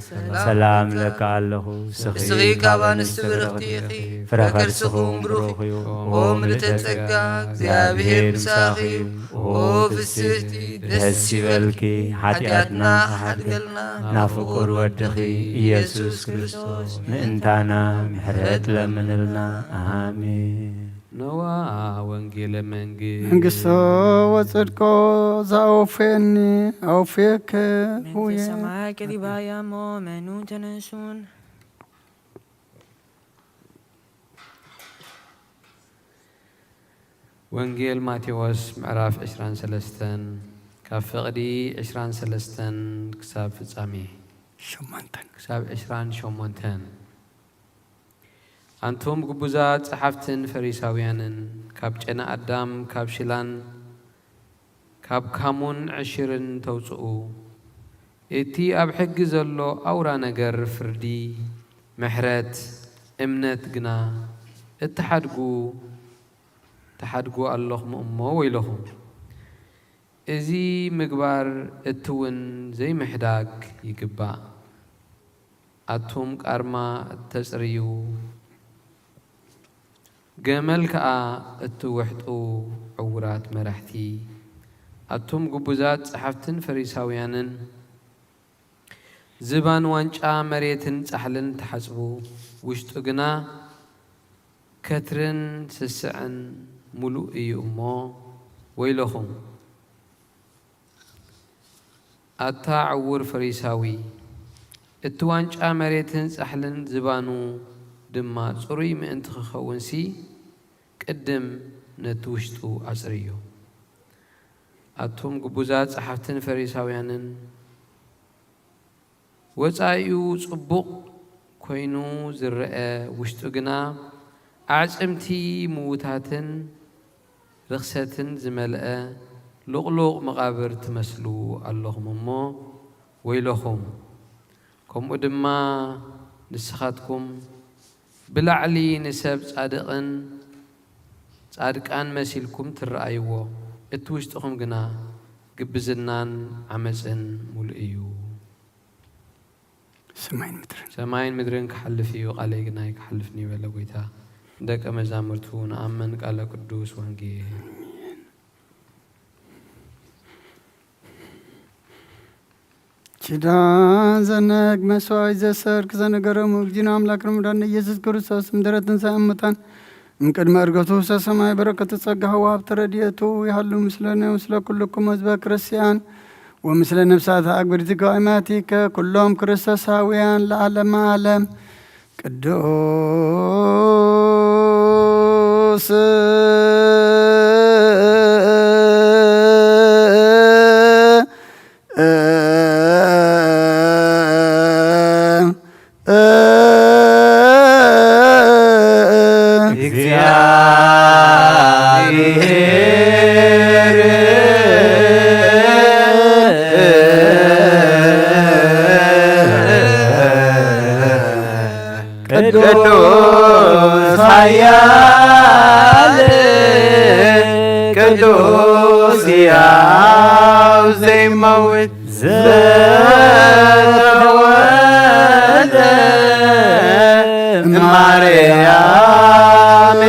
ሰላም እብለኪ ኣለኹ። ንስኺ ካብ ኣንስቲ ብርኽቲ ኢኺ፣ ፍረ ከርስኺ እውን ብሩኽ እዩ። ኦ ምልዕተ ጸጋ፣ እግዚኣብሔር ምሳኺ እዩ። ኦ ፍስሕቲ፣ ደስ ይበልኪ፣ ሓጢኣትና ክሓድገልና ናብ ፍቁር ወድኺ ኢየሱስ ክርስቶስ ምእንታና ምሕረት ለምንልና። ኣሜን። ነዋ ወንጌለ መንግስት መንግስቶ ወጽድቆ ዘአውፌኒ አውፌከ መንግስተ ሁየ። ሰማይ ቀሪባ እያ እሞ መኑ ተነሱን። ወንጌል ማቴዎስ ምዕራፍ ዕስራን ሰለስተን ካብ ፍቕዲ ዕስራን ሰለስተን ክሳብ ፍጻሜ ሸሞንተን። ክሳብ ዕስራን ሸሞንተን። ኣንቱም ግቡዛት ጸሓፍትን ፈሪሳውያንን፣ ካብ ጨና ኣዳም፣ ካብ ሽላን ካብ ካሙን ዕሽርን ተውጽኡ። እቲ ኣብ ሕጊ ዘሎ ኣውራ ነገር ፍርዲ፣ ምሕረት፣ እምነት ግና እትሓድጉ ትሓድጉ ኣለኹም እሞ ወይለኹም። እዚ ምግባር እትውን ዘይምሕዳግ ይግባእ። ኣቱም ቃርማ እተጽርዩ፣ ገመል ከኣ እትውሕጡ ዕዉራት መራሕቲ፣ ኣቱም ግቡዛት ጸሓፍትን ፈሪሳውያንን፣ ዝባን ዋንጫ መሬትን ጻሕልን ትሓጽቡ፣ ውሽጡ ግና ከትርን ስስዐን ምሉእ እዩ እሞ ወይለኹም። ኣታ ዕዉር ፈሪሳዊ፣ እቲ ዋንጫ መሬትን ጻሕልን ዝባኑ ድማ ጽሩይ ምእንቲ ክኸውንሲ፣ ቅድም ነቲ ውሽጡ ኣጽርዮ። ኣቱም ግቡዛት ጸሓፍትን ፈሪሳውያንን፣ ወጻኢኡ ጽቡቕ ኮይኑ ዝረአ፣ ውሽጡ ግና ኣዕጽምቲ ምዉታትን ርኽሰትን ዝመልአ ልቕሉቕ መቓብር ትመስሉ ኣለኹም እሞ ወይለኹም። ከምኡ ድማ ንስኻትኩም ብላዕሊ ንሰብ ጻድቕን ጻድቃን መሲልኩም ትረኣይዎ፣ እቲ ውሽጥኹም ግና ግብዝናን ዓመጽን ምሉእ እዩ። ሰማይን ምድርን። ሰማይን ምድርን ክሓልፍ እዩ፣ ቃለይ ግና ኣይክሓልፍን እዩ በለ ጎይታ። ንደቀ መዛሙርቱ ንኣመን ቃለ ቅዱስ ወንጌል። ኪዳን ዘነግ መስዋዕት ዘሰርክ ዘነገረሙ እግዚእነ ኣምላክ ረመዳን ኢየሱስ ክርስቶስ ምድረ ትንሳኤ እሙታን እምቅድመ ዕርገቱ ውስተ ሰማይ በረከቱ ጸጋሁ ወሃብተ ረድኤቱ ይሃሉ ምስለነ ምስለ ኩልኩም ህዝበ ክርስቲያን ወምስለ ነፍሳት ኣግብርቲ ጓይማቲከ ኩሎም ክርስቶሳውያን ለዓለመ ዓለም። ቅዱስ ቅዱስ ኃያል ቅዱስ ሕያው ዘይመውት ዘተወልደ እማርያም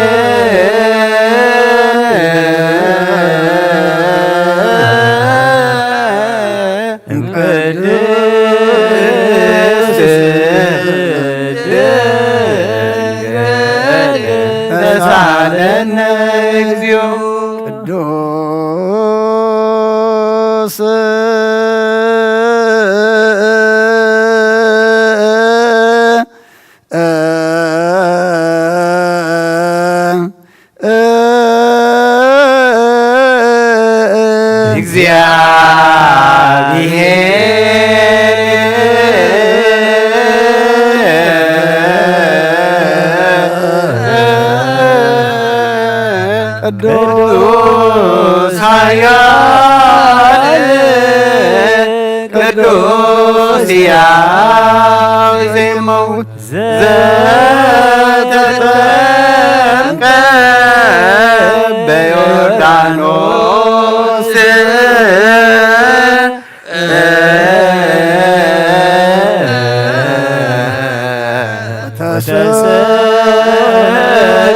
እምቅድስት ድንግል ተሳለነ እግዚኦ። ቅዱስ ቅዱስ ኃያል ቅዱስ ሕያው ዘይመውት ዘተጠምቀ በዮርዳኖስ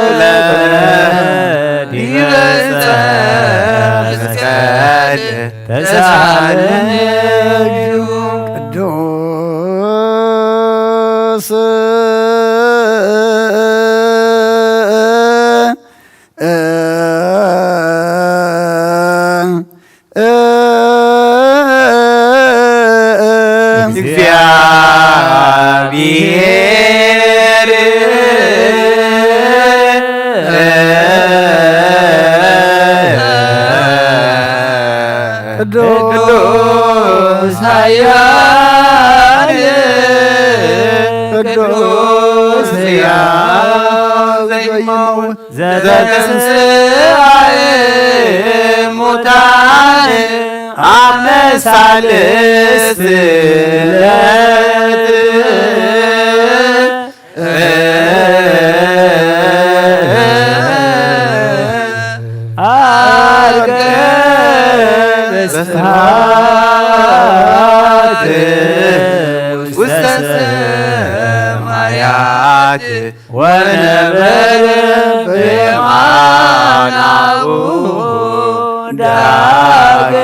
ተሰቅለ ዲበ ዕፀ መስቀል ተሳለ ቅዱስ እግዚአብሔር ቅዱስ ኃያል ቅዱስ ሕያው ዘይመውት ዘተንሥአ እሙታን አመ ሣልስት ዕለት ዐርገ በስብሐት ውስተ ሰማያት ወነበረ በየማነ አቡሁ ዳግመ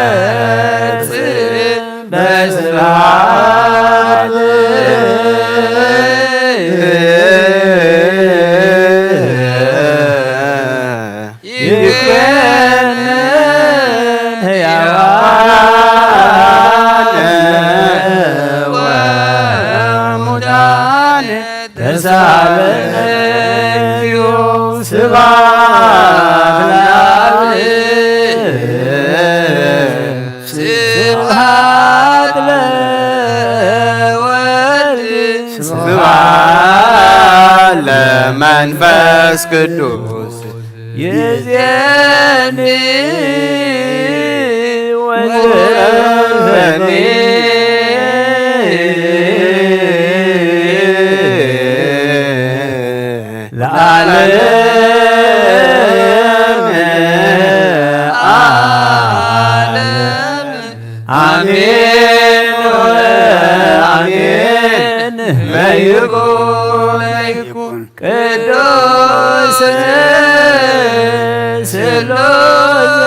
ይመጽእ በስብሐት ይኩነን ሕያዋን ወሙታን ተሳበነ እግዚኦ። ስብሐት ለአብ ስብሐት ለወልድ ስብሐት ለመንፈስ ቅዱስ ይእዜኒ ወዘልፈኒ ለዓለመ ዓለም። አሜን ወአሜን። ለይኩን ለይኩን ቅዱስ ስሉስ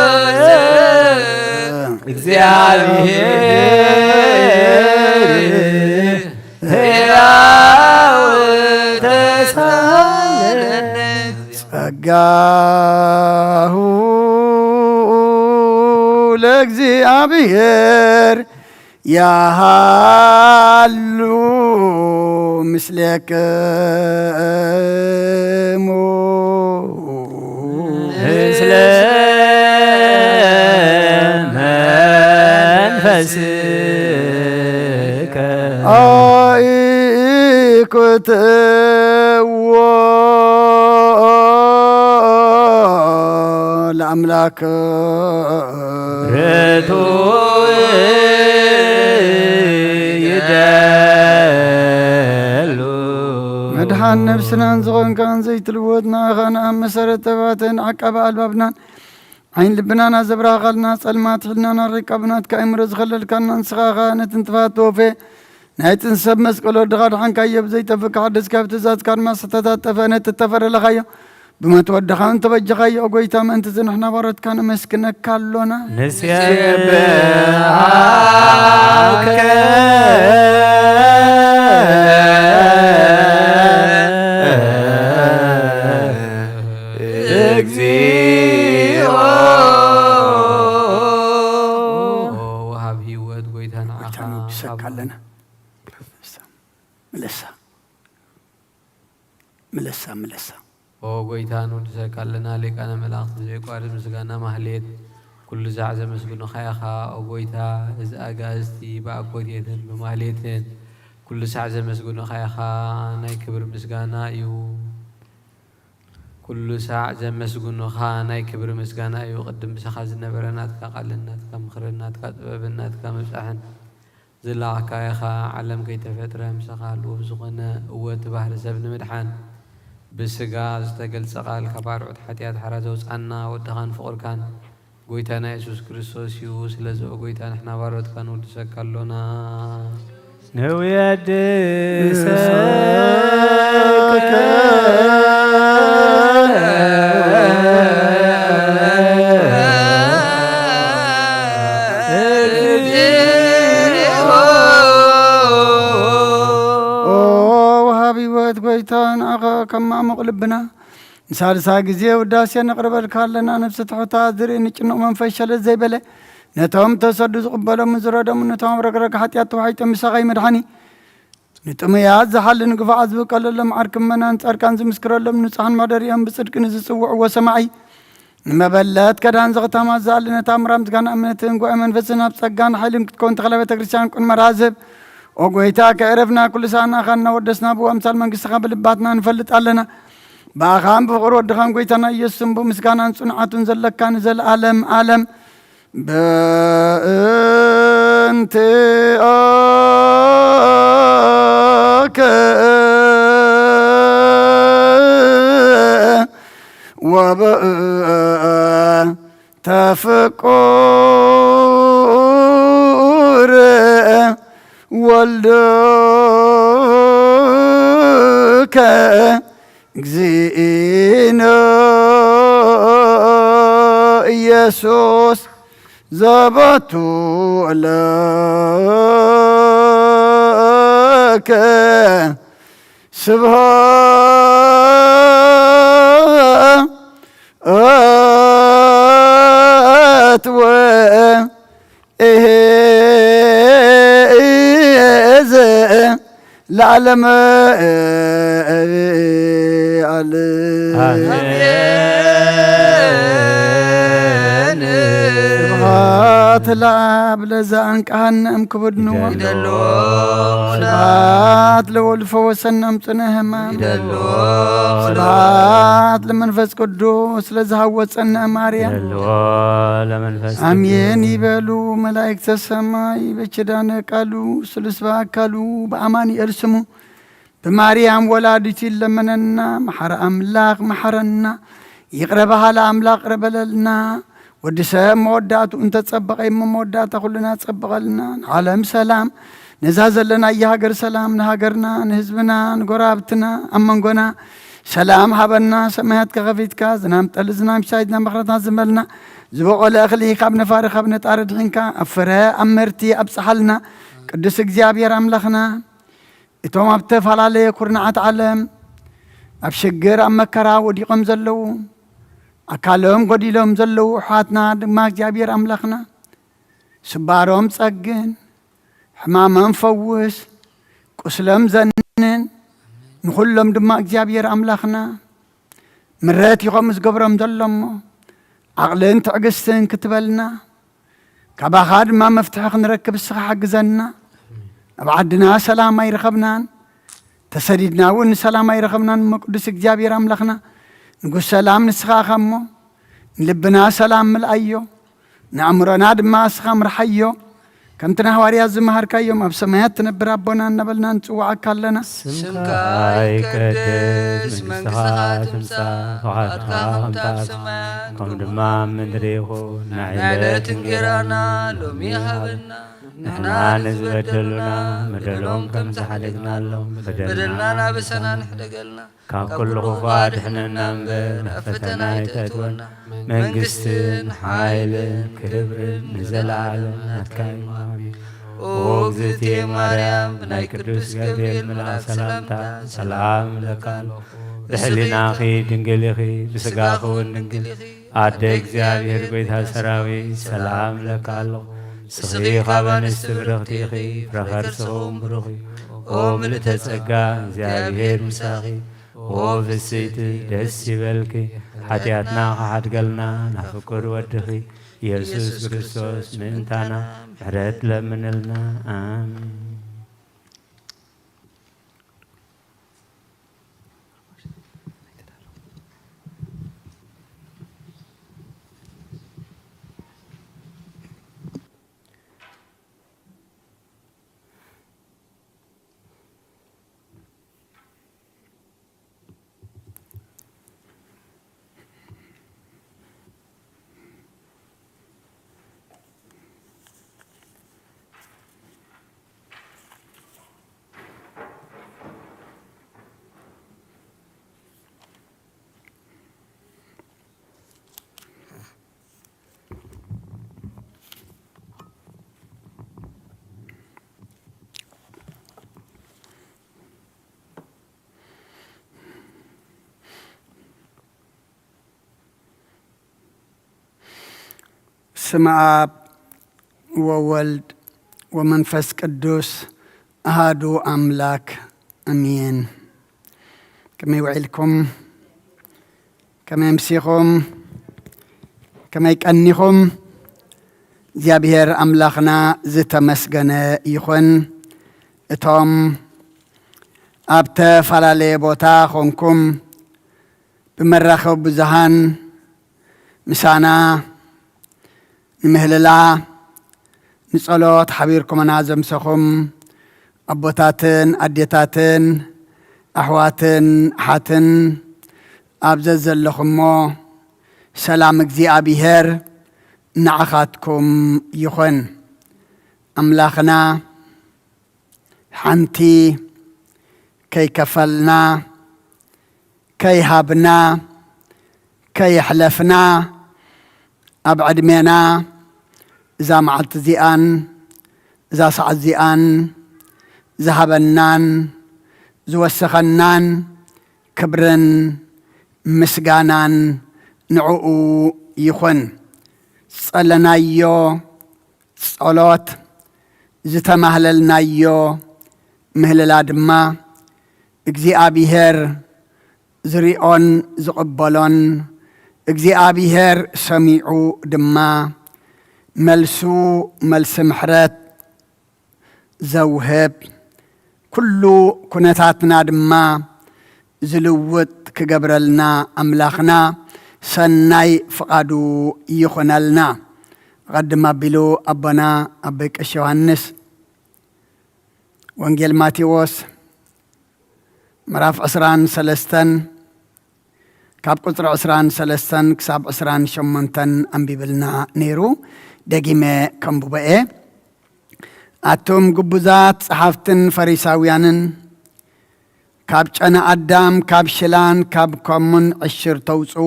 እግዚአብሔር ሕያው ተሳለነ። ጸጋሁ ለእግዚአብሔር ያሃሉ ምስሌክሙ። ምስለ መንፈስከ። አኢኩትዎ ለአምላክ ርቱዕ ይደሉ። መድኃን ነፍስናን ዝኾንካን ዘይትልወጥ ንኣኻ ንኣብ መሰረት ተባተን ዓቃቢ ኣልባብናን ዓይን ልብናን ኣዘብራኻልና ጸልማት ሕልናና ሪቃብ ናትካ ኣእምሮ ዝኸለልካና ንስኻ ኸኣ ነቲ ንጥፋት ተወፌ ናይ ጥንሲ ሰብ መስቀል ወድኻ ድሓንካዮ ብዘይጠፍእ ክሓድስ ካብ ትእዛዝካ ድማ ዝተታጠፈ ነቲ እተፈረለኻዮ ብሞት ወድኻ እንተበጀኻዮ፣ ኦ ጐይታ፣ ምእንቲ እዚ ንሕና ባሮትካ ነመስግነካ ኣሎና። ንሴብሐከ እግዚኦ። ወሃብ ህይወት ጐይታ ንዓኻ ጐይታ ንውድሰካ ኣለና። ምለሳ፣ ምለሳ፣ ምለሳ። ኦ ጐይታ ንውድሰካ ኣለና። ሊቃነ መላእኽት ብዘየቋርጽ ምስጋና ማህሌት ኩሉ ሳዕ ዘመስግኑኻ ኢኻ፣ ኦ ጎይታ፣ እዚ ኣጋእዝቲ ብኣኮቴትን ብማሌትን ኩሉ ሳዕ ዘመስግኑኻ ኢኻ፣ ናይ ክብሪ ምስጋና እዩ። ኩሉ ሳዕ ዘመስግኑኻ ናይ ክብሪ ምስጋና እዩ። ቅድም ምሳኻ ዝነበረ ናትካ ቃልን ናትካ ምኽርን ናትካ ጥበብን ናትካ ምብጻሕን ዝለኣኽካ ኢኻ። ዓለም ከይተፈጥረ ምሳኻ ህልው ዝኾነ እወ እቲ ባህሪ ሰብ ንምድሓን ብስጋ ዝተገልጸ ቃል ካብ ኣርዑት ሓጢኣት ሓራ ዘውጻና ወድኻን ፍቑርካን ጎይታና የሱስ ክርስቶስ እዩ። ስለዚ ኦ ጎይታ ንሕና ባሮትካ ንውድሰካ ኣሎና። ንውየድሰከ ኦ ወሃቢ ህይወት ጎይታ ንዓኻ ከማሙቕ ልብና ንሳልሳይ ግዜ ውዳሴ ነቕርበልካ ኣለና። ነፍሲ ትሑታት ዝርኢ ንጭኑቕ መንፈስ ሸለል ዘይበለ ነቶም ተሰዱ ዝቕበሎም ዝረዶም ነቶም ኣብ ረግረግ ሓጢኣት ተዋሒጦም ምሳኻ ይመድሓኒ ንጥሙያት ዝሓሊ ንግፉዓት ዝብቀለሎም ዓርኪ ምእመናን ጻድቃን ዝምስክረሎም ንጹሓን መሕደሪኦም ብጽድቂ ንዝጽውዕዎ ሰማዒ ንመበለት ከዳን ዘኽታማ ዝኣሊ ነታ ምራ ምስጋና እምነትን ጉባኤ መንፈስን ኣብ ጸጋን ሓይልን ክትከውን ተኽለ ቤተ ክርስቲያን ቅድመ ራዝብ ኦ ጎይታ ከዕረፍና ኩሉ ሰዓና ኻና ወደስና ብኡ ኣምሳል መንግስትኻ ብልባትና ንፈልጥ ኣለና ብኣኻን ብፍቕሪ ወድኻን ጎይታና ኢየሱስን ብምስጋናን ጽንዓቱን ዘለካ ንዘለኣለም ኣለም በእንቲኦከ ወበእንተ ፍቁር ወልድከ እግዚእነ ኢየሱስ ዘበቱ ለከ ስብሐት ወ እሄ እዝ ለዓለመ ዓለም። ኣሜን። ስብሐት ለአብ ለዘአንቅሐነ እምክቡድ ንዋ። ይደሎ ስብሐት ለወልድ ፈወሰነ እምጽነ ሕማም። ይደሎ ስብሐት ለመንፈስ ቅዱስ ለዘሃወፀነ ማርያም። ይደሎ ለመንፈስ አሜን ቅዱስ። ይበሉ መላእክተ ሰማይ በኪዳነ ቃሉ ስሉስ በአካሉ በአማኑኤል ስሙ ብማርያም ወላዲቱ ይለመነና። መሐረ አምላክ መሐረና፣ ይቅረ በሃለ አምላክ ይቅረ በለልና። ወዲ ሰብ መወዳእቱ እንተጸበቀ እሞ መወዳእታ ኩልና ጸብቀልና። ንዓለም ሰላም ነዛ ዘለናያ ሃገር ሰላም ንሃገርና ንህዝብና ንጎረባብትና ኣብ መንጎና ሰላም ሃበና። ሰማያት ከኸፊትካ ዝናም ጠሊ ዝናም ሽታይ ዝናም በኽረታት ዝመልና ዝበቆለ እኽሊ ካብ ነፋሪ ካብ ነጣሪ ድሒንካ ኣብ ፍረ ኣብ ምህርቲ ኣብጽሓልና። ቅዱስ እግዚኣብሔር ኣምላኽና እቶም ኣብ ተፈላለየ ኩርናዓት ዓለም ኣብ ሽግር ኣብ መከራ ወዲቖም ዘለዉ ኣካሎም ጎዲሎም ዘለዉ ኣሕዋትና ድማ እግዚኣብሔር ኣምላኽና ስባሮም ጸግን ሕማሞም ፈውስ ቁስሎም ዘንን ንኹሎም ድማ እግዚኣብሔር ኣምላኽና ምረት ኢኾም ዝገብሮም ዘሎ እሞ ዓቕልን ትዕግስትን ክትበልና ካባኻ ድማ መፍትሒ ክንረክብ እስኻ ሓግዘና። ኣብ ዓድና ሰላም ኣይረኸብናን፣ ተሰዲድና እውን ሰላም ኣይረኸብናን። እሞ ቅዱስ እግዚኣብሔር ኣምላኽና ንጉስ ሰላም ንስኻ ኢኻ እሞ ንልብና ሰላም ምልኣዮ፣ ንኣእምሮና ድማ እስኻ ምርሓዮ። ከምቲ ንሃዋርያት ዝመሃርካዮም ኣብ ሰማያት ትነብር ኣቦና እናበልና ንጽውዓካ ኣለና። ስምካ ይቀደስ፣ መንግስትኻ ትምጻእ፣ ፍቓድካ ከምታ ኣብ ሰማያት ከምኡ ድማ ኣብ ምድሪ ይኹን። ናይ ዕለት እንጌራና ሎሚ ሃበና። ንሕና ንዝበደሉና በደሎም ከም ዝሓደግናሎም በደልና በደልና ናበሰና ንሕደገልና። ካብ ኩሉ ክፉእ ኣድሕነና እምበር ናብ ፈተና ኣይተእትወና። መንግስትን ሓይልን ክብርን ንዘለኣለም ናትካ እዩ። ኣሜን። ኦ እግዝእትየ ማርያም ብናይ ቅዱስ ገብርኤል መልኣክ ሰላምታ ሰላም እብለካ ኣለኹ። ብሕሊናኺ ድንግል ኢኺ፣ ብስጋኺ እውን ድንግል ኢኺ። ኣደ እግዚኣብሔር ጎይታ ሰራዊት ሰላም እብለካ ኣለኹ። ንስኺ ካብ ኣንስቲ ብርኽቲ ኢኺ፣ ፍረ ከርስኺ እውን ብሩኽ እዩ። ኦ ምልእተ ጸጋ እግዚኣብሔር ምሳኺ፣ ኦ ፍስሕቲ ደስ ይበልኪ፣ ሓጢኣትና ክሓድገልና ናብ ፍቁር ወድኺ ኢየሱስ ክርስቶስ ምእንታና ምሕረት ለምንልና። ኣሜን። ስመ ኣብ ወወልድ ወመንፈስ ቅዱስ ኣሃዱ ኣምላክ ኣሜን። ከመይ ውዒልኩም? ከመይ ኣምሲኹም? ከመይ ቀኒኹም? እግዚኣብሔር ኣምላኽና ዝተመስገነ ይኹን። እቶም ኣብ ተፈላለየ ቦታ ኾንኩም ብመራኸቢ ብዙሃን ምሳና ንምህልላ ንጸሎት ሓቢርኩምና ዘምሰኹም ኣቦታትን ኣዴታትን ኣሕዋትን ኣሓትን ኣብ ዘዘለኹሞ ሰላም እግዚኣብሔር ንዓኻትኩም ይኹን። ኣምላኽና ሓንቲ ከይከፈልና፣ ከይሃብና፣ ከየሕለፍና፣ ኣብ ዕድሜና እዛ መዓልቲ እዚኣን እዛ ሰዓት እዚኣን ዝሃበናን ዝወሰኸናን ክብርን ምስጋናን ንዕኡ ይኹን። ዝጸለናዮ ጸሎት፣ ዝተማህለልናዮ ምህልላ ድማ እግዚኣብሔር ዝሪኦን ዝቕበሎን፣ እግዚኣብሔር ሰሚዑ ድማ መልሱ መልሲ ምሕረት ዘውህብ፣ ኩሉ ኩነታትና ድማ ዝልውጥ ክገብረልና ኣምላኽና ሰናይ ፍቓዱ ይኹነልና። ኣቐድም ኣቢሉ ኣቦና ኣቦይ ቀሺ ዮሃንስ ወንጌል ማቴዎስ ምዕራፍ ዕስራን ሰለስተን ካብ ቁጽሪ ዕስራን ሰለስተን ክሳብ ዕስራን ሸሞንተን ኣንቢብልና ነይሩ። ደጊመ ከንብቦ እየ። ኣቱም ግቡዛት ጸሓፍትን ፈሪሳውያንን፣ ካብ ጨና ኣዳም፣ ካብ ሽላን ካብ ከሙን ዕሽር ተውጽኡ።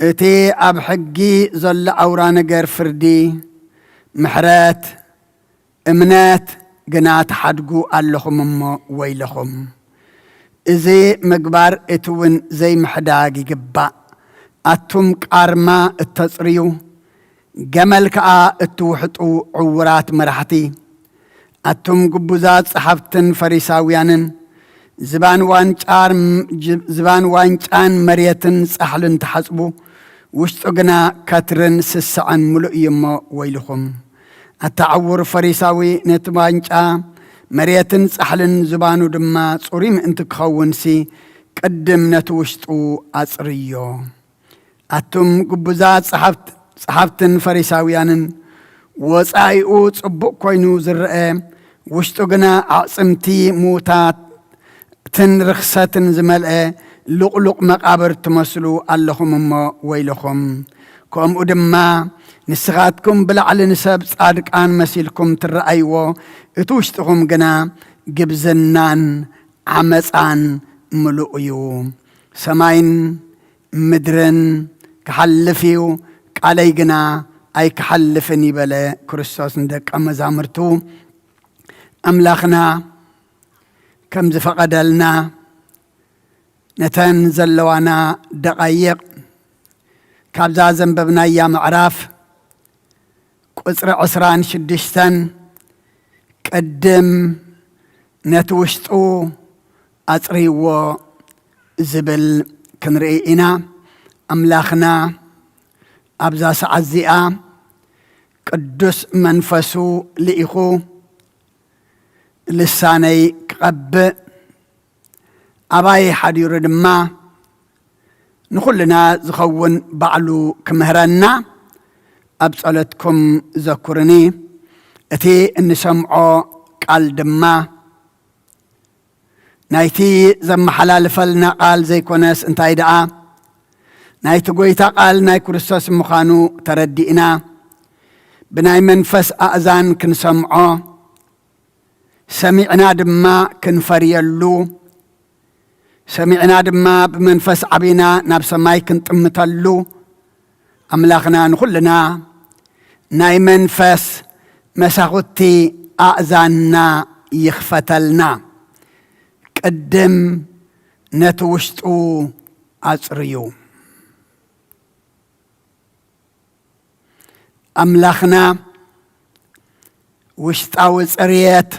እቲ ኣብ ሕጊ ዘሎ ኣውራ ነገር ፍርዲ፣ ምሕረት፣ እምነት ግና ትሓድጉ ኣለኹም እሞ ወይለኹም። እዚ ምግባር እቲ እውን ዘይምሕዳግ ይግባእ። ኣቱም ቃርማ እተጽርዩ፣ ገመል ከኣ እትውሕጡ ዕዉራት መራሕቲ፣ ኣቱም ግቡዛት ጸሓፍትን ፈሪሳውያንን፣ ዝባን ዋንጫር-፣ ዝባን ዋንጫን መሬትን ጻሕልን ትሓጽቡ፣ ውሽጡ ግና ከትርን ስስዐን ምሉእ እዩ እሞ ወይልኹም። ኣታ ዕዉር ፈሪሳዊ፣ ነቲ ዋንጫ መሬትን ጻሕልን ዝባኑ ድማ ጽሩይ ምእንቲ ክኸውንሲ፣ ቅድም ነቲ ውሽጡ ኣጽርዮ። ኣቱም ግቡዛት ጸሓፍት-፣ ጸሓፍትን ፈሪሳውያንን፣ ወጻኢኡ ጽቡቕ ኮይኑ ዝረአ፣ ውሽጡ ግና ኣዕጽምቲ ምዉታትን ርኽሰትን ዝመልአ ልቑሉቕ መቓብር ትመስሉ ኣለኹም እሞ ወይልኹም። ከምኡ ድማ ንስኻትኩም ብላዕሊ ንሰብ ጻድቃን መሲልኩም ትረኣይዎ፣ እቲ ውሽጥኹም ግና ግብዝናን ዓመጻን ምሉእ እዩ። ሰማይን ምድርን ክሓልፍ እዩ፣ ቃለይ ግና ኣይክሓልፍን ይበለ ክርስቶስ ንደቀ መዛሙርቱ። ኣምላኽና ከም ዝፈቐደልና ነተን ዘለዋና ደቓይቕ ካብዛ ዘንበብናያ ምዕራፍ ቁጽሪ ዕስራን ሽዱሽተን ቅድም ነቲ ውሽጡ ኣጽርይዎ ዝብል ክንርኢ ኢና። ኣምላኽና ኣብዛ ሰዓት እዚኣ ቅዱስ መንፈሱ ልኢኹ ልሳነይ ክቐብእ፣ ኣባይ ሓዲሩ ድማ ንኹልና ዝኸውን ባዕሉ ክምህረና ኣብ ጸሎትኩም ዘኩርኒ። እቲ እንሰምዖ ቃል ድማ ናይቲ ዘመሓላልፈልና ቃል ዘይኮነስ እንታይ ደኣ ናይቲ ጐይታ ቃል ናይ ክርስቶስ ምዃኑ ተረዲእና ብናይ መንፈስ ኣእዛን ክንሰምዖ፣ ሰሚዕና ድማ ክንፈርየሉ፣ ሰሚዕና ድማ ብመንፈስ ዓቢና ናብ ሰማይ ክንጥምተሉ፣ ኣምላኽና ንኹልና ናይ መንፈስ መሳኹቲ ኣእዛንና ይኽፈተልና። ቅድም ነቲ ውሽጡ ኣጽርዩ። ኣምላኽና ውሽጣዊ ጽርየት፣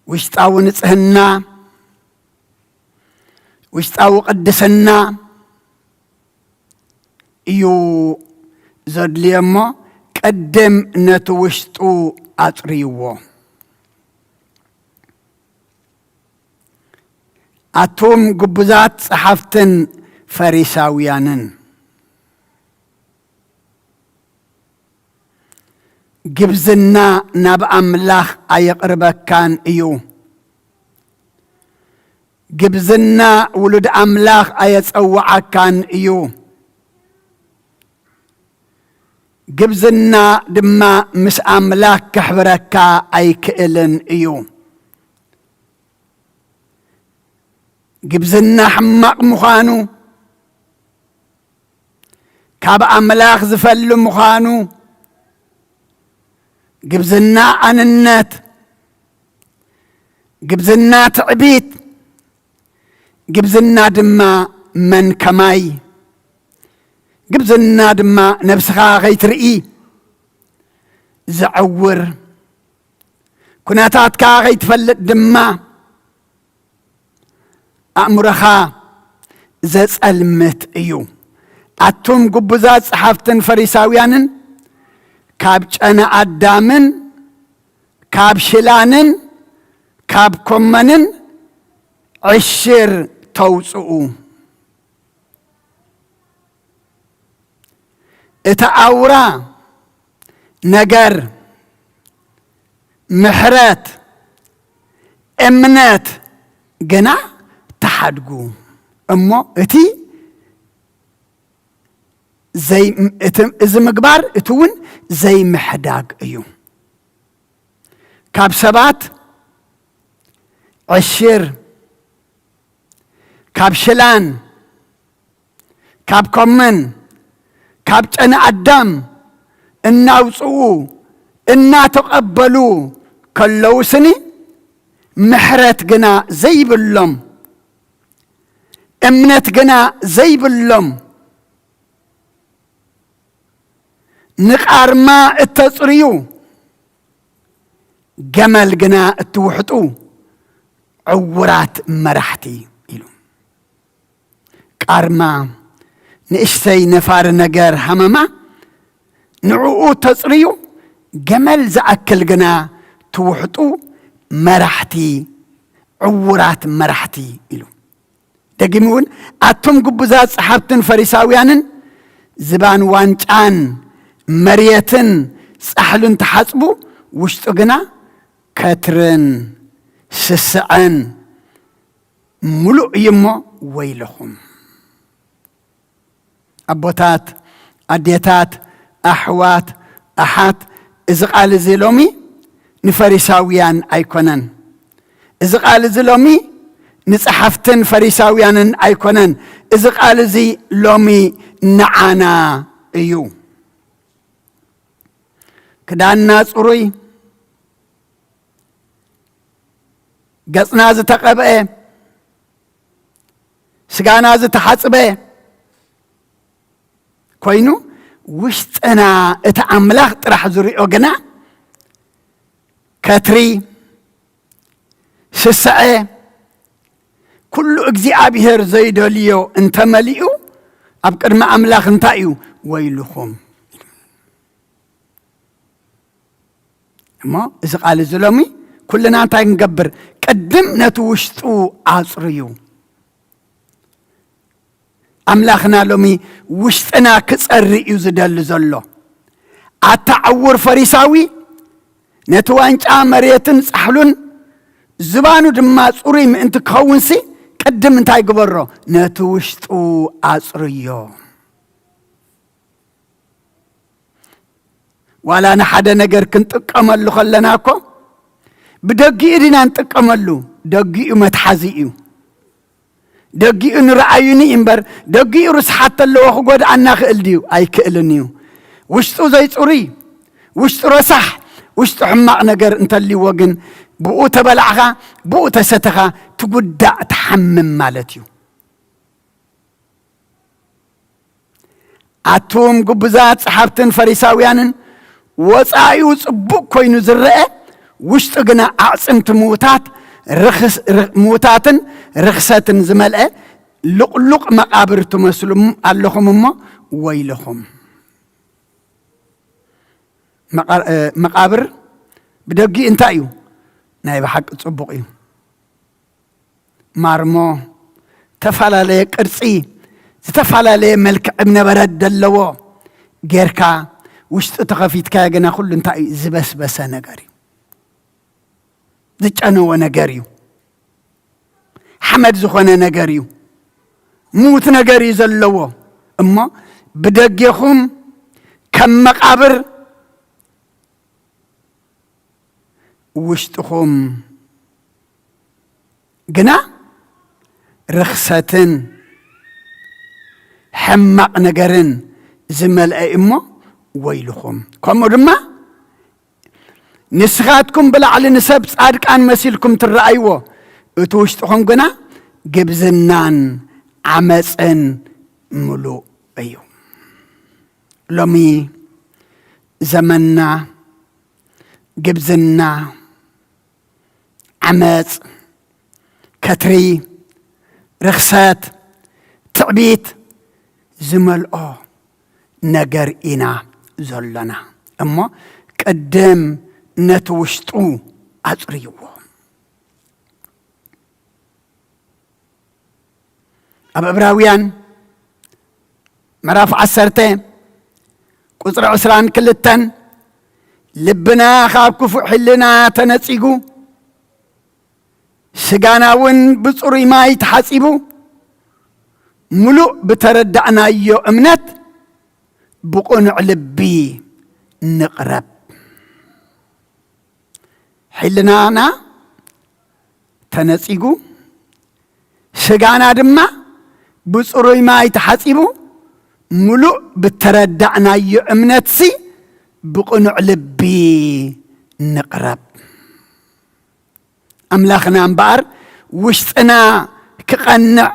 ውሽጣዊ ንጽህና፣ ውሽጣዊ ቅድስና እዩ ዘድልዮ እሞ፣ ቅድም ነቲ ውሽጡ ኣጽርይዎ። ኣቱም ግቡዛት ጸሓፍትን ፈሪሳውያንን፣ ግብዝና ናብ ኣምላኽ ኣየቕርበካን እዩ። ግብዝና ውሉድ ኣምላኽ ኣየጸውዓካን እዩ። ግብዝና ድማ ምስ ኣምላኽ ከሕብረካ ኣይክእልን እዩ። ግብዝና ሕማቕ ምዃኑ፣ ካብ ኣምላኽ ዝፈሊ ምዃኑ፣ ግብዝና ኣንነት፣ ግብዝና ትዕቢት፣ ግብዝና ድማ መን ከማይ፣ ግብዝና ድማ ነብስኻ ከይትርኢ ዘዐውር፣ ኩነታትካ ከይትፈልጥ ድማ ኣእምሮኻ ዘጸልምት እዩ። ኣቱም ግቡዛት ጸሓፍትን ፈሪሳውያንን፣ ካብ ጨና ኣዳምን ካብ ሽላንን ካብ ኮመንን ዕሽር ተውጽኡ። እቲ ኣውራ ነገር ምሕረት፣ እምነት ግና ተሓድጉ። እሞ እቲ ዘይ-፣ እቲ፣ እዚ ምግባር እቲ እውን ዘይምሕዳግ እዩ። ካብ ሰባት ዕሽር፣ ካብ ሽላን ካብ ኮመን፣ ካብ ጨና ኣዳም እናውፅኡ እናተቐበሉ ከለዉ ስኒ፣ ምሕረት ግና ዘይብሎም፣ እምነት ግና ዘይብሎም፣ ንቃርማ እተጽርዩ፣ ገመል ግና እትውሕጡ ዕውራት መራሕቲ ኢሉ። ቃርማ ንእሽተይ ነፋሪ ነገር ሃመማ ንዕኡ ተጽርዩ፣ ገመል ዝኣክል ግና ትውሕጡ መራሕቲ፣ ዕውራት መራሕቲ ኢሉ። ደጊሙ እውን፣ ኣቱም ግቡዛት ጸሓፍትን ፈሪሳውያንን፣ ዝባን ዋንጫን መርየትን ጻሕሉን ትሓጽቡ፣ ውሽጡ ግና ከትርን ስስዐን ምሉእ እዩ እሞ ወይለኹም። ኣቦታት፣ ኣዴታት፣ ኣሕዋት፣ ኣሓት፣ እዚ ቃል እዚ ሎሚ ንፈሪሳውያን ኣይኮነን። እዚ ቃል እዚ ሎሚ ንጸሓፍትን ፈሪሳውያንን ኣይኮነን። እዚ ቃል እዚ ሎሚ ንዓና እዩ። ክዳንና ጽሩይ፣ ገጽና ዝተቐብአ፣ ስጋና ዝተሓጽበ ኮይኑ፣ ውሽጥና እቲ ኣምላኽ ጥራሕ ዝሪኦ ግና ከትሪ፣ ስስዐ፣ ኩሉ እግዚኣብሔር ዘይደልዮ እንተመሊኡ፣ ኣብ ቅድሚ ኣምላኽ እንታይ እዩ? ወይልኹም። እሞ እዚ ቃል እዚ ሎሚ ኩልና እንታይ ክንገብር? ቅድም ነቲ ውሽጡ ኣጽርዩ። ኣምላኽና ሎሚ ውሽጥና ክጸሪ እዩ ዝደሊ ዘሎ። ኣታ ዕዉር ፈሪሳዊ፣ ነቲ ዋንጫ መሬትን ጻሕሉን ዝባኑ ድማ ጽሩይ ምእንቲ ክኸውንሲ፣ ቅድም እንታይ ግበሮ? ነቲ ውሽጡ ኣጽርዮ። ዋላ ንሓደ ነገር ክንጥቀመሉ ከለና እኮ ብደጊኡ ዲና ንጥቀመሉ? ደጊኡ መትሓዚ እዩ። ደጊኡ ንረኣዩኒ እምበር፣ ደጊኡ ርስሓት ተለዎ ክጎድኣና ክእል ድዩ? ኣይክእልን እዩ። ውሽጡ ዘይጽሩይ፣ ውሽጡ ረሳሕ፣ ውሽጡ ሕማቕ ነገር እንተልይዎ ግን፣ ብኡ ተበላዕኻ፣ ብኡ ተሰተኻ፣ ትጉዳእ፣ ትሓምም ማለት እዩ። ኣቱም ግቡዛት ጸሓፍትን ፈሪሳውያንን፣ ወጻኢኡ ጽቡቕ ኮይኑ ዝረአ፣ ውሽጡ ግና ኣዕጽምቲ ምዉታት፣ ርኽስ-፣ ር-፣ ምዉታትን ርኽሰትን ዝመልአ ልቕሉቕ መቓብር ትመስሉ ኣለኹም እሞ ወይልኹም። መቓ-፣ እ፣ መቓብር ብደጊ እንታይ እዩ? ናይ ብሓቂ ጽቡቕ እዩ። ማርሞ፣ ዝተፈላለየ ቅርጺ፣ ዝተፈላለየ መልክዕ እምነበረድ ዘለዎ ጌርካ፣ ውሽጢ ተኸፊትካዮ ግና ኩሉ እንታይ እዩ? ዝበስበሰ ነገር እዩ። ዝጨነወ ነገር እዩ። ሓመድ ዝኾነ ነገር እዩ። ምዉት ነገር እዩ ዘለዎ። እሞ ብደጌኹም ከም መቓብር፣ ውሽጥኹም ግና ርኽሰትን ሕማቕ ነገርን ዝመልአ እዩ እሞ ወይልኹም። ከምኡ ድማ ንስኻትኩም ብላዕሊ ንሰብ ጻድቃን መሲልኩም ትረኣይዎ፣ እቲ ውሽጥኹም ግና ግብዝናን ዓመጽን ምሉእ እዩ። ሎሚ ዘመንና ግብዝና፣ ዓመጽ፣ ከትሪ፣ ርኽሰት፣ ትዕቢት ዝመልኦ ነገር ኢና ዘሎና። እሞ ቅድም ነቲ ውሽጡ ኣጽርይዎ። ኣብ ዕብራውያን ምዕራፍ ዓሰርተ ቁጽሪ ዕስራን ክልተን፣ ልብና ካብ ክፉእ ሕልና ተነጺጉ፣ ስጋና እውን ብጽሩይ ማይ ተሓጺቡ፣ ምሉእ ብተረዳእናዮ እምነት ብቕኑዕ ልቢ ንቕረብ። ሕልናና ተነጺጉ፣ ስጋና ድማ ብጽሩይ ማይ ተሓጺቡ፣ ምሉእ ብተረዳእናዮ እምነትሲ ብቕኑዕ ልቢ ንቕረብ። ኣምላኽና እምበኣር ውሽጥና ክቐንዕ፣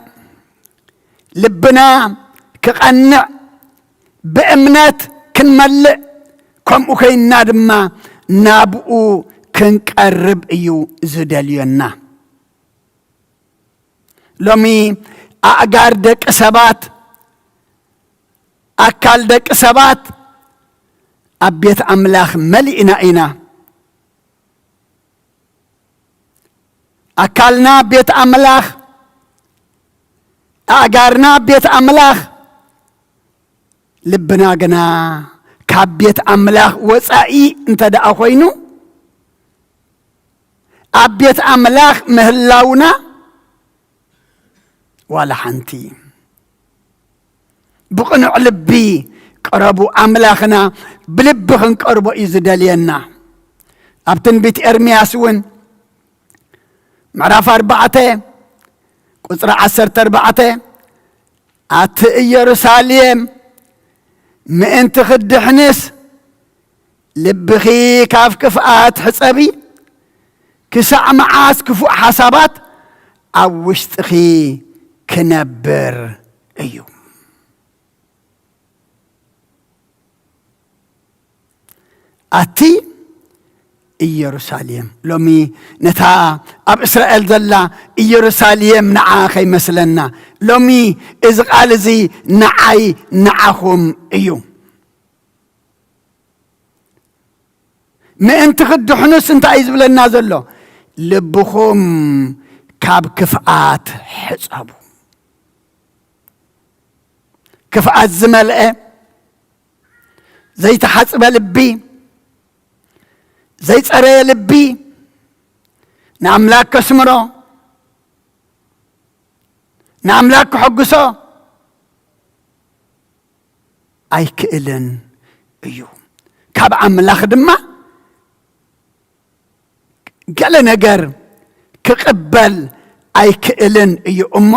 ልብና ክቐንዕ፣ ብእምነት ክንመልእ፣ ከምኡ ኮይንና ድማ ናብኡ ክንቀርብ እዩ ዝደልየና። ሎሚ ኣእጋር ደቂ ሰባት፣ ኣካል ደቂ ሰባት ኣብ ቤት ኣምላኽ መሊእና ኢና። ኣካልና ቤት ኣምላኽ፣ ኣእጋርና ቤት ኣምላኽ፣ ልብና ግና ካብ ቤት ኣምላኽ ወጻኢ እንተ ደኣ ኮይኑ፣ ኣብ ቤት ኣምላኽ ምህላውና ዋላ ሓንቲ። ብቕኑዕ ልቢ ቅረቡ። ኣምላኽና ብልቢ ክንቀርቦ እዩ ዝደልየና። ኣብ ትንቢት ኤርምያስ እውን ምዕራፍ ኣርባዕተ ቁጽሪ ዓሰርተ ኣርባዕተ፣ ኣቲ ኢየሩሳሌም፣ ምእንቲ ክድሕንስ ልብኺ ካብ ክፍኣት ሕጸቢ፣ ክሳዕ መዓስ ክፉእ ሓሳባት ኣብ ውሽጥኺ ክነብር እዩ? ኣቲ ኢየሩሳሌም። ሎሚ ነታ ኣብ እስራኤል ዘላ ኢየሩሳሌም ንዓ ከይመስለና። ሎሚ እዚ ቃል እዚ ንዓይ ንዓኹም እዩ። ምእንቲ ክትድሕኑስ እንታይ እዩ ዝብለና ዘሎ? ልብኹም ካብ ክፍኣት ሕጸቡ። ክፍኣት ዝመልአ፣ ዘይተሓጽበ ልቢ፣ ዘይጸረየ ልቢ፣ ንኣምላክ ከስምሮ፣ ንኣምላክ ከሐጉሶ ኣይክእልን እዩ። ካብ ኣምላኽ ድማ ገለ ነገር ክቕበል ኣይክእልን እዩ። እሞ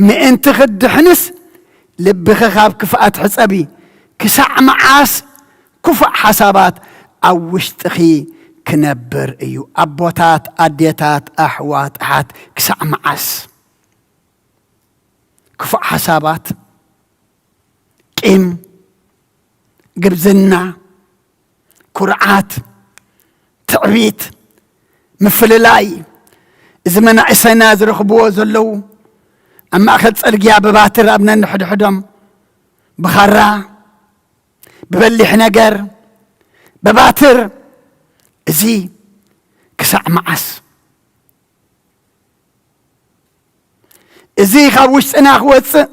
ምእንቲ ክትድሕንስ ልብኺ ካብ ክፍኣት ሕጸቢ። ክሳዕ መዓስ ክፉእ ሓሳባት ኣብ ውሽጥኺ ክነብር እዩ? ኣቦታት፣ ኣዴታት፣ ኣሕዋት፣ ኣሓት፣ ክሳዕ መዓስ ክፉእ ሓሳባት፣ ቂም፣ ግብዝና፣ ኩርዓት፣ ትዕቢት፣ ምፍልላይ፣ እዚ መናእሰይና ዝረኽብዎ ዘለዉ፣ ኣብ ማእከል ጽርግያ ብባትር ኣብ ነንሕድሕዶም ብኻራ፣ ብበሊሕ ነገር፣ ብባትር፣ እዚ ክሳዕ መዓስ? እዚ ካብ ውሽጥና ክወጽእ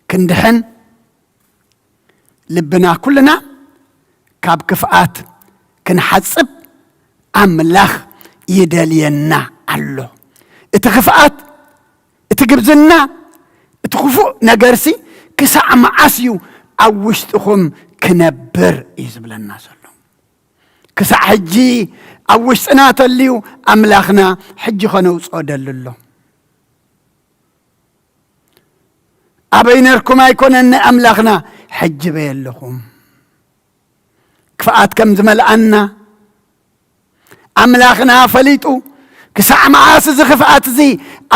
ክንድሕን ልብና ኩልና ካብ ክፍኣት ክንሓጽብ ኣምላኽ ይደልየና ኣሎ። እቲ ክፍኣት፣ እቲ ግብዝና፣ እቲ ክፉእ ነገርሲ ክሳዕ መዓስ እዩ ኣብ ውሽጥኹም ክነብር እዩ ዝብለና ዘሎ። ክሳዕ ሕጂ ኣብ ውሽጥና ተልዩ ኣምላኽና ሕጂ ኸነውፅኦ ደሊ ኣሎ። ኣበይ ነርኩም ኣይኮነን ናይ ኣምላኽና፣ ሕጂ በይ ኣለኹም። ክፍኣት ከም ዝመልኣና ኣምላኽና ፈሊጡ፣ ክሳዕ መዓስ እዚ ክፍኣት እዚ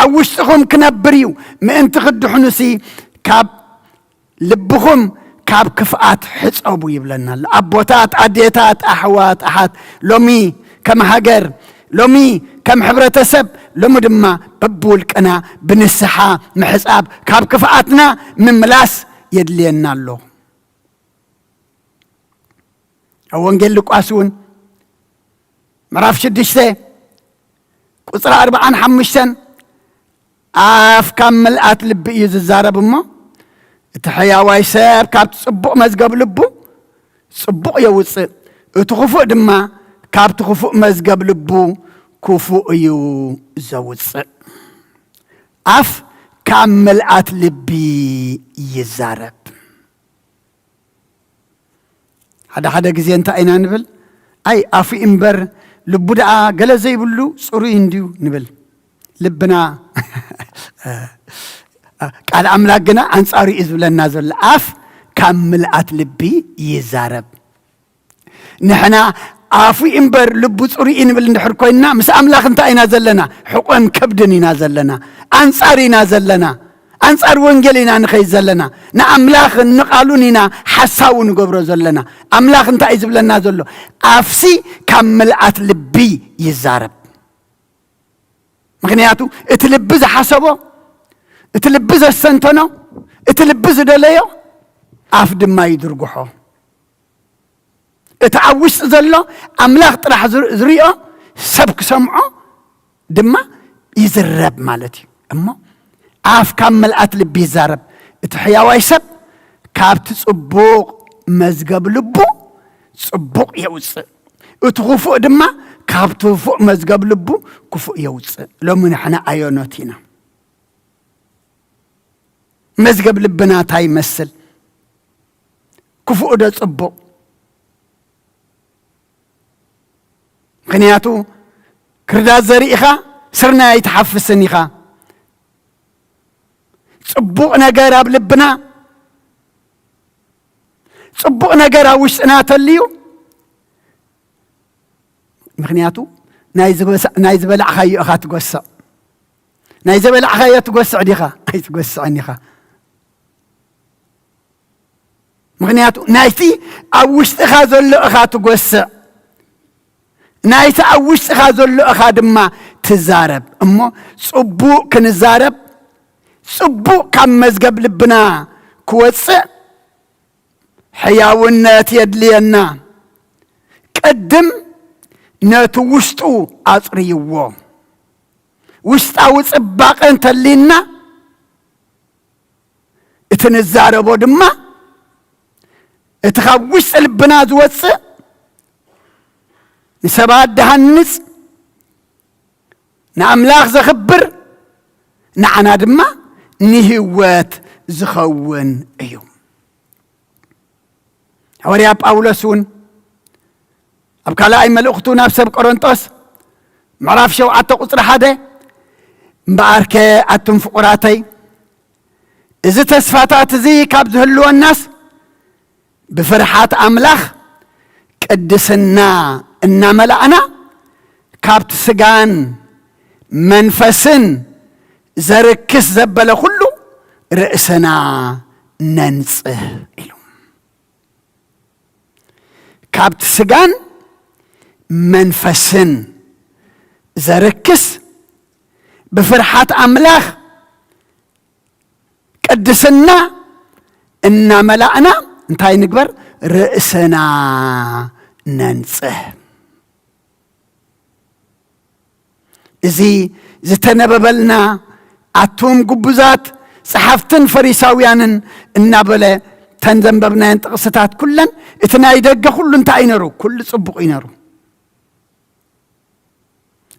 ኣብ ውሽጥኹም ክነብር እዩ? ምእንቲ ክትድሕኑሲ ካብ ልብኹም ካብ ክፍኣት ሕጸቡ ይብለና ኣሎ። ኣቦታት፣ ኣዴታት፣ ኣሕዋት፣ ኣሓት፣ ሎሚ ከም ሃገር፣ ሎሚ ከም ሕብረተሰብ፣ ሎሚ ድማ በብውልቅና ብንስሓ ምሕጻብ ካብ ክፍኣትና ምምላስ የድልየና ኣሎ። ኣብ ወንጌል ሉቃስ እውን ምዕራፍ ሽዱሽተ ቁጽሪ ኣርብዓን ሓሙሽተን፣ ኣፍ ካብ ምልኣት ልቢ እዩ ዝዛረብ እሞ፣ እቲ ሕያዋይ ሰብ ካብቲ ጽቡቕ መዝገብ ልቡ ጽቡቕ የውጽእ፣ እቲ ክፉእ ድማ ካብቲ ክፉእ መዝገብ ልቡ ክፉእ እዩ ዘውጽእ። ኣፍ ካብ ምልኣት ልቢ ይዛረብ። ሓደ ሓደ ግዜ እንታይ ኢና ንብል? ኣይ ኣፉ እምበር ልቡ ደኣ ገለ ዘይብሉ ጽሩይ እንድዩ ንብል። ልብና ቃል ኣምላክ ግና ኣንጻሩ እዩ ዝብለና ዘሎ። ኣፍ ካብ ምልኣት ልቢ ይዛረብ። ንሕና ኣፉ እምበር ልቡ ጽሩይ እዩ ንብል እንድሕር ኮይንና፣ ምስ ኣምላኽ እንታይ ኢና ዘለና? ሕቆን ከብድን ኢና ዘለና። ኣንጻር ኢና ዘለና። ኣንጻር ወንጌል ኢና ንኸይድ ዘለና። ንኣምላኽን ንቓሉን ኢና ሓሳዊ ንገብሮ ዘለና። ኣምላኽ እንታይ እዩ ዝብለና ዘሎ? ኣፍሲ ካብ ምልኣት ልቢ ይዛረብ። ምኽንያቱ እቲ ልቢ ዝሓሰቦ፣ እቲ ልቢ ዘስተንተኖ፣ እቲ ልቢ ዝደለዮ ኣፍ ድማ ይድርጉሖ። እቲ ኣብ ውሽጢ ዘሎ ኣምላኽ ጥራሕ ዝር-፣ ዝሪኦ፣ ሰብ ክሰምዖ ድማ ይዝረብ ማለት እዩ። እሞ ኣፍ ካብ ምልኣት ልቢ ይዛረብ። እቲ ሕያዋይ ሰብ ካብቲ ጽቡቕ መዝገብ ልቡ ጽቡቕ የውጽእ፣ እቲ ክፉእ ድማ ካብቲ ክፉእ መዝገብ ልቡ ክፉእ የውጽእ። ሎሚ ንሕና ኣየኖት ኢና? መዝገብ ልብና እንታይ ይመስል? ክፉእ ዶ ጽቡቕ? ምኽንያቱ ክርዳድ ዘሪእኻ ስርናይ ኣይትሓፍስን ኢኻ። ጽቡቕ ነገር ኣብ ልብና፣ ጽቡቕ ነገር ኣብ ውሽጥና ተልዩ፣ ምኽንያቱ ናይ ዝበሳ-፣ ናይ ዝበላዕኻዮ ኢኻ ትጎስዕ። ናይ ዘበላዕኻዮ ትጎስዕ ዲኻ? ኣይትጎስዕን ኢኻ። ምኽንያቱ ናይቲ ኣብ ውሽጥኻ ዘሎ እኻ ትጎስዕ፣ ናይቲ ኣብ ውሽጥኻ ዘሎ እኻ ድማ ትዛረብ። እሞ ጽቡቕ ክንዛረብ፣ ጽቡቕ ካብ መዝገብ ልብና ክወጽእ ሕያውነት የድልየና። ቅድም ነቲ ውሽጡ ኣጽርይዎ። ውሽጣዊ ጽባቐ እንተሊና፣ እቲ ንዛረቦ ድማ እቲ ካብ ውሽጢ ልብና ዝወጽእ ንሰባት ዝሃንጽ፣ ንኣምላኽ ዘኽብር፣ ንዓና ድማ ንህይወት ዝኸውን እዩ። ሃዋርያ ጳውሎስ እውን ኣብ ካልኣይ መልእኽቱ ናብ ሰብ ቆሮንጦስ ምዕራፍ ሸውዓተ ቁጽሪ ሓደ፣ እምበኣርከ ኣቱም ፍቑራተይ፣ እዚ ተስፋታት እዚ ካብ ዝህልወናስ፣ ብፍርሓት ኣምላኽ ቅድስና እናመላእና፣ ካብቲ ስጋን መንፈስን ዘርክስ ዘበለ ኩሉ ርእስና ነንጽህ ኢሉ። ካብቲ ስጋን መንፈስን ዘርክስ፣ ብፍርሓት ኣምላኽ ቅድስና እናመላእና እንታይ ንግበር? ርእስና ነንጽህ። እዚ ዝተነበበልና፣ ኣቱም ግቡዛት ጸሓፍትን ፈሪሳውያንን እናበለ፣ ተን ዘንበብናየን ጥቕስታት ኩለን፣ እቲ ናይ ደገ ኩሉ እንታይ እዩ ነሩ? ኩሉ ጽቡቕ እዩ ነሩ።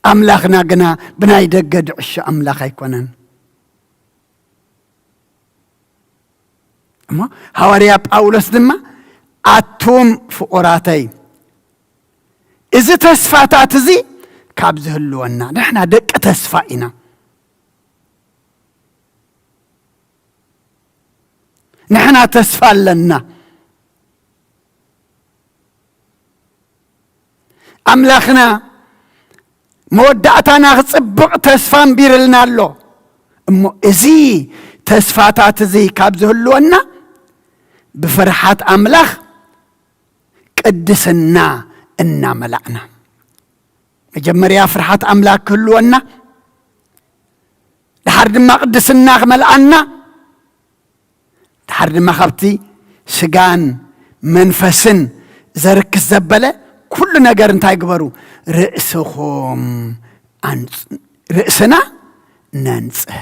ኣምላኽና ግና ብናይ ደገ ድዕሾ ኣምላኽ ኣይኮነን። እሞ ሃዋርያ ጳውሎስ ድማ፣ ኣቱም ፍቑራተይ፣ እዚ ተስፋታት እዚ ካብ ዝህልወና፣ ንሕና ደቂ ተስፋ ኢና። ንሕና ተስፋ ኣለና። ኣምላኽና መወዳእታና ክጽብቕ ተስፋ ኣንቢርልና ኣሎ። እሞ እዚ ተስፋታት እዚ ካብ ዝህልወና፣ ብፍርሓት ኣምላኽ ቅድስና እናመላእና፣ መጀመርያ ፍርሓት ኣምላኽ ክህልወና፣ ድሓር ድማ ቅድስና ክመልኣና፣ ድሓር ድማ ካብቲ ስጋን መንፈስን ዘርክስ ዘበለ ኩሉ ነገር እንታይ ግበሩ? ርእስኹም ኣንጽ-፣ ርእስና ነንጽህ።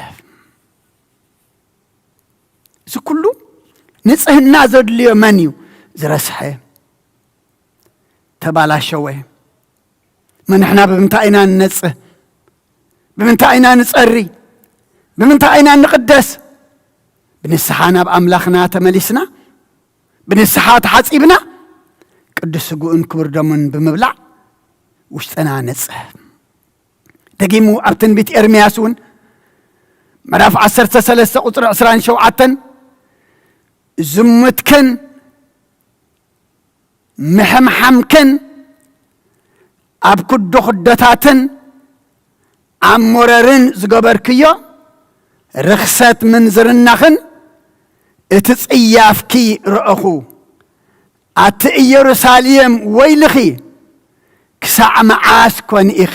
እዚ ኩሉ ንጽህና ዘድልዮ መን እዩ? ዝረስሐ፣ ተባላሸወ። መን ንሕና ብምንታይ ኢና ንነጽህ? ብምንታይ ኢና ንጸሪ? ብምንታይ ኢና ንቕደስ? ብንስሓ ናብ ኣምላኽና ተመሊስና፣ ብንስሓ ተሓጺብና፣ ቅዱስ ስግኡን ክቡር ደሙን ብምብላዕ ውሽጥና ነጽህ። ደጊሙ ኣብ ትንቢት ኤርምያስ እውን ምዕራፍ ዓሰርተ ሰለስተ ቁጽሪ ዕስራን ሸውዓተን፣ ዝሙትክን ምሕምሓምክን ኣብ ኩዶ ኩዶታትን ኣብ ሞረርን ዝገበርክዮ ርኽሰት ምንዝርናኽን እቲ ጽያፍኪ ረእኹ። ኣቲ ኢየሩሳሌም ወይልኺ፣ ክሳዕ መዓስ ኮን ኢኺ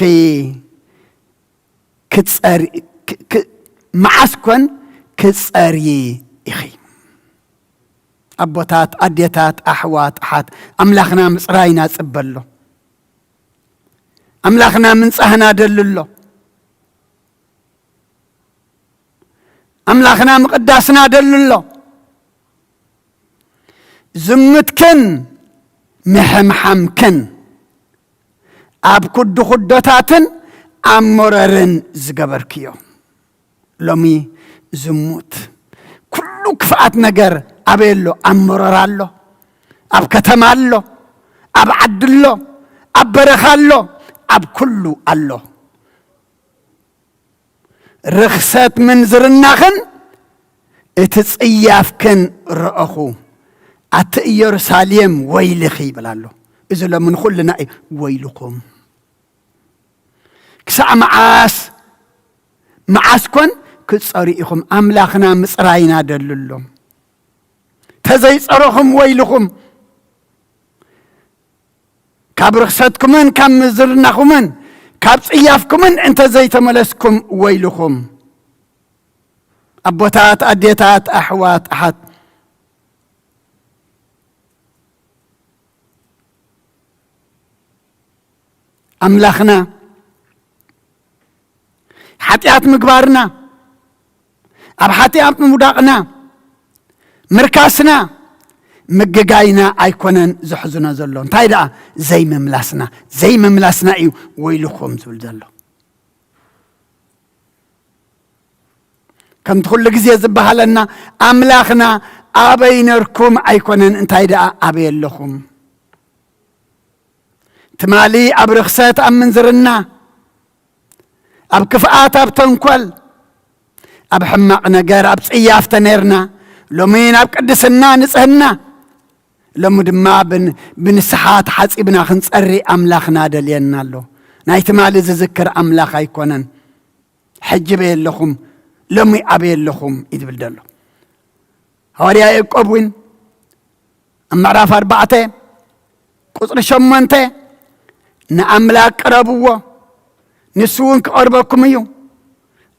ክትጸር-፣ ክ-፣ ክ-፣ መዓስ ኮን ክትጸርዪ ኢኺ? ኣቦታት፣ ኣዴታት፣ ኣሕዋት፣ ኣሓት፣ ኣምላኽና ምጽራይና ጽበ ኣሎ። ኣምላኽና ምንጻህና ደሊ ኣሎ። ኣምላኽና ምቕዳስና ደሊ ኣሎ። ዝምትክን ምሕምሓምክን ኣብ ኩዱ ኩዶታትን ኣብ ሞረርን ዝገበርክዮ። ሎሚ ዝሙት፣ ኩሉ ክፍኣት ነገር ኣበይ ኣሎ? ኣብ ሞረር ኣሎ፣ ኣብ ከተማ ኣሎ፣ ኣብ ዓዲ ኣሎ፣ ኣብ በረኻ ኣሎ፣ ኣብ ኩሉ ኣሎ። ርኽሰት ምንዝርናኽን እቲ ጽያፍክን ረኣኹ። ኣቲ ኢየሩሳሌም ወይልኺ ይብል ኣሎ። እዚ ሎሚ ንኹልና እዩ፣ ወይልኹም። ክሳዕ መዓስ፣ መዓስ ኮን ክትጸሩ ኢኹም? ኣምላኽና ምጽራይና ደሊ ኣሎ። እቲ እንተዘይጸረኹም ወይልኹም። ካብ ርኽሰትኩምን ካብ ምዝርናኹምን ካብ ጽያፍኩምን እንተ ዘይተመለስኩም ወይልኹም። ኣቦታት፣ ኣዴታት፣ ኣሕዋት፣ ኣሓት፣ ኣምላኽና ሓጢኣት ምግባርና፣ ኣብ ሓጢኣት ምውዳቕና፣ ምርካስና፣ ምግጋይና ኣይኮነን ዘሕዝኖ ዘሎ። እንታይ ደኣ? ዘይምምላስና፣ ዘይምምላስና እዩ ወይልኹም ዝብል ዘሎ። ከምቲ ኩሉ ግዜ ዝበሃለና፣ ኣምላኽና ኣበይ ነርኩም ኣይኮነን፣ እንታይ ደኣ ኣበይ ኣለኹም? ትማሊ ኣብ ርኽሰት፣ ኣብ ምንዝርና፣ ኣብ ክፍኣት፣ ኣብ ተንኮል፣ ኣብ ሕማቕ ነገር፣ ኣብ ጽያፍ ተነርና፣ ሎሚ ናብ ቅድስና፣ ንጽህና፣ ሎሚ ድማ ብን-፣ ብንስሓ ተሓጺብና ክንጸሪ ኣምላኽና ደልየና ኣሎ። ናይ ትማሊ ዝዝክር ኣምላኽ ኣይኮነን። ሕጂ በየ ኣለኹም፣ ሎሚ ኣበየ ኣለኹም እዩ ዝብል ዘሎ። ሃዋርያ ያዕቆብ እውን ኣብ ምዕራፍ ኣርባዕተ ቁጽሪ ሸሞንተ፣ "ንኣምላኽ ቅረብዎ፣ ንሱ እውን ክቐርበኩም እዩ።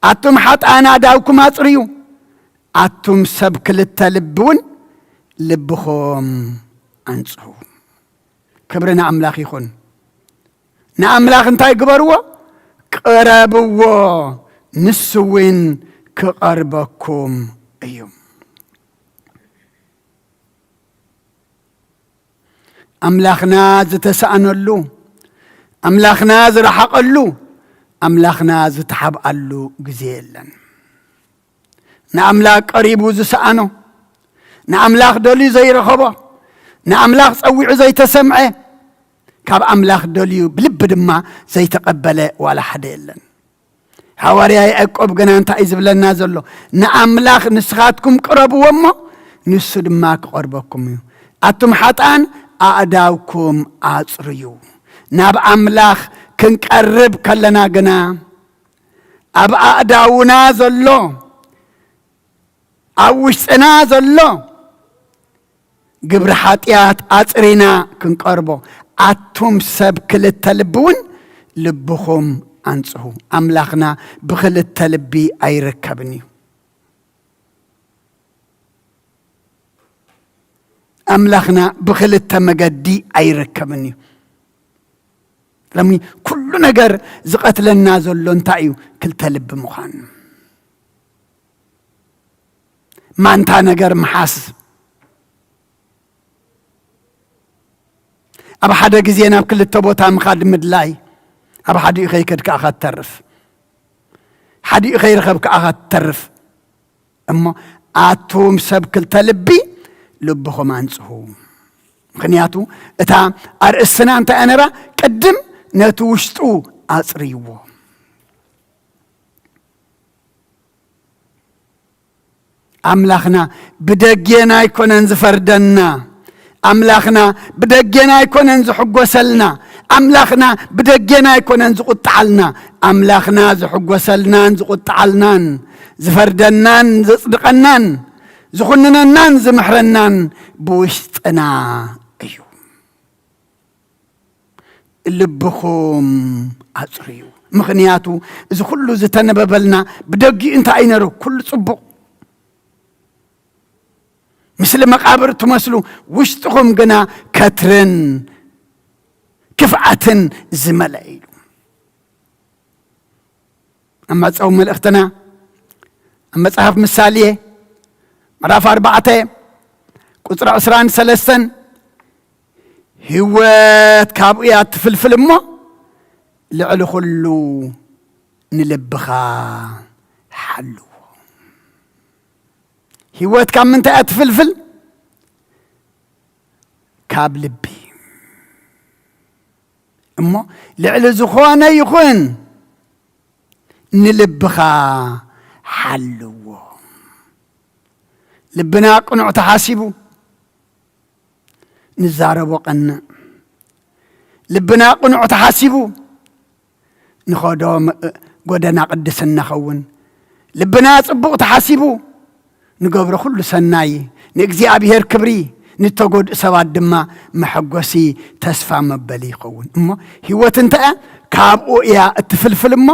ኣቱም ሓጥኣን ኣእዳውኩም ኣጽርዩ፣ ኣቱም ሰብ ክልተ ልቢ እውን ልብኹም ኣንጽሁ።" ክብሪ ንኣምላኽ ይኹን። ንኣምላኽ እንታይ ግበርዎ? ቅረብዎ፣ ንሱ እውን ክቐርበኩም እዩ። ኣምላኽና ዝተሳእነሉ፣ ኣምላኽና ዝረሓቐሉ፣ ኣምላኽና ዝተሓብኣሉ ግዜ የለን። ንኣምላኽ ቀሪቡ ዝሰኣኖ፣ ንኣምላኽ ደልዩ ዘይረኸቦ፣ ንኣምላኽ ጸዊዑ ዘይተሰምዐ፣ ካብ ኣምላኽ ደልዩ ብልቢ ድማ ዘይተቐበለ ዋላ ሓደ የለን። ሃዋርያ ያዕቆብ ግና እንታይ እዩ ዝብለና ዘሎ? ንኣምላኽ ንስኻትኩም ቅረብዎ እሞ ንሱ ድማ ክቐርበኩም እዩ። ኣቱም ሓጥኣን ኣእዳውኩም ኣጽርዩ። ናብ ኣምላኽ ክንቀርብ ከለና ግና ኣብ ኣእዳውና ዘሎ፣ ኣብ ውሽጥና ዘሎ ግብሪ ሓጢኣት ኣጽሪና ክንቀርቦ፣ ኣቱም ሰብ ክልተ ልቢ እውን ልብኹም ኣንጽሁ። ኣምላኽና ብኽልተ ልቢ ኣይርከብን እዩ። ኣምላኽና ብኽልተ መገዲ ኣይርከብን እዩ። ሎሚ ኩሉ ነገር ዝቐትለና ዘሎ እንታይ እዩ? ክልተ ልቢ ምዃን። ማንታ ነገር ምሓዝ። ኣብ ሓደ ግዜ ናብ ክልተ ቦታ ምኻድ ምድላይ፣ ኣብ ሓዲኡ ከይከድካ ኢኻ ትተርፍ፣ ሓዲኡ ከይረኸብካ ኢኻ ትተርፍ። እሞ ኣቱም ሰብ ክልተ ልቢ፣ ልብኹም ኣንጽሁ። ምኽንያቱ እታ ኣርእስትና እንታይ እያ ነራ? ቅድም ነቲ ውሽጡ ኣጽርይዎ። ኣምላኽና ብደጌና ኣይኮነን ዝፈርደና። ኣምላኽና ብደጌና ኣይኮነን ዝሕጎሰልና። ኣምላኽና ብደጌና ኣይኮነን ዝቁጣዓልና። ኣምላኽና ዝሕጎሰልናን ዝቁጣዓልናን ዝፈርደናን ዘጽድቐናን ዝኹንነናን ዝምሕረናን ብውሽጥና እዩ። ልብኹም ኣጽርዩ። ምኽንያቱ እዚ ኩሉ ዝተነበበልና ብደጊኡ እንታይ እዩ ነሩ? ኩሉ ጽቡቕ። ምስሊ መቓብር ትመስሉ፣ ውሽጥኹም ግና ከትርን ክፍኣትን ዝመልአ እዩ። ኣብ መጸዊ መልእኽትና ኣብ መጽሓፍ ምሳሌ ምዕራፍ ኣርባዕተ ቁጽሪ ዕስራን ሰለስተን፣ "ህይወት ካብኡ እያ ትፍልፍል እሞ ልዕሊ ኩሉ ንልብኻ ሓልዎ።" ህይወት ካብ ምንታይ እያ ትፍልፍል? ካብ ልቢ። እሞ ልዕሊ ዝኾነ ይኹን ንልብኻ ሓልዎ። ልብና ቅኑዕ ተሓሲቡ ንዛረቦ ቀንዕ። ልብና ቅኑዕ ተሓሲቡ ንኸዶ ም-፣ ጎደና ቅድስና ኸውን። ልብና ጽቡቕ ተሓሲቡ ንገብሮ ኩሉ ሰናይ ንእግዚኣብሔር ክብሪ፣ ንተጎድኡ ሰባት ድማ መሐጎሲ፣ ተስፋ መበሊ ይኸውን። እሞ ህይወት እንታይ እያ? ካብኡ እያ እትፍልፍል። እሞ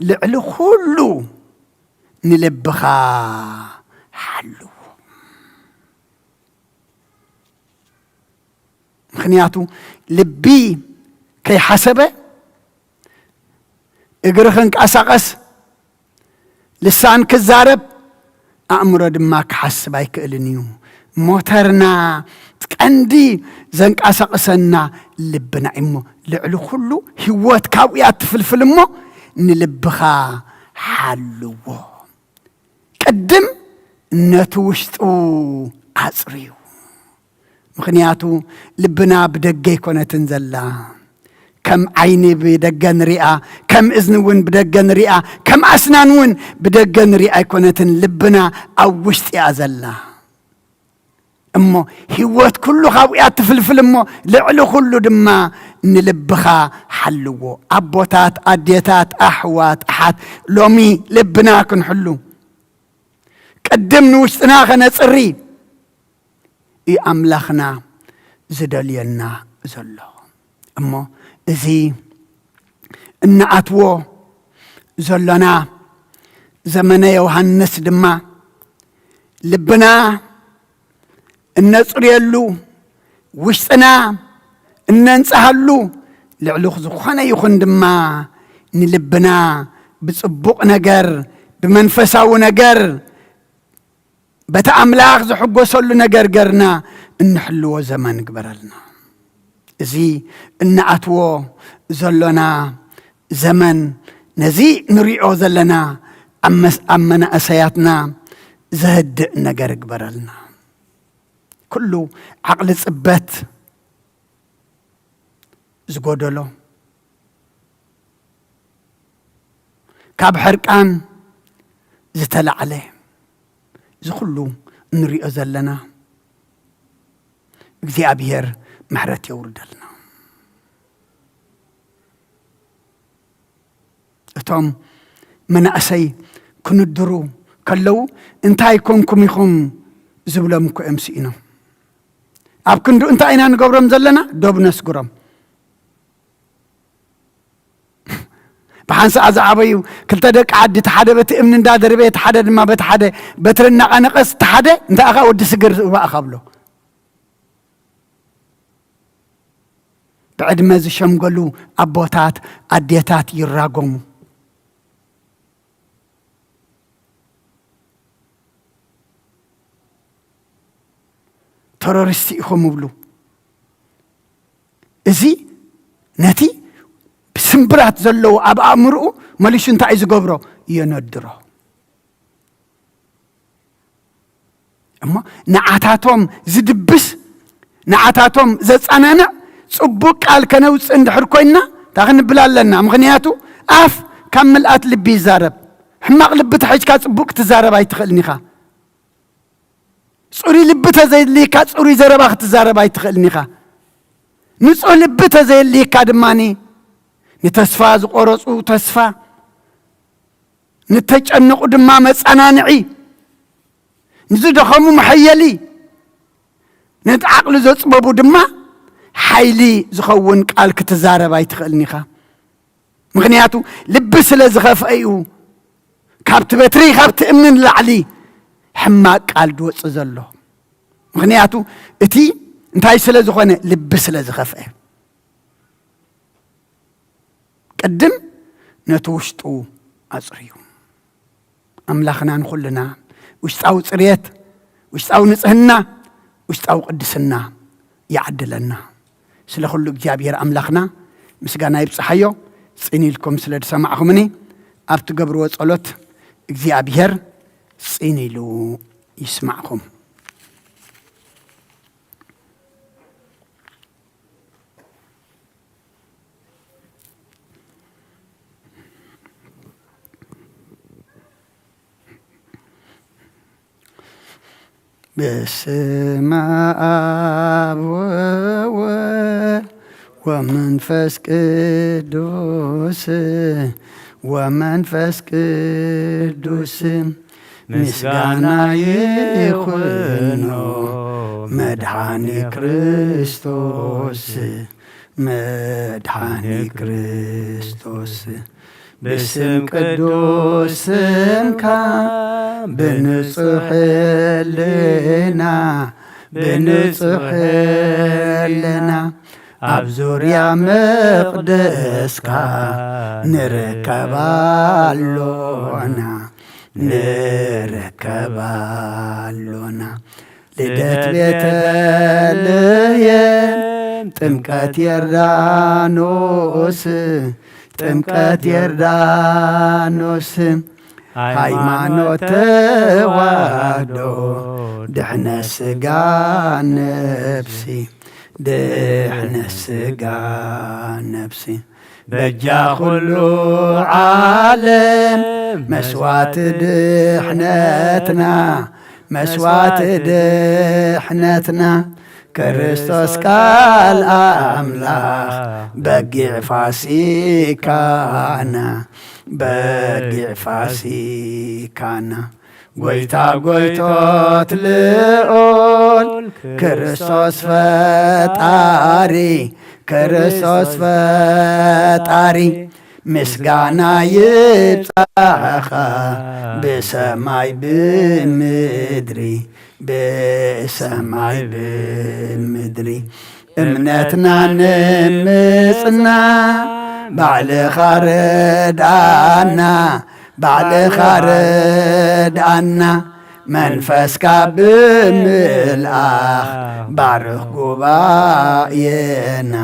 ልዕሊ ኩሉ ንልብኻ ሓልዎ። ምኽንያቱ ልቢ ከይሓሰበ እግሪ ክንቀሳቐስ፣ ልሳን ክዛረብ፣ ኣእምሮ ድማ ክሓስብ ኣይክእልን እዩ። ሞተርና ቀንዲ ዘንቀሳቕሰና ልብና እዩ። እሞ ልዕሊ ኩሉ ህይወት ካብኡ እያ ትፍልፍል። እሞ ንልብኻ ሓልዎ። ቅድም ነቲ ውሽጡ ኣጽርዩ። ምኽንያቱ ልብና ብደገ ኣይኮነትን ዘላ። ከም ዓይኒ ብደገ ንሪኣ፣ ከም እዝኒ እውን ብደገ ንሪኣ፣ ከም ኣስናን እውን ብደገ ንሪኣ ኣይኮነትን። ልብና ኣብ ውሽጢ እያ ዘላ። እሞ ህይወት ኩሉ ካብኡ እያ ትፍልፍል። እሞ ልዕሊ ኩሉ ድማ ንልብኻ ሓልዎ። ኣቦታት፣ ኣዴታት፣ ኣሕዋት፣ ኣሓት፣ ሎሚ ልብና ክንሕሉ፣ ቅድም ንውሽጥና ከነጽሪ እዩ ኣምላኽና ዝደልየና ዘሎ። እሞ እዚ እንኣትዎ ዘሎና ዘመነ ዮሃንስ ድማ ልብና እነጽርየሉ፣ ውሽጥና እነንጽሃሉ፣ ልዕሊ ዝኾነ ይኹን ድማ ንልብና ብጽቡቕ ነገር፣ ብመንፈሳዊ ነገር፣ በቲ ኣምላኽ ዝሕጎሰሉ ነገር ገርና እንሕልዎ ዘመን ግበረልና። እዚ እንኣትዎ ዘሎና ዘመን፣ ነዚ ንሪኦ ዘለና ኣብ መስ-፣ ኣብ መናእሰያትና ዘህድእ ነገር ግበረልና። ኩሉ ዓቕሊ ጽበት ዝጎደሎ፣ ካብ ሕርቃን ዝተላዕለ፣ እዚ ኩሉ እንሪኦ ዘለና፣ እግዚኣብሔር ምሕረት የውርደልና። እቶም መናእሰይ ክንድሩ ከለዉ፣ "እንታይ ኮንኩም ኢኹም?" ዝብሎም እኮ እዮም ስኢኖም። ኣብ ክንዱ እንታይ ኢና ንገብሮም ዘለና? ዶብ ነስግሮም። ብሓንሳእ ዝዓበዩ ክልተ ደቂ ዓዲ፣ እቲ ሓደ በቲ እምኒ እንዳደርበየ፣ እቲ ሓደ ድማ በቲ ሓደ በትሪ እናቐነቐስ፣ እቲ ሓደ እንታይ ኢኻ ወዲ ስግር እባ ኢኻ ብሎ። ብዕድመ ዝሸምገሉ ኣቦታት፣ ኣዴታት ይራጎሙ። ተሮሪስት ኢኹም ይብሉ። እዚ ነቲ ስምብራት ዘለዎ ኣብ ኣእምርኡ መሊሱ እንታይ እዩ ዝገብሮ? የነድሮ። እሞ ንዓታቶም ዝድብስ፣ ንዓታቶም ዘጸናንዕ ጽቡቕ ቃል ከነውጽእ እንድሕር ኮይንና፣ እንታይ ክንብል ኣለና? ምኽንያቱ ኣፍ ካብ ምልኣት ልቢ ይዛረብ። ሕማቕ ልቢ ተሒዝካ ጽቡቕ ክትዛረብ ኣይትኽእልን ኢኻ። ጽሩይ ልቢ ተዘይልካ ጽሩይ ዘረባ ክትዛረብ ኣይትኽእልን ኢኻ። ንጹህ ልቢ ተዘይልካ ድማኒ ንተስፋ ዝቆረጹ ተስፋ፣ ንተጨነቑ ድማ መጸናንዒ፣ ንዝደኸሙ መሐየሊ፣ ነቲ ዓቕሊ ዘጽበቡ ድማ ሓይሊ ዝኸውን ቃል ክትዛረብ ኣይትኽእልን ኢኻ። ምኽንያቱ ልቢ ስለ ዝኸፍአ እዩ ካብቲ በትሪ፣ ካብቲ እምኒ ንላዕሊ ሕማቕ ቃል ዝወጽእ ዘሎ። ምኽንያቱ እቲ እንታይ ስለ ዝኾነ? ልቢ ስለ ዝኸፍአ። ቅድም ነቲ ውሽጡ ኣጽርዩ። ኣምላኽና ንኹልና ውሽጣዊ ጽርየት፣ ውሽጣዊ ንጽህና፣ ውሽጣዊ ቅድስና ይዓድለና። ስለ ኩሉ እግዚኣብሔር ኣምላኽና ምስጋና ይብጽሓዮ። ጽን ኢልኩም ስለ ዝሰማዕኹምኒ፣ ኣብ ትገብርዎ ጸሎት እግዚኣብሔር ጽን ኢሉ ይስማዕኹም። በስመ አብ ወወልድ ወመንፈስ ቅዱስ፣ ወመንፈስ ቅዱስ፣ ምስጋና ይኹኖ መድሓኒ ክርስቶስ፣ መድሓኒ ክርስቶስ። ብስም ቅዱስ ስምካ ብንጹሕ ሕልና፣ ብንጹሕ ሕልና ኣብ ዙርያ መቕደስካ ንርከብ ኣሎና፣ ንርከብ ኣሎና። ልደት ቤተልሔም፣ ጥምቀት ዮርዳኖስ፣ ጥምቀት ዮርዳኖስ፣ ሃይማኖት ተዋህዶ፣ ድሕነት ስጋ ነፍሲ፣ ድሕነት ስጋ ነፍሲ። በጃ ኩሉ ዓለም መስዋዕቲ ድሕነትና፣ መስዋዕቲ ድሕነትና፣ ክርስቶስ ቃል ኣምላኽ በጊዕ ፋሲካና፣ በጊዕ ፋሲካና። ጎይታ ጎይቶት ልዑል ክርስቶስ ፈጣሪ፣ ክርስቶስ ፈጣሪ፣ ምስጋና ይብጻኻ ብሰማይ ብምድሪ፣ ብሰማይ ብምድሪ። እምነትና ንምጽና ባዕልኻ ርድኣና፣ ባዕልኻ ርድኣና። መንፈስካ ብምልኣኽ ባርኽ ጉባኤና፣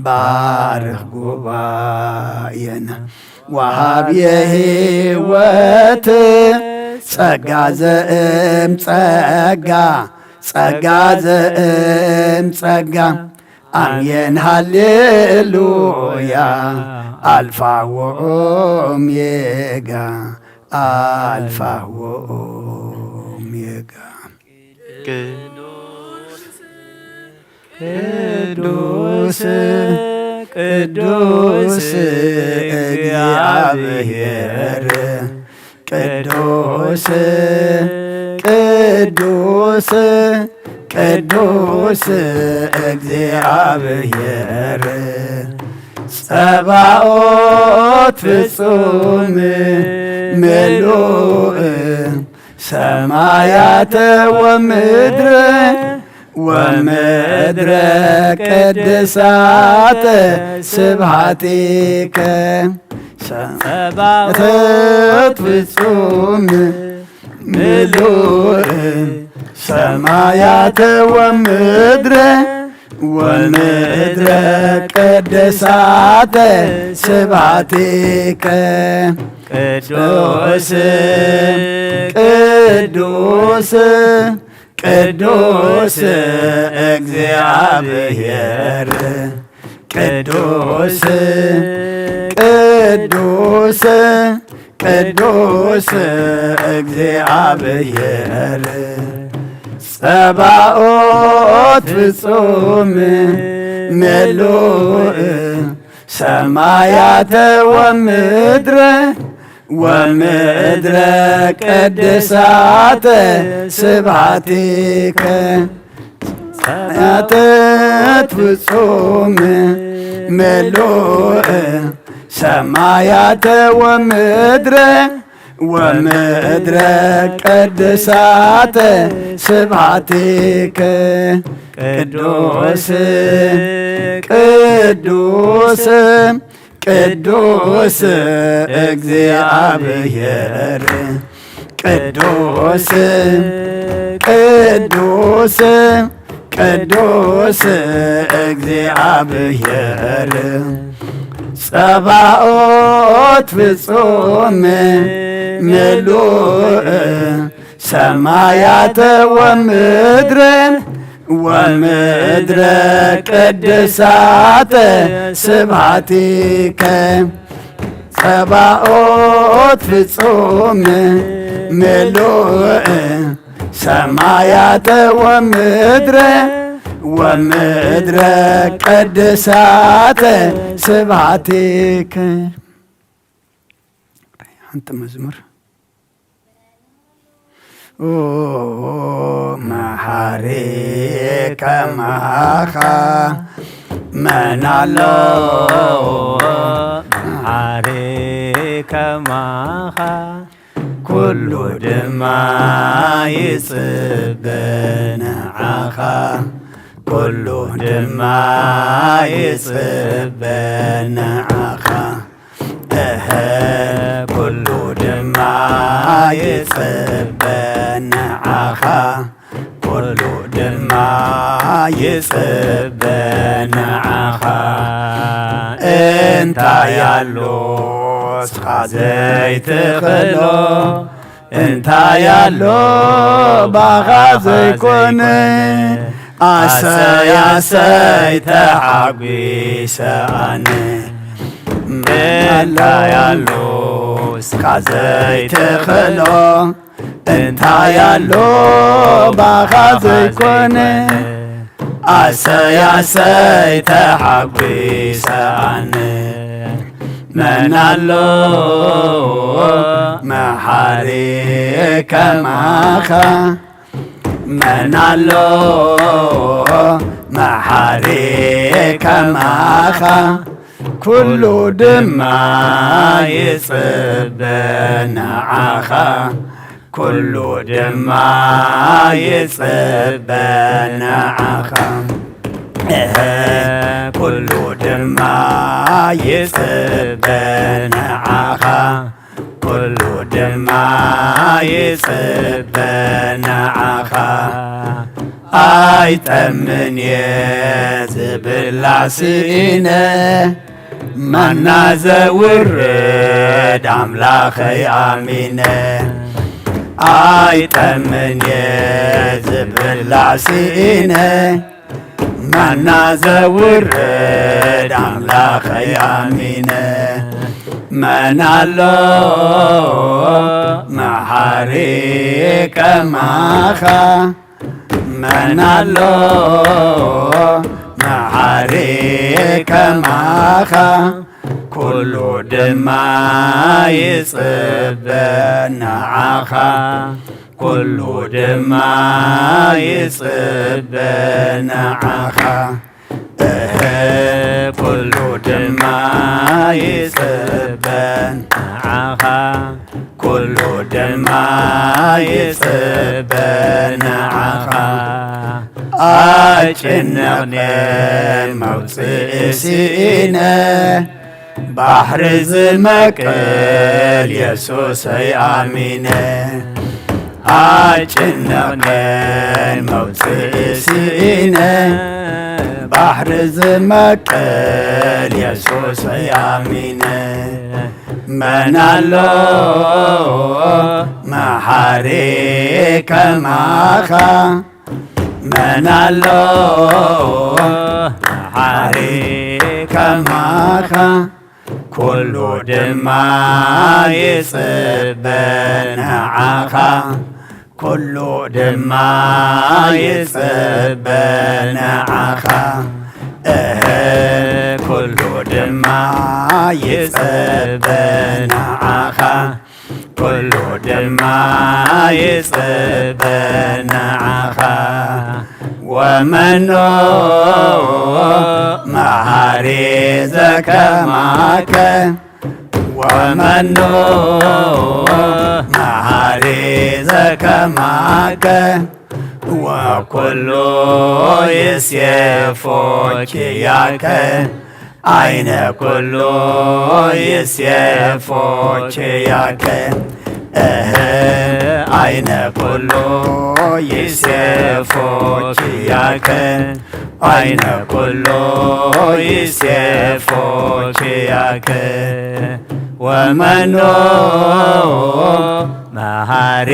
ባርኽ ጉባኤና። ወሃብየ ህይወት ጸጋ ዘእም ጸጋ፣ ጸጋ ዘእም ጸጋ። ኣሜን ሃሌሉያ። ኣልፋ ወኦሜጋ፣ ኣልፋ ወኦሜጋ። ቅዱስ ቅዱስ እግዚኣብሔር፣ ቅዱስ ቅዱስ ቅዱስ እግዚኣብሔር፣ ጸባኦት ፍጹም ምሉእ ሰማያተ ወምድረ ወምድረ ቅድሳተ ስብሐቲከ። ጸባኦት ፍጹም ምሉእ ሰማያተ ወምድረ ወምድረ ቅድሳተ ስብሐቲከ። ቅዱስ ቅዱስ ቅዱስ እግዚኣብሔር፣ ቅዱስ ቅዱስ ቅዱስ እግዚኣብሔር፣ ጸባኦት ፍጹም ምሉእ ሰማያተ ወምድረ ወምድረ ቅድሳተ ስብሐቲከ። ሰማያተ ፍጹም ምሉእ ሰማያተ ወምድረ ወምድረ ቅድሳተ ስብሐቲከ። ቅዱስ ቅዱስ ቅዱስ እግዚኣብሔር፣ ቅዱስ ቅዱስ ቅዱስ እግዚኣብሔር፣ ጸባኦት ፍጹም ምሉእ ሰማያተ ወምድረ ወምድረ ቅድሳተ ስብሐቲከ። ጸባኦት ፍጹም ምሉእ ሰማያተ ወምድረ ወምድረ ቅድሳተ ስብሐቲከ። ሓንቲ መዝሙር። መሓሪ ከማኻ መን ኣሎ? መሓሪ ከማኻ ኩሉ ድማ ይጽበ ንዓኻ፣ ኩሉ ድማ ይጽበ ንዓኻ። እህ፣ ኩሉ ድማ ይጽበ ንዓኻ፣ ኩሉ ድማ ይጽበ ንዓኻ። እንታይ ኣሎ እስኻ ዘይትኽእሎ? እንታይ ኣሎ ባኻ ዘይኮነ? ኣሰይ ኣሰይ ተሓጒሰ ኣነ። እንታይ ኣሎ እስኻ ዘይትኽእሎ? እንታይ ኣሎ ባኻ ዘይኮነ? ኣሰይ ኣሰይ ተሓጒሰ ኣነ። መን ኣሎ መሓሪ ከማኻ? መን ኣሎ መሓሪ ከማኻ? ኩሉ ድማ ይጽበ ንዓኻ፣ ኩሉ ድማ ይጽበ ንዓኻ። እህ፣ ኩሉ ድማ ይጽበ ንዓኻ፣ ኩሉ ድማ ይጽበ ንዓኻ። ኣይጠምን እየ ዝብላዕ ስኢነ፣ ማና ዘውርድ ኣምላኸይ ኣሚነ። ኣይጠምን እየ ዝብላዕ ስኢነ፣ ማና ዘውርድ ኣምላኸይ ኣሚነ። መን ኣሎ መሓሪ ከማኻ? መን ኣሎ መሓሪ ከማኻ? ኩሉ ድማ ይጽበ ንዓኻ፣ ኩሉ ድማ ይጽበ ንዓኻ። እህ፣ ኩሉ ድማ ይጽበ ንዓኻ፣ ኩሉ ድማ ይጽበ ንዓኻ። ኣይጭነቕን መውጽኢ ስኢነ፣ ባሕሪ ዝመቅል የሱሰይ ኣሚነ። ኣይጭነቕን መውጽኢ ስኢነ፣ ባሕሪ ዝመቅል የሱሰይ ኣሚነ። መን ኣሎ መሓሪ ከማኻ? መን ኣሎ መሓሪ ከማኻ? ኩሉ ድማ ይጽበ ንዓኻ፣ ኩሉ ድማ ይጽበ ንዓኻ። እህ፣ ኩሉ ድማ ይጽበ ንዓኻ፣ ኩሉ ድማ ይጽበ ንዓኻ። ወመኖ መሃሪ ዘከማከ፣ ወመኖ መሃሪ ዘከማከ፣ ወኩሉ ይሴፎ ኪያከ። አይነ ኩሉ ይሴፎ ኪያከ። እህ፣ አይነ ኩሉ ይሴፎ ኪያከ። አይነ ኩሉ ይሴፎ ኪያከ። ወመኖ መሃሪ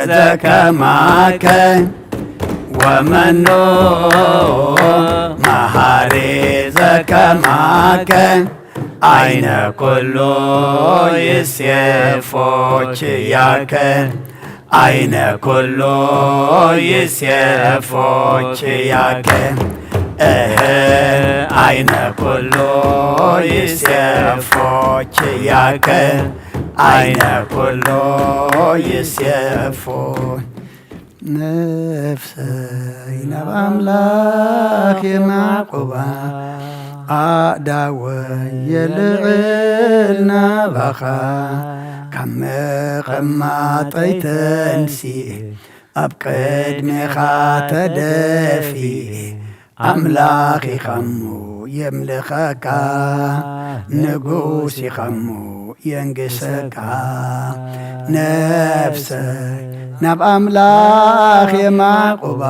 ዘከማከ። ወመኖ መሃሪ ዘከማከ። አይነ ኩሉ ይሴፎ ኪያከ። አይነ ኩሉ ይሴፎ ኪያከ። እህ፣ አይነ ኩሉ ይሴፎ ኪያከ። አይነ ኩሉ ይሴፎ ነፍሰይ ናብ ኣምላኽ የማዕቁባ፣ ኣእዳወይ የልዕል ናባኻ። ካብ መቐማጠይ ተንሲኤ፣ ኣብ ቅድሜኻ ተደፊኤ፣ ኣምላኽ ኢኻሞ የምልኸካ፣ ንጉስ ኢኻሞ የንግሰካ። ነፍሰይ ናብ ኣምላኽ የማዕቁባ፣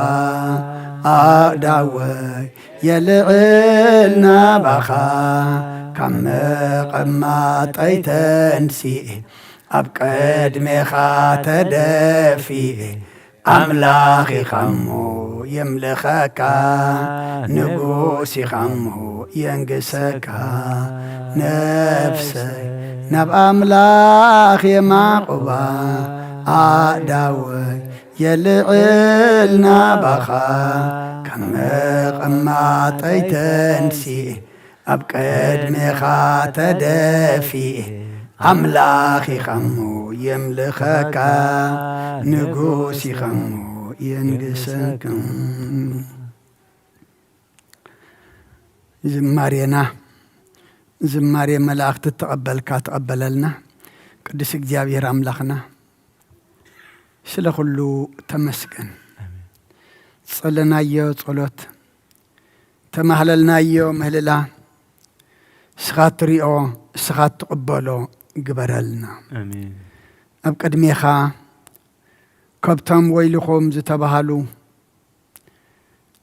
ኣእዳወይ የልዕል ናባኻ። ካብ መቐማጠይ ተንሲኤ፣ ኣብ ቅድሜኻ ተደፊኤ፣ ኣምላኽ ኢኻሞ የምልኸካ፣ ንጉስ ኢኻሞ የንግሰካ። ነፍሰይ ናብ ኣምላኽ የማዕቁባ፣ ኣእዳወይ የልዕል ናባኻ። ካብ መቐማጠይ ተንሲኤ፣ ኣብ ቅድሜኻ ተደፊኤ፣ ኣምላኽ ኢኻሞ የምልኸካ፣ ንጉስ ኢኻሞ የንግሰካ። ዝማሬና ዝማሬ መላእኽቲ ተቐበልካ ተቐበለልና። ቅዱስ እግዚኣብሔር ኣምላኽና፣ ስለ ኩሉ ተመስገን። ጸለናዮ ጸሎት፣ ተማህለልናዮ ምህልላ፣ እስኻ ትሪኦ፣ እስኻ ትቕበሎ ግበረልና። ኣሜን። ኣብ ቅድሜኻ፣ ካብቶም ወይልኹም ዝተባሃሉ፣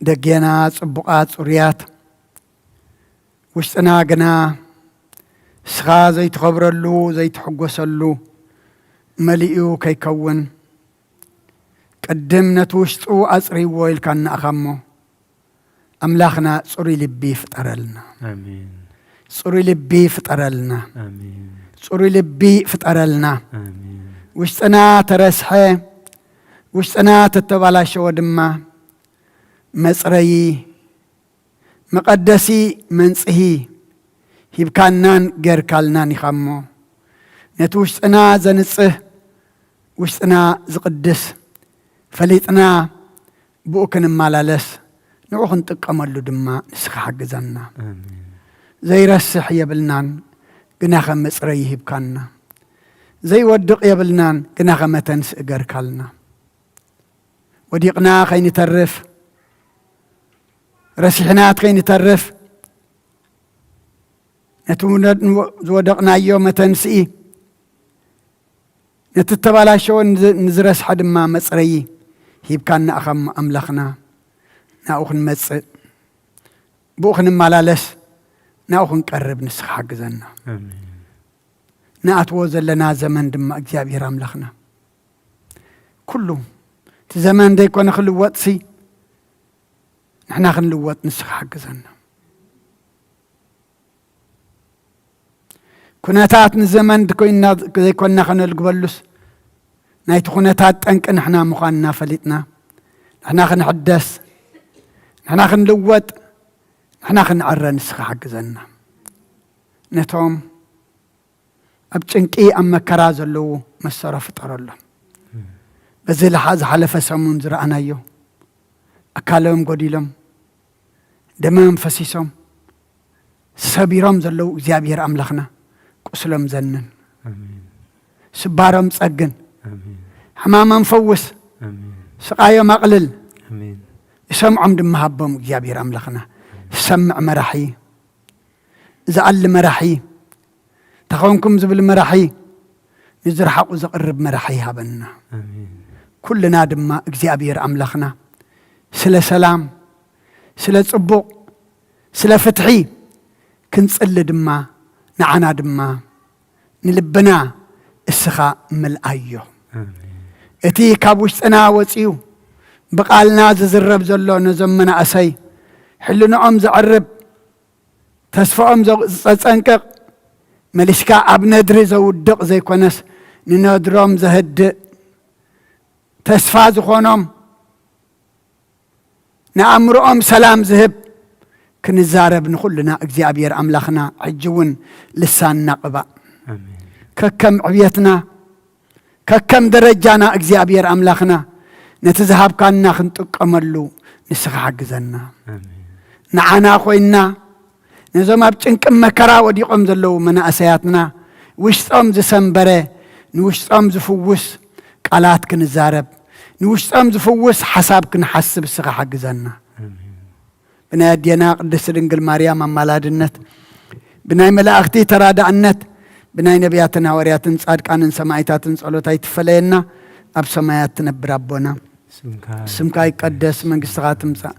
ደጌና ጽቡቓት ጽሩያት፣ ውሽጥና ግና እስኻ ዘይትኸብረሉ ዘይትሕጎሰሉ መሊኡ ከይከውን፣ ቅድም ነቲ ውሽጡ ኣጽርይዎ ኢልካና ኢኻ እሞ፣ ኣምላኽና ጽሩይ ልቢ ፍጠረልና። ኣሜን። ጽሩይ ልቢ ፍጠረልና። ኣሜን። ጽሩይ ልቢ ፍጠረልና። ኣሜን። ውሽጥና ተረስሐ፣ ውሽጥና ተተባላሸወ ድማ መጽረዪ፣ መቐደሲ፣ መንጽሂ ሂብካናን ጌርካልናን ኢኻ እሞ፣ ነቲ ውሽጥና ዘንጽህ፣ ውሽጥና ዝቕድስ፣ ፈሊጥና ብኡ ክንመላለስ፣ ንዑ ክንጥቀመሉ ድማ ንስኻ ሓግዘና። ኣሜን። ዘይረስሕ የብልናን፣ ግናኸ መጽረዪ ሂብካና። ዘይወድቕ የብልናን፣ ግናኸ መተንስኢ ጌርካልና። ወዲቕና ከይንተርፍ፣ ረሲሕና ከይንተርፍ፣ ነቲ ውነ-፣ ዝወደቕናዮ መተንስኢ፣ ነቲ እተባላሸወ ንዝ-፣ ንዝረስሐ ድማ መጽረዪ ሂብካና ኢኻ እሞ ኣምላኽና፣ ናብኡ ክንመጽእ፣ ብኡ ክንመላለስ፣ ናብኡ ክንቀርብ ንስኻ ሓግዘና። ኣሜን። ንኣትዎ ዘለና ዘመን ድማ እግዚኣብሔር ኣምላኽና፣ ኩሉ እቲ ዘመን ዘይኮነ ክልወጥሲ፣ ንሕና ክንልወጥ ንስኻ ሓግዘና። ኩነታት ንዘመን ድኮይና-፣ ዘይኮንና ከነልግበሉስ፣ ናይቲ ኩነታት ጠንቂ ንሕና ምዃንና ፈሊጥና፣ ንሕና ክንሕደስ፣ ንሕና ክንልወጥ፣ ንሕና ክንዕረ ንስኻ ሓግዘና። ነቶም ኣብ ጭንቂ፣ ኣብ መከራ ዘለዉ መሰሮ ፍጠረሎም። በዚ ለሓ-፣ ዝሓለፈ ሰሙን ዝረኣናዮ፣ ኣካሎም ጎዲሎም፣ ደሞም ፈሲሶም፣ ሰቢሮም ዘለዉ እግዚኣብሔር ኣምላኽና፣ ቁስሎም ዘንን። ኣሜን። ስባሮም ጸግን። ኣሜን። ሕማሞም ፈውስ። ኣሜን። ስቓዮም ኣቕልል። ኣሜን። ዝሰምዖም ድማ ሃቦም እግዚኣብሔር ኣምላኽና። ዝሰምዕ መራሒ፣ ዝኣሊ መራሒ፣ ተኾንኩም ዝብል መራሒ፣ ንዝረሓቑ ዘቕርብ መራሒ ይሃበና። ኣሜን። ኩልና ድማ እግዚኣብሔር ኣምላኽና ስለ ሰላም፣ ስለ ጽቡቕ፣ ስለ ፍትሒ ክንጽሊ ድማ፣ ንዓና ድማ ንልብና እስኻ ምልኣዮ። ኣሜን። እቲ ካብ ውሽጥና ወጺኡ ብቓልና ዝዝረብ ዘሎ ነዞም መናእሰይ ሕልንኦም ዘዕርብ፣ ተስፋኦም ዘ-፣ ዘጸንቅቕ፣ መሊስካ ኣብ ነድሪ ዘውድቕ ዘይኮነስ፣ ንነድሮም ዘህድእ፣ ተስፋ ዝኾኖም፣ ንኣእምሮኦም ሰላም ዝህብ ክንዛረብ ንኹልና እግዚኣብሔር ኣምላኽና ሕጂ እውን ልሳንና ቅባእ። ኣሜን። ከከም ዕብየትና፣ ከከም ደረጃና እግዚኣብሔር ኣምላኽና ነቲ ዝሃብካና ክንጥቀመሉ ንስኻ ሓግዘና። ንዓና ኮይንና ነዞም ኣብ ጭንቅን መከራ ወዲቖም ዘለዉ መናእሰያትና ውሽጦም ዝሰንበረ ንውሽጦም ዝፍውስ ቃላት ክንዛረብ፣ ንውሽጦም ዝፍውስ ሓሳብ ክንሓስብ ንስኻ ሓግዘና። ብናይ ኣዴና ቅድስቲ ድንግል ማርያም ኣማላድነት፣ ብናይ መላእኽቲ ተራዳእነት፣ ብናይ ነቢያትን ሃዋርያትን ጻድቃንን ሰማይታትን ጸሎት ኣይትፈለየና። ኣብ ሰማያት ትነብር ኣቦና፣ ስምካ ይቀደስ፣ መንግስትኻ ትምጻእ፣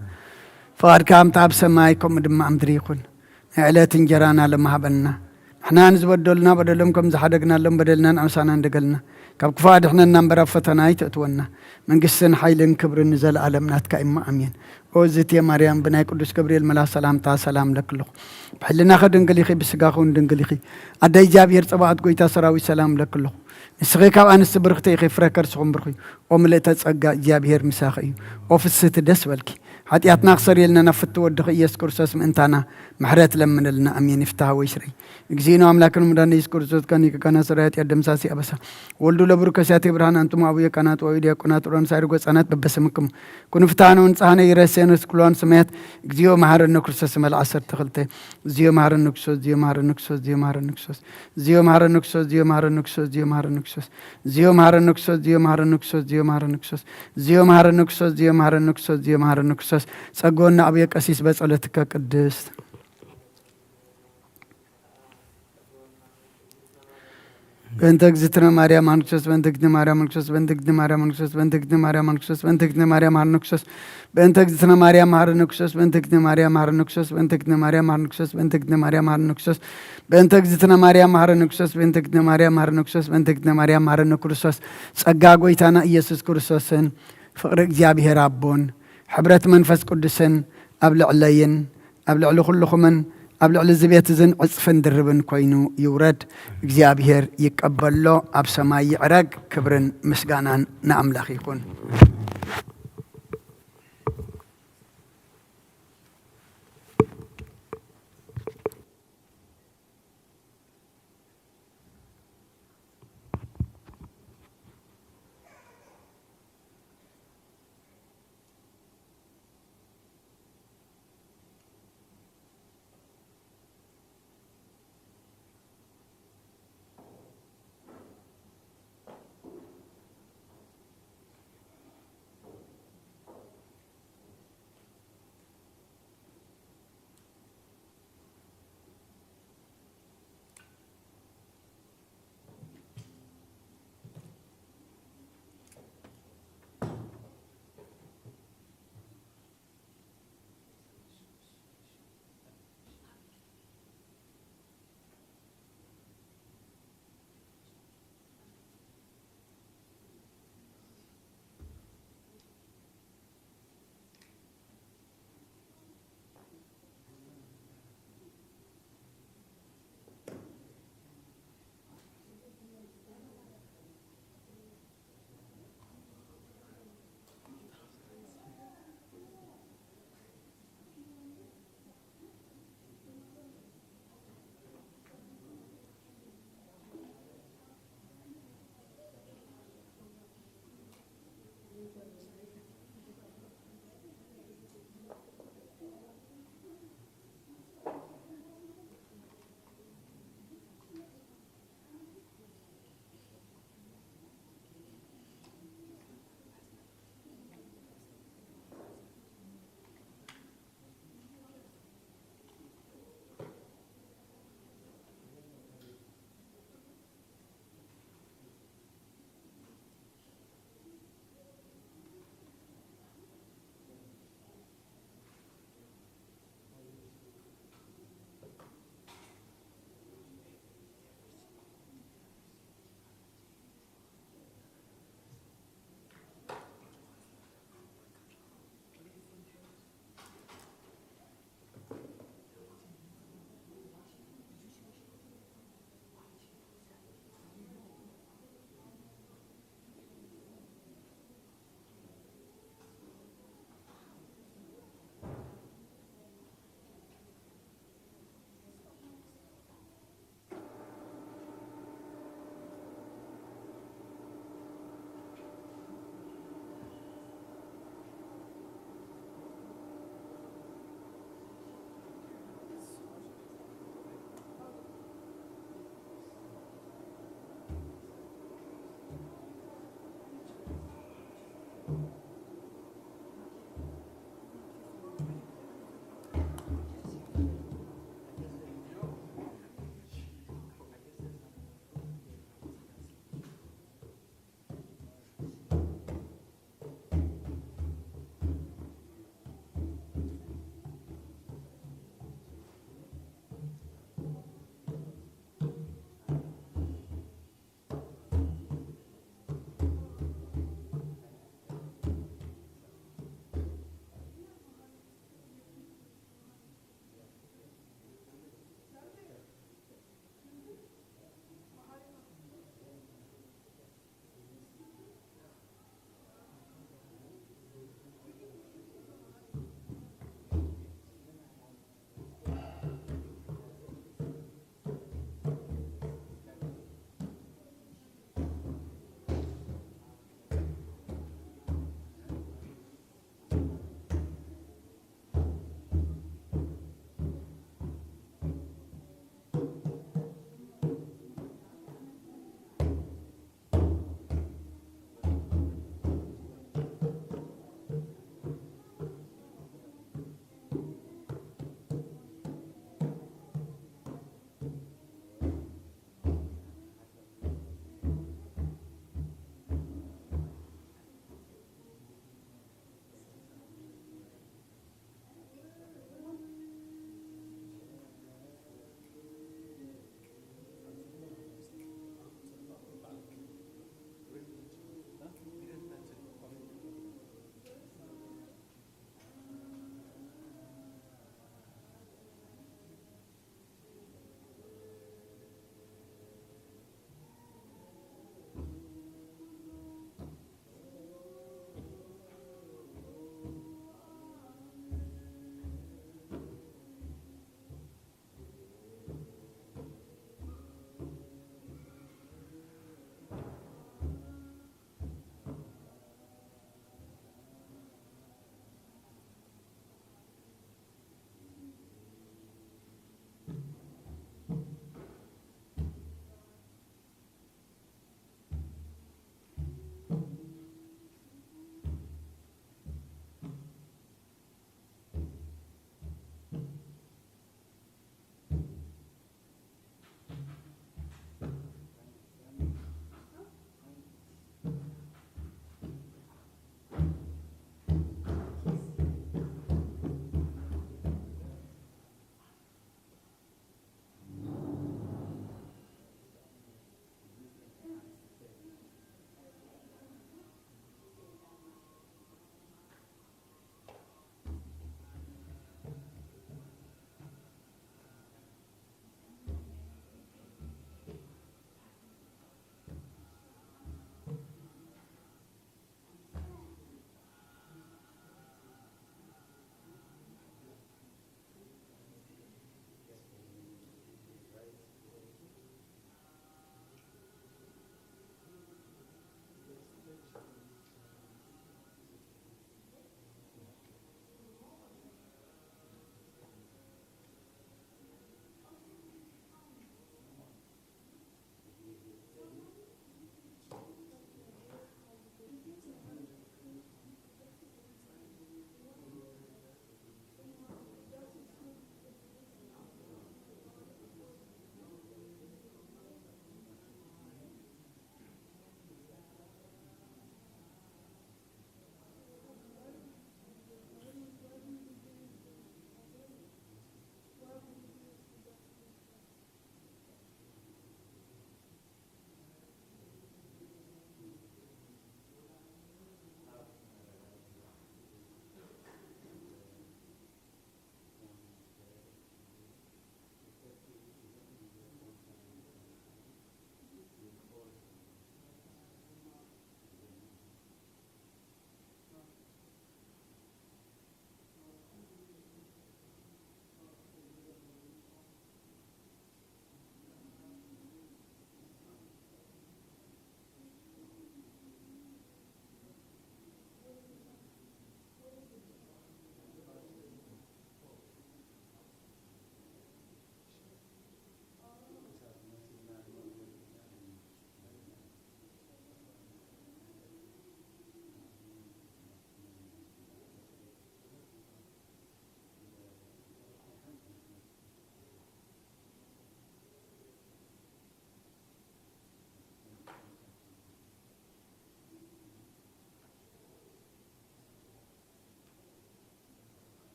ፍቓድካ ከምቲ ኣብ ሰማይ ከምኡ ድማ ኣብ ምድሪ ይኹን። ናይ ዕለት እንጀራና ሎሚ ሃበና። ንሕና ንዝበደሉና በደሎም ከም ዝሓደግናሎም በደልና ንኣምሳና እንደገልና፣ ካብ ክፉእ ኣድሕነና እምበር ኣብ ፈተና ኣይተእትወና። መንግስትን ሓይልን ክብርን ንዘለኣለም ናትካ እሞ ኣሜን። ኦ ዝትየ ማርያም፣ ብናይ ቅዱስ ገብርኤል መልኣኽ ሰላምታ ሰላም እለኪ ኣለኹ። ብሕልናኺ ድንግል ኢኺ፣ ብስጋኺ እውን ድንግል ኢኺ። ኣደ እግዚኣብሔር ጸባኦት፣ ጎይታ ሰራዊት፣ ሰላም እለኪ ኣለኹ። ንስኺ ካብ ኣንስቲ ብርኽቲ ኢኺ፣ ፍረ ከርስኹም ብሩኽ እዩ። ኦ ምልእተ ጸጋ፣ እግዚኣብሔር ምሳኺ እዩ። ኦ ፍስህቲ፣ ደስ በልኪ። ሓጢኣትና ክሰርየልና ናብ ፍትው ወድኺ ኢየሱስ ክርስቶስ ምእንታና ምሕረት ለምነልና። ኣሜን። ይፍታህ ወይ ስረይ። እግዚእነ ኣምላክን መድኃኒነ ኢየሱስ ክርስቶስ ካኒ ከካና ሰራይ ኃጢአት ደምሳሲ ኣበሳ ወልዱ ለብሩ ከሲያቴ ብርሃን። አንትሙ አቡየ ካህናት ወአቡየ ዲያቆናት ሮን ሳይር ጎጻናት በበስምክሙ ኩኑ ፍትሐነ ወንጽሐነ ይረሴነ ስኩሎን ሰማያት። እግዚኦ መሐረነ ክርስቶስ መልአ ዓሰርተ ክልተ። እግዚኦ መሐረነ ክርስቶስ፣ እግዚኦ መሐረነ ክርስቶስ፣ እግዚኦ መሐረነ ክርስቶስ። ጸግወና አቡየ ቀሲስ በጸሎትከ ቅድስት። በእንተ እግዝእትነ ማርያም መሐረነ ክርስቶስ፣ በእንተ እግዝእትነ ማርያም መሐረነ ክርስቶስ፣ በእንተ እግዝእትነ ማርያም መሐረነ ክርስቶስ፣ በእንተ እግዝእትነ ማርያም መሐረነ ክርስቶስ፣ በእንተ እግዝእትነ ማርያም መሐረነ ክርስቶስ፣ በእንተ እግዝእትነ ማርያም መሐረነ ክርስቶስ፣ በእንተ እግዝእትነ ማርያም መሐረነ ክርስቶስ፣ በእንተ እግዝእትነ ማርያም መሐረነ ክርስቶስ፣ በእንተ እግዝእትነ ማርያም መሐረነ ክርስቶስ። ጸጋ ጎይታና ኢየሱስ ክርስቶስን ፍቕሪ እግዚኣብሔር ኣቦን ሕብረት መንፈስ ቅዱስን ኣብ ልዕለይን ኣብ ልዕሊ ኩልኹምን ኣብ ልዕሊ እዚ ቤት እዝን ዕጽፍን ድርብን ኮይኑ ይውረድ። እግዚኣብሔር ይቀበሎ፣ ኣብ ሰማይ ይዕረግ። ክብርን ምስጋናን ንኣምላኽ ይኹን።